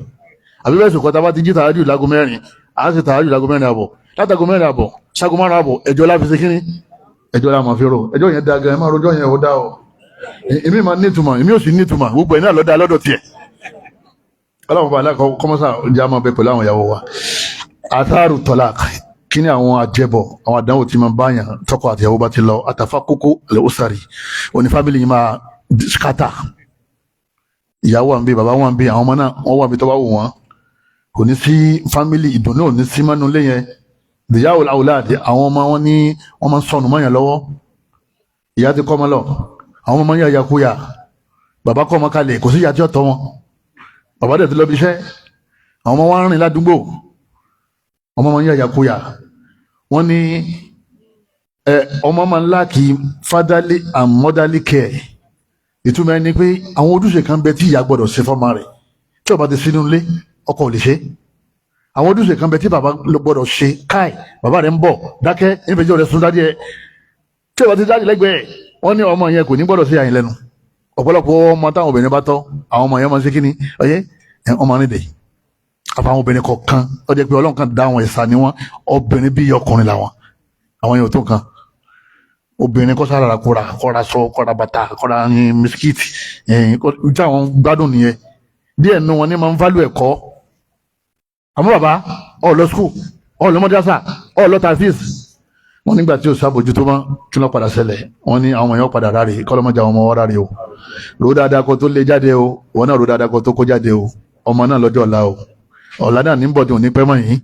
Àbí bẹ́ẹ̀ sùkọ́, tá a bá ti jí tààjú láago 4, à á sì tààjú láago 4:30, látago 4:30 ṣaago 5:30, ẹjọ́ láfi ṣe kínní, ẹjọ́ la máa fi rò. Ẹjọ́ yẹn da gan, ẹ máa rojọ́ yẹn, ó dá o. Èmi máa nítumọ̀, èmi ò sì nítumọ̀, gbogbo ẹ̀ náà lọ́dà lọ́dọ̀ tiẹ̀. Ọlọ́run bá aláàkọ́ kọ́mọ́sà jẹ́ àmọ́ bẹ pẹ̀lú àwọn ìyàwó wa. Atharu talaq, kí ni àwọn àjẹbọ, àwọn àdánwò tí máa bá yàn tọkọ àti ìyàwó bá ti lọ? Àtàfà kókó al-usari, òní family yìí máa scatter. Ìyàwó wà ń bí, bàbá wà ń bí, àwọn ọmọ náà wọ́n wà bí tó bá wù wọ́n. Kò ní sí family, ìdùnnú ò ní sí mọ́nú lé yẹn. Ìyàwó àwòláàdì, àwọn ọmọ wọn ní wọ́n máa ń sọnù mọ́yàn lọ́wọ́. Ìyá ti kọ́ ọmọ lọ, àwọn ọmọ yà yakuya, bàbá kọ́ ọmọ kalẹ̀, kò sí ìyá tí ó tọ́ wọn. Bàbá dẹ̀ ti lọ bí iṣẹ́, àwọn ọmọ wa ń rìn ládùúgbò, ọmọ máa ń yà yakuya. Wọ́n ní ẹ ọmọ máa ń lack fatherly and motherly care. Ìtumọ̀ ẹni pé àwọn ojúṣe kan bẹ tí ìyá gbọ́dọ̀ ṣe fọ́mọ rẹ̀, tí ó bá ti sínú ilé, ọkọ ò lè ṣe. Àwọn ojúṣe kan bẹ tí bàbá gbọ́dọ̀ ṣe. Káì, bàbá rẹ̀ ń bọ̀, dákẹ́, nífẹ̀ẹ́ rẹ̀ sún dádì ẹ̀. Tí ó bá ti dájú lẹ́gbẹ̀ẹ́, wọ́n ní ọmọ yẹn kò ní gbọ́dọ̀ sí àyìn lẹ́nu. Ọ̀pọ̀lọpọ̀ ọmọ táwọn obìnrin bá tọ́, àwọn ọmọ yẹn máa ń ṣe kíni ọyẹ́ ọmọ nídìí. Àfàwọn obìnrin kọ̀ọ̀kan, ó jẹ́ pé Ọlọ́run kan dá àwọn ẹ̀sà ni wọ́n, obìnrin bí ọkùnrin làwọn, àwọn yẹn ò tó nǹkan. Obìnrin kọ́ sára kóra, kọ́ra sọ, kọ́ra bàtà, kọ́ra bisikíìtì, tí àwọn gbádùn nìyẹn. Díẹ̀ nínú wọn ní máa ń value ẹ̀kọ́. Àmọ́ bàbá ọ̀ lọ school, ọ̀ lọ madrasa, ọ̀ lọ tafis. Wọ́n nígbà tí o sábòjútó mọ́, kí ló padà ṣẹlẹ̀? Wọ́n ní àwọn èèyàn padà ráre. Kọ́lọ́mọjà àwọn ọmọ wọn ráre o. Ro dáadáa kó tó lé jáde o. Wọn náà ro dáadáa kó tó kó jáde o. Ọmọ náà lọ́jọ́ ọ̀la o. Ọ̀la náà ní bọ̀dún ní pẹ́ mọ́ yìí.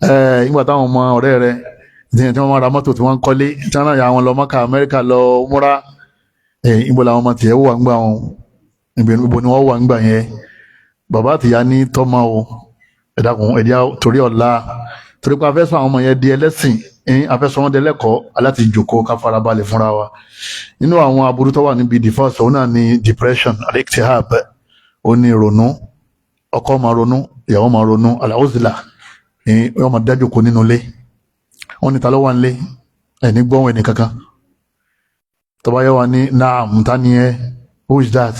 Ẹ̀ nígbà táwọn ọmọ ọ̀rẹ́ rẹ tí wọ́n máa ra mọ́tò, tí wọ́n ń kọ́lé, tí wọ́n náà yà wọn lọ Mọ́kà, Amẹ́ríkà, lọ múra, ẹ̀ ibo làwọn ọmọ tiẹ̀ wà ń gbà wọn? Ibo ni wọ́n wà ń gbà yẹn? Bàbá àtìyá ní tọ́mọ o. Ẹ dákun, ẹ̀dí torí ọ̀la, torí pé a fẹ́ sọ àwọn ọmọ yẹn di ẹlẹ́sìn, a fẹ́ sọ wọ́n di ẹlẹ́kọ̀ọ́, aláti jòkó ká farabalẹ̀ fúnra wa. Nínú àwọn aburú tó wà níbi divorce, òun náà ni depression, al-iktihab, ó ní ìrònú. Ọkọ máa ronú, ìyàwó máa ronú. Al-uzla ní wọ́n máa dájú kó nínú ilé. Wọ́n ní ta ló wà nílé? Ẹni gbọ́n ẹni kankan. Tó bá yẹ wà ní naam, ta ni ẹ? Who is that?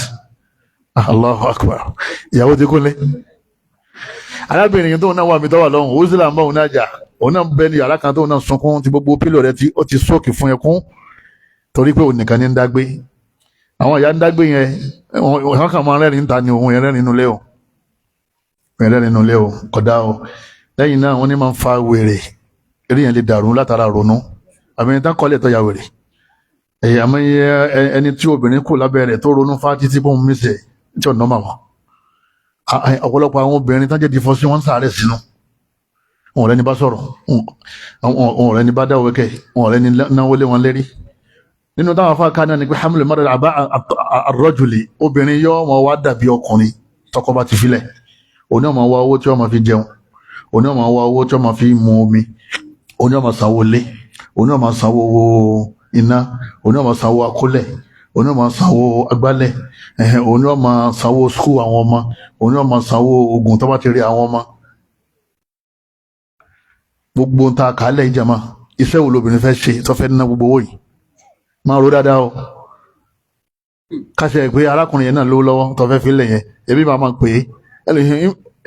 Allahu akbar, ìyàwó ti kúnlé. Arábìnrin yìí tóun náà wà mí tọ́wà lọ́hùn, ó sì là ń bá òun náà jà. Òun náà bẹ ní yàrá kan, tóun náà sunkún, tí gbogbo pillow rẹ̀ tí ó ti sókè fún ẹkún, torí pé òun nìkan ní ń dágbé. Àwọn ìyá ń dágbé yẹn, wọ́n kàn máa rẹ́rìn ta ni. Òun yẹn rẹ́rìn inú ilé o, yẹn rẹ́rìn inú ilé o, kódà o. Lẹ́yìn náà, wọ́n ní máa ń fa wèrè. Eré yẹn lè dàrú látara ronú. Àbí ẹni tán kọ́lé tó ya wèrè ẹ̀yà, àmọ́ ẹni tí obìnrin kù lábẹ́ rẹ̀ tó ronú fá títí bóun mísẹ̀ tí ò nọ́mà wọn. Ọ̀pọ̀lọpọ̀ àwọn obìnrin tán jẹ́ divorcee, wọ́n ń sàárẹ̀ sínú wọn. Ọ̀rẹ́ ni bá sọ̀rọ̀ wọn, ọ̀rẹ́ ni bá dáwọ́ kẹ́ wọn, ọ̀rẹ́ ni náwó lé wọn lérí. Nínú táwọn afá ká náà ni pé hamlu mara àbá àrọ́jùlì, obìnrin yóò wọn wá dàbí ọkùnrin tọkọ bá ti filẹ̀. Òní ọmọ wa owó tí wọ́n máa fi jẹun, òní ọmọ wa owó tí wọ́n máa fi mu omi, òní ọmọ sanwó lé, òní ọmọ sanwó iná, òní ọmọ sanwó akólẹ̀, òní ọmọ sanwó agbálẹ̀, òní ọmọ sanwó school àwọn ọmọ, òní ọmọ sanwó oògùn tó bá ti rí àwọn ọmọ. Gbogbo ń ta kálẹ̀ ìjàmá, iṣẹ́ wo lobìnrin fẹ́ ṣe tó fẹ́ ná gbogbo owó yìí? Máa ro dáadáa o. Kásẹ̀ pé arákùnrin yẹn náà lówó lọ́wọ́ tó fẹ́ fi lẹ̀ yẹn, ẹbí máa máa pè é.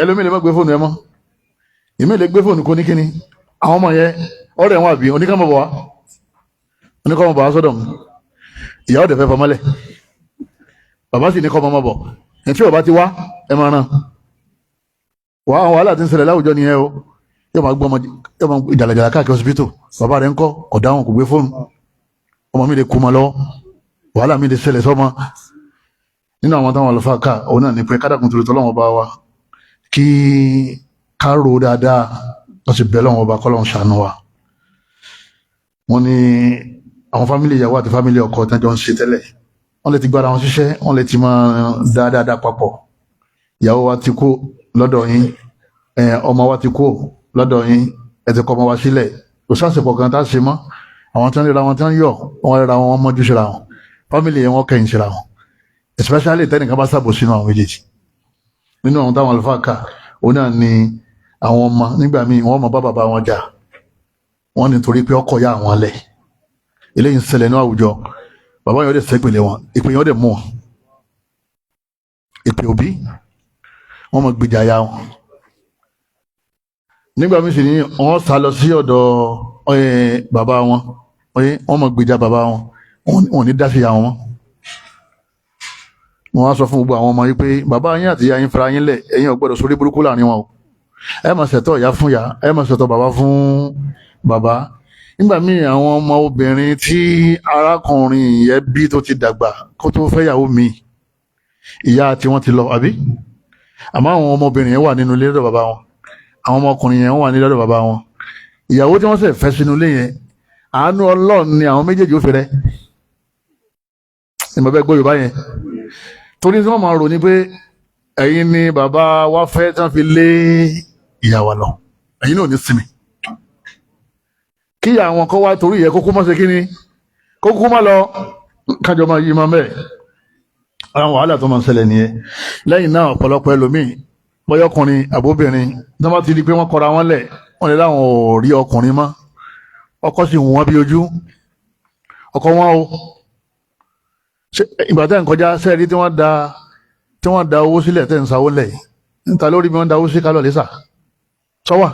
Ẹlòmíì lè má gbé fóònù ẹ mọ́. Ìmí lè gbé fóònù kó ní kíni, àwọn ọmọ yẹn ọ̀rẹ́ wọn, àbí oníkàmọ̀ bọ̀ wá, oníkàmọ̀ bọ̀ wá sọ́dọ̀ mi. Ìyàwó dẹ̀ fẹ́ fọmọ́lẹ̀, bàbá sì ní kọ́ ọmọ bọ̀. Ẹ̀ tí ò bá ti wá, ẹ máa ràn. Wàhálà tí ń ṣẹlẹ̀ láwùjọ nìyẹn o. Yóò máa gbọ́ ọmọ, yóò máa jàlàjàlà káàkiri hospital. Bàbá rẹ̀ ń kọ́, kò dáhùn, kò gbé fóònù. Ọmọ mi lè kú ma lọ́wọ́, wàhálà mi lè ṣẹlẹ̀ sọ́mọ. Nínú àwọn táwọn àlùfáà ká, òun náà ní pé kádàkùn torí tọ́lọ́wọ́n bá wa, kí ká ro dáadáa, wọ́n sì bẹ́ẹ̀ lọ́wọ́ ọba kọ́lọ́hún ṣàánú wa. Wọ́n ní àwọn family ìyàwó àti family ọkọ tí wọ́n jọ ń ṣe tẹ́lẹ̀, wọ́n lè ti gbára wọn ṣiṣẹ́, wọ́n lè ti máa dá dáadáa papọ̀. Ìyàwó wa ti kú lọ́dọ̀ yín, ọmọ wa ti kú lọ́dọ̀ yín, ẹ ti kọ́ ọmọ wa sílẹ̀, kò sásìkò kan tá a ṣe mọ́. Àwọn tí wọ́n ríra wọn, tí wọ́n yọ̀, wọ́n ríra wọn, wọ́n mọ́jú síra wọn. Family yẹn, wọ́n kẹ́yìn síra wọn, especially tẹ́nìkan bá sábò sínú àwọn méjèèjì. Nínú àwọn táwọn àlùfáà kà, òun náà ni àwọn ọmọ nígbà míì, wọ́n mọ bá bàbá wọn jà, wọ́n ní torí pé ọkọ ya àwọn lẹ̀. Eléyìí ń ṣẹlẹ̀ ní àwùjọ. Bàbá yẹn ó dẹ̀ sẹ́pẹ̀lẹ̀ wọn, ìpè yẹn ó dẹ̀ mú wọn, ìpè òbí wọ́n mọ gbèjà ya wọn. Nígbà míì sì ni wọ́n sá lọ sí ọ̀dọ̀ bàbá wọn, wọ́n mọ gbèjà bàbá wọn, wọn ní dá sí ya wọn. Wọ́n wá sọ fún gbogbo àwọn ọmọ yìí pé bàbá yín àti ìyá yín fara yín lẹ̀, ẹ̀yin ò gbọ́dọ̀ sórí burúkú láàrin wọn o. Ẹ máa ṣètò ìyá fún ìyá, ẹ máa ṣètò bàbá fún bàbá. Nígbà míì, àwọn ọmọ obìnrin tí arákùnrin yẹn bí tó ti dàgbà kó tó fẹ́yàwó mi, ìyá tí wọ́n ti lọ àbí, àmọ́ àwọn ọmọbìnrin yẹn wà nínú ilé lọ́dọ̀ bàbá wọn, àwọn ọmọkùnrin yẹn wà nílé lọ́dọ̀ bàbá wọn. Ìyàwó tí wọ́n sì fẹ́ sínú ilé yẹn, àánú Ọlọ́run ni àwọn méjèèjì ó fi rẹ́. Ìmọ̀ bẹ́ẹ̀ gbọ́ Yorùbá yẹn, torí tí wọ́n máa rò ní pé ẹ̀yin ni bàbá wa fẹ́ tí wọ́n fi lé ìyá wa lọ, ẹ̀yin náà ò ní sinmi kí àwọn kan wá torí ìyẹn kókó má ṣe kí ni, kókó má lọ kájọ máa yí máa mẹ́ẹ̀. Àwọn wàhálà tó máa ń ṣẹlẹ̀ nìyẹn. Lẹ́yìn náà, ọ̀pọ̀lọpọ̀ ẹlòmíì, bọ́yọ́kùnrin àbóbìnrin, tí wọ́n bá ti di pé wọ́n kọra wọn lẹ̀, wọ́n lè láwọn ò rí ọkùnrin mọ́. Ọkọ sì wọ́n bí ojú ọkọ wọn o. Ìgbà tẹ́ ń kọjá sẹ́ẹ̀rí tí wọ́n da owó sílẹ̀, tẹ́ ń sanwó lẹ̀ yìí níta lórí bí wọ́n da owó sí kálọ̀ lẹ́sà sọ́wà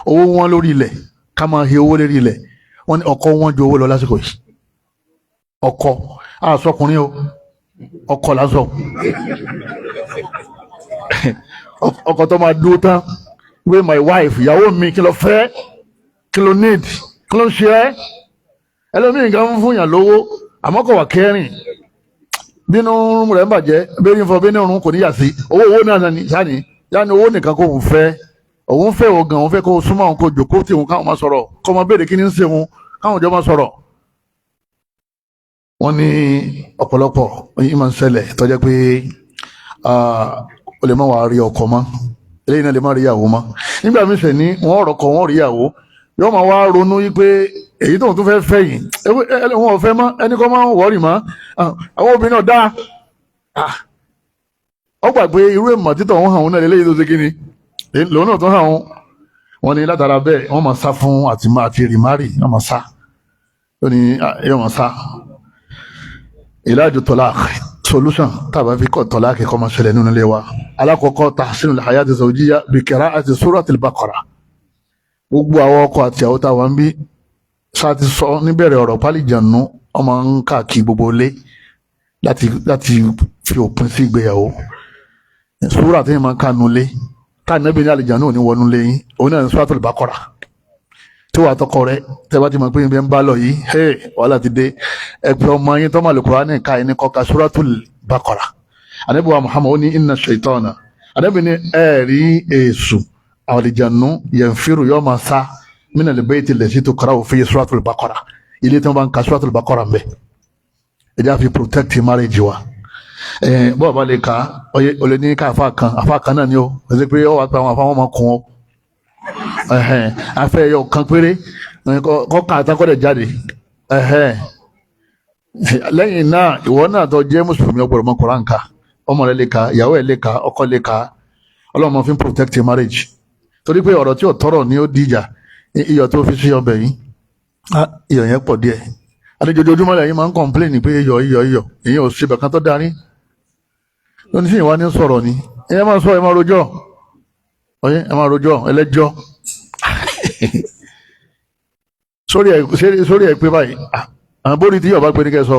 owó wọn lórí ilẹ̀, ká máa hi owó lérí ilẹ̀. Wọ́n ní ọkọ wọn ju owó lọ lásìkò yìí. Ọkọ àsọkùnrin o, ọkọ lásọ, ọkọ tó máa dúró tán wé, "My wife, ìyàwó mi, kí ló fẹ́? Kí ló need? Kí ló ń ṣe ẹ́?" Ẹlòmíì kan ń fún yàn lówó, àmọ́ kò wà kẹrin bínú rẹ̀ ń bàjẹ́, bẹ́ẹ̀ ní fọ bínú rún, kò ní yà sí owó. Owó náà ní sáni yáni, owó nìkan kò ń fẹ́. Òun fẹ́ òun gan, òun fẹ́ kó súnmọ́ òun, kó jòkó tí òun, káwọn máa sọ̀rọ̀, kó máa béèrè kí ni ń ṣe òun, káwọn jọ máa sọ̀rọ̀. Wọ́n ní ọ̀pọ̀lọpọ̀ yìí máa ń ṣẹlẹ̀ tó jẹ́ pé ó lè má wàá rí ọkọ mọ́, eléyìí náà lè má rí ìyàwó mọ́. Nígbà míì sẹ̀ ní wọ́n rọ̀kọ̀, wọ́n rí ìyàwó, yóò máa wá ronú yí pé èyí tóun tún fẹ́ fẹ́ yìí, wọn ò fẹ́ mọ́, ẹni kọ́ máa ń wọ́ọ̀rì mọ́. Àwọn obìnrin náà dáa, ó gbà pé irú èèmọ̀ títọ̀ wọn hàn wọn náà lélẹ́yìí tó ṣe kí ni lòun náà tó hàn wọn. Wọn ní látara bẹ́ẹ̀, wọ́n máa sá fún àti máa àti remarry, wọ́n máa sá, ó ní yóò máa sá. Ìlàjù talaq solution tàbá fi kọ́ talaq kọ́ máa ṣẹlẹ̀ nínú ilé wa: alákọ̀ọ́kọ́, tahsinul hayati zawjiyya bi qira'ati suratil baqara. Gbogbo àwọn ọkọ àti àwọn táwa ń bí ṣáà ti sọ níbẹ̀rẹ̀ ọ̀rọ̀ pálíjànú, ọmọ ń káàkiri gbogbo ilé láti fi òpin sí ìgbéyàwó. Súrà tí yẹn máa ń kànú lé ká nẹ́bí ní àlìjánu ò ní wọnú lé yín, òun náà ní Suratul Baqara. Tí wàá tọkọ rẹ tẹ bá ti mọ̀ pé ibi ń bá lọ yìí, hey, wàhálà ti dé, ẹ pé ọmọ yín tó máa lè Kùránì ká ẹni kọ́ ka Suratul Baqara. Ànábì wa Muhammad, ó ní inna shaytana, Ànábì ní ẹ̀rí èṣù àlìjánu, yanfiru, yóò máa sá, minal bayti allati tuqra'u fihi Suratul Baqara, ilé tí wọ́n bá ń ka Suratul Baqara ń bẹ. Ẹ jẹ́ àfi protect marriage wa. Bọ́ọ̀ bá lè ka ọyẹ, olè ní ká àfa kan, àfa kan náà ni ó ṣe pé ọ wá pé àwọn àfa wọn máa kún ọ. Afẹ́ ẹyọ kan péré kọ́ ká àtàkọ́dẹ̀ jáde. Lẹ́yìn náà, ìwọ náà tó jẹ́ mùsùlùmí, ọgbọ̀dọ̀ mọ Kùránì ká. Ọmọ rẹ lè ka, ìyàwó ẹ lè ka, ọkọ lè ka. Ọlọ́run máa fi ń protect marriage, torí pé ọ̀rọ̀ tí ò tọrọ ni ó dìjà. Iyọ̀ tó fi sí ọbẹ̀ yìí, iyọ̀ yẹn pọ̀ díẹ̀. Àdéjojoojúmọ́ lẹ́yìn máa ń complain pé iyọ̀, iyọ̀, iyọ̀. Èyí ò ṣe bẹ̀kan tó darí lónìí sí ìwà ní sọ̀rọ̀ ni. Ẹ máa sọ, ẹ máa rojọ́, ọyẹ ẹ máa rojọ́ ẹlẹ́jọ́ sórí ẹ pé báyìí. Àwọn bóri tí yọ̀bá pé ní kẹ́ sọ,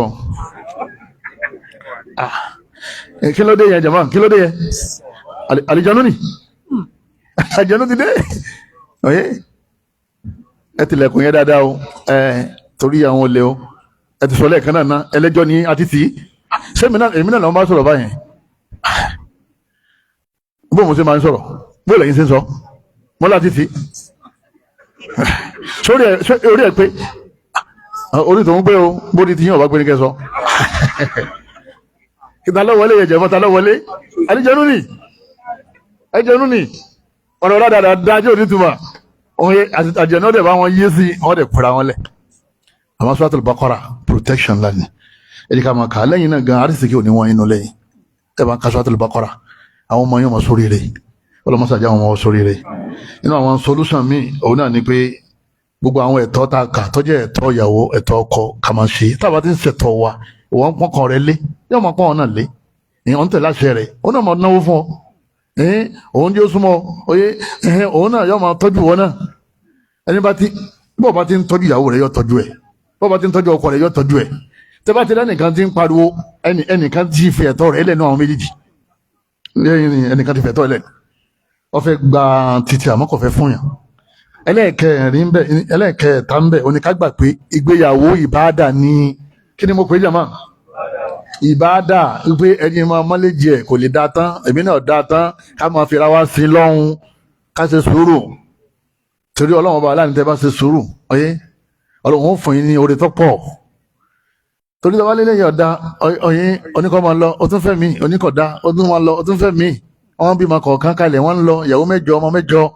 kí ló dé yẹn jàmá? Kí ló dé yẹn? Àlìjánu ni, àlìjánu ti dé. Oye, ẹ tilẹ̀kùn yẹn dáadáa o, ẹ torí àwọn olè o. Ẹ ti sọ lẹ́ẹ̀kan náà ná ẹlẹ́jọ́ ní àtìtì. Ṣé èmi náà làwọn bá sọ̀rọ̀ báyẹn? Bó mo ṣe máa ń sọ̀rọ̀, bó lẹ́yìn ṣe ń sọ mọ́ láti tì sórí ẹ, orí ẹ pé orí tòun pé o, bó ti ti yín ọ̀bá pé ní kẹ́ sọ. Ta ló wọlé yẹ jẹ̀mọ́? Ta ló wọlé? Àlìjẹ̀nú ni, àlìjẹ̀nú ni. Ọ̀rọ̀ dáadáa dájú òní túmọ̀ òun àjẹ̀nú ọ̀dẹ̀ bá wọn yé sí, wọn dẹ̀ kura wọn lẹ̀. Àwọn Suratul Baqara protection lánìí, ẹ̀dí ká máa kà á lẹ́yìn náà gan. Àrísìkí òní wọn inú lẹ́yìn ẹ̀ bá ń ka Suratul Baqara, àwọn ọmọ yóò máa sórí rẹ̀. Ọlọ́mọsàjà àwọn ọmọ sórí rẹ̀. Nínú àwọn solution míì, òun náà ni pé gbogbo àwọn ẹ̀tọ́ tá a kà tó jẹ́ ẹ̀tọ́ ìyàwó, ẹ̀tọ́ ọkọ, ká máa ṣe. Táwa ti ń ṣètọ́ wa, ìwọ̀n pọ́nkàn rẹ lé, yóò máa pọ́n ọ náà lé. Ìyẹn ń tẹ̀lé àṣẹ rẹ̀, òun náà máa náwó fún ọ, òun jẹ́ súnmọ́ oyé, òun náà yóò máa tọ́jú wọn náà. Ẹni bá ti bọ́ọ̀ bá ti ń tọ́jú ìyàwó rẹ̀, yóò tọ́jú ẹ̀. Bọ́ọ̀ bá ti ń tọ́jú ọkọ rẹ̀, yóò tọ́jú ẹ̀. Tẹ́ bá ti lẹ́nìkan ti ń pariwo, ẹnìkan ti fi ẹ̀tọ́ rẹ̀ lẹ́nu àwọn méjèèjì, ẹnìkan ti fi ẹ̀tọ́ rẹ̀ lẹ́nu, wọ́n fẹ́ gba títí àmọ́ kò fẹ́ fún yàn. Ẹlẹ́ẹ̀kẹrin ń bẹ, ẹlẹ́ẹ̀kẹta ń bẹ, oníkágbà pé ìgbéyàwó ìbáàdà ni. Kí ni mo pè é, jàmá? Ìbáàdà. Pé ẹni máa mọ́lẹ́jì ẹ̀ kò lè dá tán, èmi náà dá tán, ká máa fira wá sí lọ́hùn, ká ṣe sùúrù, torí Ọlọ́run ọba aláàánú. Tẹ́ bá ṣe sùúrù ọyẹ́, Ọlọ́run ó fún yín ní oore tó pọ̀. Torí tọ́wá lélẹ́yìn ọ̀dà ọyẹ́, oníkọ́ máa lọ, ó tún fẹ́ mi, oníkọ̀dá, ó tún máa lọ, ó tún fẹ́ mi. Wọ́n bímọ kọ̀ọ̀kan kalẹ̀, wọ́n ń lọ ìyàwó 8, ọmọ 8.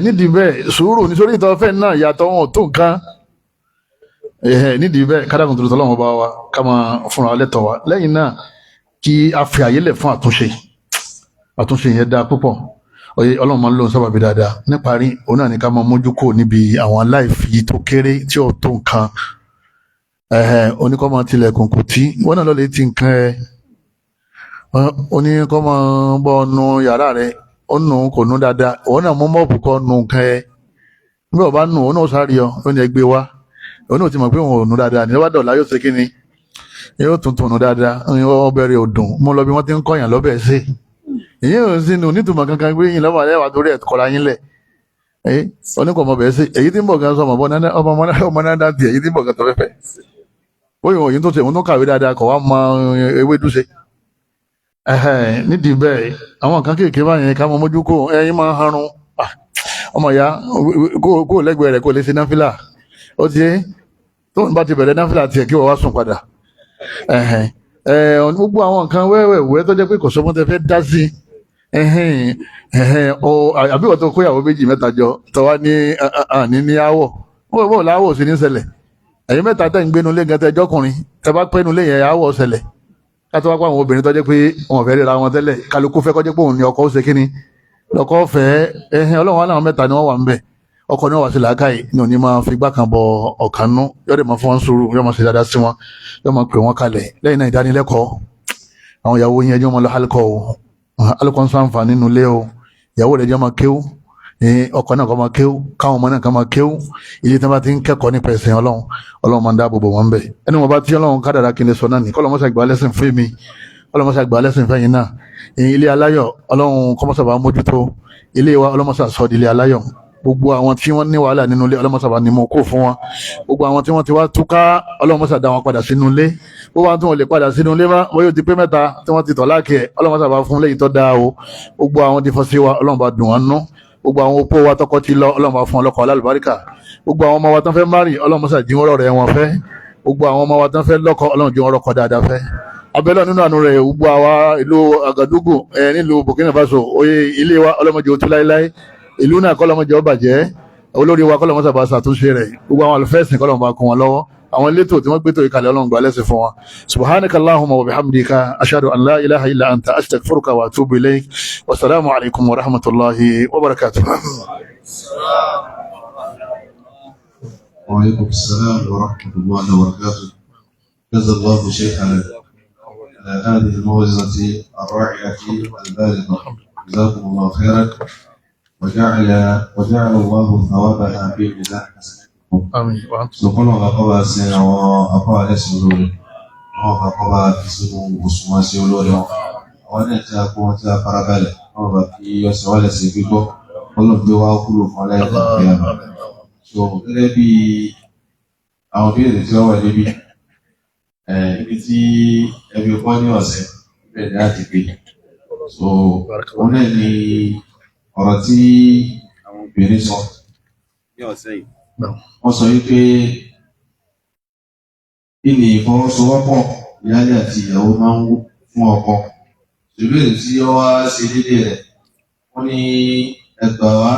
Nídìí bẹ́ẹ̀, sùúrù nítorí ìtọ́fẹ́ náà yàtọ̀ wọn ò tó nǹkan. Nídìí bẹ́ẹ̀, kádàkùn tó tọ́lọ́wọ́n bá wa ká máa fúnra lẹ́tọ̀ wa. Lẹ́yìn náà, kí a fi àyè lẹ̀ fún àtúnṣe. Àtúnṣe yẹn dáa púpọ̀. Oye, Ọlọ́run máa ń lò sábàbí dáadáa. Níparí, òun náà ní ká máa mójú kò níbi àwọn aláìfi tó kéré tí ò tó nǹkan. Oníkọ́ máa tilẹ̀kùn kò tí wọ́n náà lọ́ọ́ lè ti nǹkan ẹ̀. Oníkọ́ máa bọ́ nu yàrá rẹ̀, ó nù kò nù dáadáa, òun náà mú mọ́ọ̀pù kọ́ nu nǹkan ẹ̀. Nígbà wọ́n bá nù, òun náà sáré ọ, ó ní ẹgbẹ́ wa. Òun náà ti mọ̀ pé òun ò nù dáadáa ní lọ́wọ́ dọ̀la, yóò ṣe kí ni? Yóò tuntun nù dáadáa. Ọbẹ̀ rẹ̀ ò dùn mo lọ bí wọ́n ti ń kọ́yàn lọ́bẹ̀ ṣe. Ìyẹn ò sínú nítumọ̀ kankan gbé yín lọ́wọ́ àlẹ́ wà torí ẹ̀ kọ́ra yín lẹ̀. Oníkọ̀ ọmọ bẹ̀ẹ́ sí èyí tí ń bọ̀ gan sọmọ bọ́ ọmọ náà dá tiẹ̀, èyí tí ń bọ̀ gan tó fẹ́fẹ́ bóyá òyìn tó ṣe òun tó kàwé dáadáa kọ̀ wá mọ ewédú ṣe. Nídìí bẹ́ẹ̀, àwọn nǹkan kéèké báyẹn ká mọ mójú kó. Ẹyin máa ń harun ọmọ ìyá kó lẹ́gbẹ̀ẹ́ rẹ̀ kó lè ṣe náfìlà. Ó ti tó ń bá ti bẹ̀rẹ̀ náfìlà tiẹ̀, kí wọ́n wá sùn padà. Gbogbo àwọn nǹkan wẹ́wẹ́wẹ́ tó jẹ́ pé kò sọ́mọ́ tẹ fẹ́ dá sí. Àbí wọ́n tó kóyàwó méjì mẹ́ta jọ tọ́wá ní ní ní áwọ̀ wọ́n láwọ̀ sí ní ṣẹlẹ̀. Ẹ̀yin mẹ́ta tẹ́ ń gbénu lé gan, tẹ́ jọ́kùnrin, tẹ́ bá pẹ́nu lé yẹn, áwọ̀ ṣẹlẹ̀. Kátó wá pa àwọn obìnrin tó jẹ́ pé wọn fẹ́ ríra wọn tẹ́lẹ̀, kálukú fẹ́ kọjá pé òun ni ọkọ ó ṣe kíni lọkọ fẹ́. Ọlọ́run wọn làwọn mẹ́ta ni wọ́n wà ń bẹ̀. Ọkọ ni wọ́n wà sí làákàyè ní òní máa fi gbá kan bọ ọ̀kan nú, yóò dẹ̀ máa fún wọn sùúrù, yóò máa ṣe dáadáa sí wọn, yóò máa pè wọ́n kalẹ̀. Lẹ́yìn náà, ìdánilẹ́kọ̀ọ́ àwọn ìyàwó yẹn, ẹjọ́ máa lọ alukọ o. Alukọ ń sàǹfààní nínú ilé o. Ìyàwó rẹ̀ jẹ́ máa kéwú, ọkọ náà kọ́ máa kéwú, káwọn ọmọ náà kọ́ máa kéwú. Ilé tí wọ́n bá ti ń kẹ́kọ̀ọ́ nípa ẹ̀sìn Ọlọ́run, Ọlọ́run máa ń dáàbò bò wọ́n bẹ̀. Ẹni wọn bá tí Ọlọ́run kádàrá kí n lè sọ náà ní kọ́ lọ́mọ́sá gbà lẹ́sìn fún mi, ọlọ́mọ́sá gbà lẹ́sìn fẹ́yìn náà. Ilé aláyọ̀, Ọlọ́run kọ́mọ́sá bá mójútó ilé wa, ọlọ́mọ́sá sọ di ilé aláyọ̀. Gbogbo àwọn tí wọ́n ní wàhálà nínú ilé, ọlọ́mọ́sá bá ní mú kó fún wọn. Gbogbo àwọn tí wọ́n ti wá túká, ọlọ́mọ́sá dá wọn padà sínú ilé. Gbogbo àwọn tí wọ́n lè padà sínú ilé mọ́, wọ́n yóò ti pé mẹ́ta tí wọ́n ti tọ̀ láàkì ẹ̀, ọlọ́mọ́sá bá fún léyìí tó dáa o. Gbogbo àwọn tí fọ́ sí wa, Ọlọ́run bá dùn wọn nú. Gbogbo àwọn opó wa tọkọ ti lọ, Ọlọ́run bá fún ọlọ́kọ alálùbáríkà. Gbogbo àwọn ọmọ wa tán fẹ́ marry, Ọlọ́run mọ́sá jí wọ́n rọ̀rẹ́ wọn fẹ́. Gbogbo àwọn ọmọ wa tán fẹ́ lọ́kọ, Ọlọ́run jí wọ́n rọ́kọ dáadáa fẹ́. Abẹ́lẹ́ nínú àánú rẹ̀, gbogbo àwa ìlú Àgàdúgù ẹ nílùú Burkina Faso, oyè ilé wa, ọlọ́mọdé ó tú láéláé. Ìlú náà kọ́lọ́mọdé ó bàjẹ́. Olórí wa, kọ́lọ́mọsà bá ṣàtúnṣe rẹ̀. Gbogbo àwọn àlùfẹ́sìn, kọ́lọ́mọ bá kún wọn lọ́wọ́. Àwọn elétò tí wọ́n gbé tó ìkàlẹ̀, Ọlọ́run gbà lẹ́sìn fún wọn. Subhanaka allahumma wa bihamdika, ashhadu an la ilaha illa anta, astaghfiruka wa atubu ilayk. Wasalaamu alaykum wa rahmatulahi wa barakatuh. وعليكم السلام ورحمة الله وبركاته. جزا الله شيخنا على هذه الموعظة الرائعة البالغة. جزاكم الله خيرا وجعل الله ثوابها في ميزان حسناتكم. Àmín. Sọkọlọ bá kọ́ bá ṣe àwọn afọ àlẹ́sìn lórí. Ọlọ́run bá kọ́ bá fi sínú òṣùwọ̀n sí olóore wọn. Àwọn náà tí a kó wọn tí a farabalẹ̀, ọlọ́run bá fi ọsẹ wálẹ̀ sí gbígbọ́. Ọlọ́run gbé wá kúrò fún aláìsàn ìyàmà. So gẹ́gẹ́ bí àwọn béèrè tí wọ́n wà níbí, ibi tí ẹbí kọ́ ní ọ̀sẹ̀ bẹ́ẹ̀ ni láti gbé. So òun náà ni ọ̀rọ̀ tí àwọn obìnrin sọ ní ọ̀sẹ̀ yìí. Wọ́n sọ wípé kí ni ìfọwọ́sowọ́pọ̀ ìyáálé àti ìyàwó máa ń fún ọkọ. Ìbéèrè tí ó wá ṣe déédéé rẹ̀, wọ́n ní ẹgbà wá,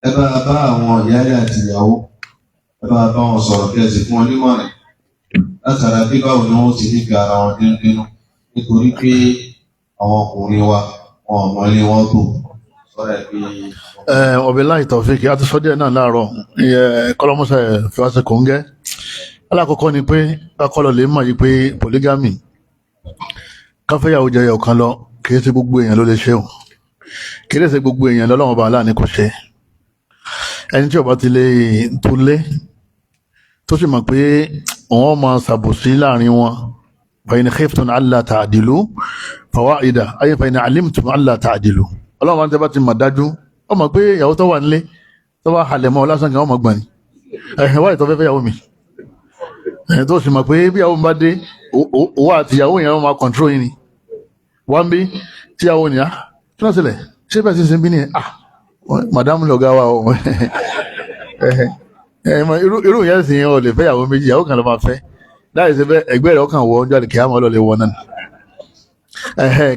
ẹ bá bá àwọn ìyáálé àti ìyàwó, ẹ bá bá wọn sọ̀rọ̀ kí ẹ sì fún wọn nímọ̀ràn látara bí báwo ni wọ́n ti nífẹ̀ẹ́ ara wọn dénúdénú, nítorí pé àwọn ọkùnrin wa wọn ò mọ ilé wọn tó sọ̀rọ̀ ẹ̀ pé. Ọbẹ̀ láì tọ̀fíkì a ti sọ díẹ̀ náà láàárọ̀ kọ́lọ́mọ́sà fi wá sí kòńgẹ́. Alákọ̀ọ́kọ́ ni pé kákọ́lọ̀ lè mọ̀ yìí pé polygamy, káfẹ́yàwó jẹyọ kan lọ, kìí ṣe gbogbo èèyàn ló lè ṣe o, kìí ṣe gbogbo èèyàn lọ́lọ́wọ́n bá aláàánú kò ṣe. Ẹni tí ó bá ti lè tó lé tó sì mọ̀ pé òun máa ṣàbòsí láàrin wọn, fa in khiftum alla ta'dilu fawahida, ayé fa in alimtum alla ta'dilu, ọlọ́run máa ń tẹ́ bá ti mọ̀ dájú, ó mọ̀ pé ìyàwó tó wà nílé tó bá halẹ̀ mọ́ lásán kan, ọmọ gbọ̀n ni ẹ̀hìn wáyé tó fẹ́ fẹ́ yàwó mi, ẹ̀hìn tó sì mọ̀ pé bí ìyàwó mi bá dé, òwò àti ìyàwó yẹn máa kọ̀ǹtró yín ni. Wá ń bí tíyàwó ni á kí ló ṣẹlẹ̀, ṣé bẹ́ẹ̀ sì ń sin bí ni ah madam lọ̀gá wa o. Irú yẹn sì yẹn ò lè fẹ́ ìyàwó méjì, ìyàwó kan ló máa fẹ́ láì ṣe bẹ́ẹ̀, ẹgbẹ́ rẹ̀ ọkàn wọ ọjọ́ àlèkè àmọ́ ọlọ́lẹ̀ wọ náà.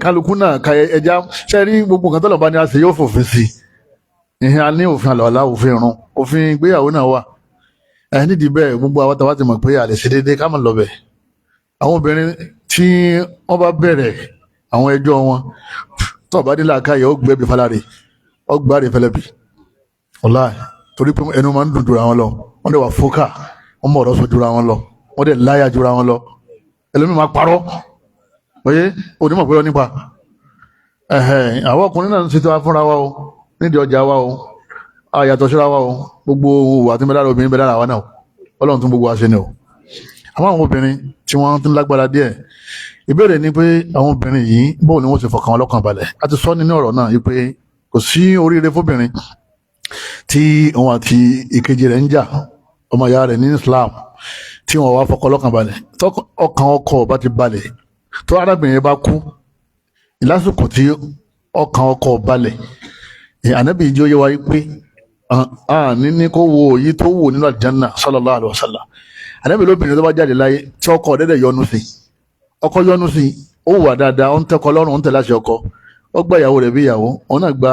Kálukú náà ka ẹja ṣe rí gbogbo nǹkan tọ́lọ̀ bá ní a ṣe yóò fòfin sí i. Ìhìn a ní òfin àlọ́lá, òfin irun, òfin ìgbéyàwó náà wà. Nídìí bẹ́ẹ̀ gbogbo àwọn tàwa ti mọ̀ pé a lè ṣe déédéé ká má lọ bẹ̀. Àwọn obìnrin tí wọ́n bá bẹ̀rẹ̀ àwọn ẹjọ́ wọn tó bá dé làákàyè, ó gbẹ́bí falárè, ó gbáre fẹlẹ́bì ọ̀la, torí pé ẹnu máa ń dùn jura wọn lọ, wọ́n dẹ̀ wà fókà, wọ́n mọ̀ ọ̀rọ̀ sọ jura wọn lọ, wọ́n dẹ̀ láyà jura wọn lọ. Ẹlòmíì máa parọ́ oye onímọ̀ pé ó nípa. Àwọn ọkùnrin náà ń ṣètò afúnra wa o, nídìí ọjà wa o, àyàtọ̀ síra wa o, gbogbo òwò àti mẹ́lára obìnrin bẹ́ẹ̀ lára wa náà, ọlọ́run tún gbogbo wa ṣe ni o. Àmọ́ àwọn obìnrin tí wọ́n ti ń lágbára díẹ̀, ìbéèrè ni pé àwọn obìnrin yìí bóun ni wọ́n ti fọkàn wọn lọ́kàn balẹ̀. A ti sọ nínú ọ̀rọ̀ náà yìí pé kò sí oríire fóbìnrin tí òun àti ìkejì rẹ̀ ń jà, ọmọ ìyá rẹ̀ ní Islam, tí wọ́n wá fọkàn lọ́kàn balẹ̀, ọkàn ọkọ bá ti balẹ̀, tó arábìnrin bá kú lásìkò tí ọkàn ọkọ balẹ̀, ànábì ìjọ yẹ wáyé pé ní kó wo èyí tó wò nínú àlùjánnà sallallahu alaihi wasallam. Ànábì lóbìnrin tó bá jáde láyé tí ọkọ dẹ́dẹ̀ yọ́nú sí, ọkọ yọ́nú sí, ó wà dáadáa, ó ń tẹ́kọ lọ́rùn, ó ń tẹ̀lé àṣẹ ọkọ, ó gba ìyàwó rẹ̀ bí ìyàwó, òun náà gba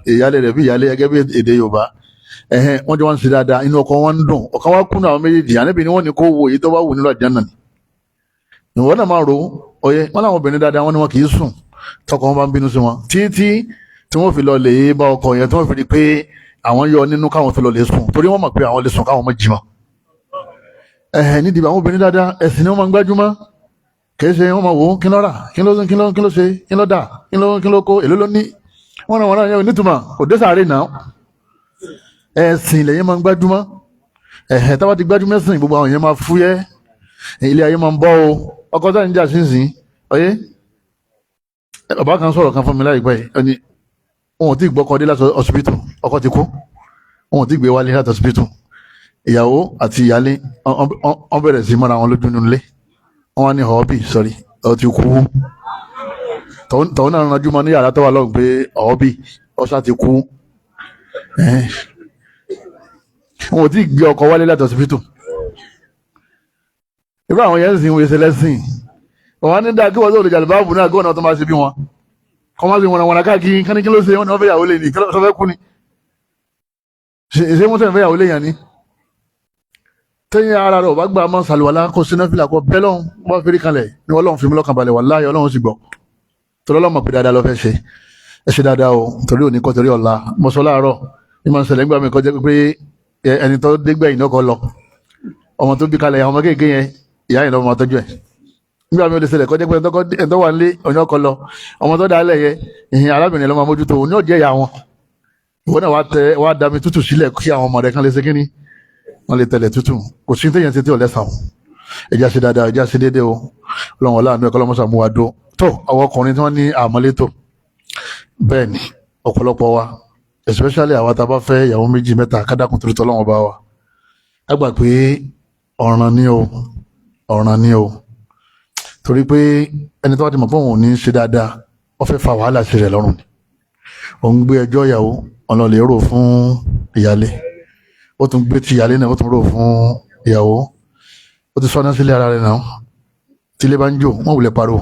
ìyálé rẹ̀ bí ìyálé gẹ́gẹ́ bí èdè Yorùbá, ẹ̀hẹ́n wọ́n jọ wọ́n ń ṣe dáadáa, inú ọkọ wọn ń dùn, ọ̀kan wá kúnnú àwọn méjèèjì, ànábì ni wọ́n ní kó wo èyí tó bá wù nínú àlùjánnà ni. Ìwọ náà máa rò ó ọyẹ wọn làwọn obìnrin dáadáa wọn ni wọn kì í sùn tọkọ wọn bá ń bínú sí wọn títí tí wọn fi lọ lè bá ọkọ yẹn, tí wọn fi rí pé àwọn yọ nínú káwọn fi lọ lè sùn, torí wọn mọ̀ pé àwọn lè sùn káwọn mọ̀ jìmọ̀. Ẹ̀hẹ̀ nídìí àwọn obìnrin dáadáa ẹ̀sìn ni wọ́n máa ń gbájúmọ́, kìí ṣe wọ́n máa wò ó kí ló rà, kí ló kí ló kí ló ṣe, kí ló dà, kí ló kí ló kó, èló ló ní, wọ́n náà wọ́n náà yẹn nítumọ̀ kò dé sàárè náà. Ẹ̀sìn lẹ́yìn máa ń gbájúmọ́. Ẹ̀hẹ̀ táwa ti gbájúmọ́ ẹ̀sìn, gbogbo àwọn yẹn máa fúyẹ́, ilé ayé máa ń bọ́ o. Ọkọ táyà ń jà sínsìn ọyẹ, bàbá kan sọ̀rọ̀ kan fún mi láìpẹ́ yìí, ẹni wọn ò tí ì gbọ́kọ dé láti ọsibítù, ọkọ ti kú, wọn ò tí ì gbé wálé láti ọsibítù, ìyàwó àti ìyálé wọ́n bẹ̀rẹ̀ sí mọ́ra wọn lójú nínú ilé, wọ́n wá ní ọ̀ọ́bì sọ̀rí ọ ti kú, tọ̀hún náà ranjú mọ́ ní yàrá tó wà lọ́hùn pé ọ̀ọ́bì ọ̀sà ti kú. Wọn ò tí ì gbé ọkọ wálé láti ọsibítù. Irú àwọn yẹn ń sìn wọ́n ṣe lẹ́sìn, wọn ní dáa kí wọ́n tó lè jàlùbáàbù náà gómìnà tó máa ṣe bí wọn kọ́ máa ṣe wọn wọn káàkiri kí ni kí ló ṣe wọn ni wọ́n fẹ́ yàwó lé ní kí ló fẹ́ kú ni ṣe wọ́n sẹ́yìn fẹ́ yàwó lé yàn ni. Tẹ́yìn ara rẹ̀ ọba gbà máa ṣàlùwàlá kó síná fìlà kó bẹ́ẹ̀ lọ́hùn wọ́n fi rí kalẹ̀ ni Ọlọ́run fi mí lọ́kàn balẹ̀, wàláhì Ọlọ́run sì gbọ́, torí Ọlọ́run mọ̀ pé dáadáa ló fẹ́ ṣe. Ẹ ṣe dáadáa o, torí òní kọ́ torí ọ̀la. Mo sọ láàárọ̀ ní máa ń ṣẹlẹ̀ nígbà mi kọjá pé ẹni tó dégbẹ̀yìn náà kọ́ lọ, ọmọ tó bí kalẹ̀ àwọn ọmọ kéèké yẹn ìyá yẹn lọ́mọ máa tọ́jú ẹ̀. Nígbà mi ò lè ṣẹlẹ̀ kọjá pé ẹni tó wà nílé ọ̀yàn kọ lọ, ọmọ tó dálẹ̀ yẹ ìhìn arábìnrin lọ́mọ mójútó òun ní ọ̀jẹ̀ ìyá wọn. Ìwọ náà wàá tẹ wàá dami tútù sílẹ̀ kí àwọn ọmọ rẹ̀ kan lè ṣe kínní, Wọ́n lè tẹ̀lẹ̀ tútù. Kò sí téèyàn ti tí ò lẹ́sàn o. Ẹja ṣe dáadáa, ẹja ṣe déédéé o. Ọlọ́run ọlá àánú ẹ̀kọ́ lọ́mọ́sà mú wa dó. Tó àwọn ọkùnrin tí wọ́n ní àmọ́létò, bẹ́ẹ̀ ni ọ̀pọ̀lọpọ̀ wa, especially àwa tá a bá fẹ́ ìyàwó méjì mẹ́ta, kádàkùn torí tọ́lọ́wọ́n bá wa. Ká gbà pé ọ̀ràn ni o, ọ̀ràn ni o. Torí pé ẹni tó bá ti mọ̀ pé òun ò ní ṣe dáadáa, ó fẹ́ fa wàhálà sí rẹ̀ lọ́rùn ni. Òun gbé ẹjọ́ ìyàwó ọ̀nà lè rò fún ìyálé, ó tún gbé ti ìyálé náà, ó tún rò fún ìyàwó, ó ti sọ́nà sílé ara rẹ̀ náà. Tílé bá ń jò, wọ́n wulẹ̀ pariwo.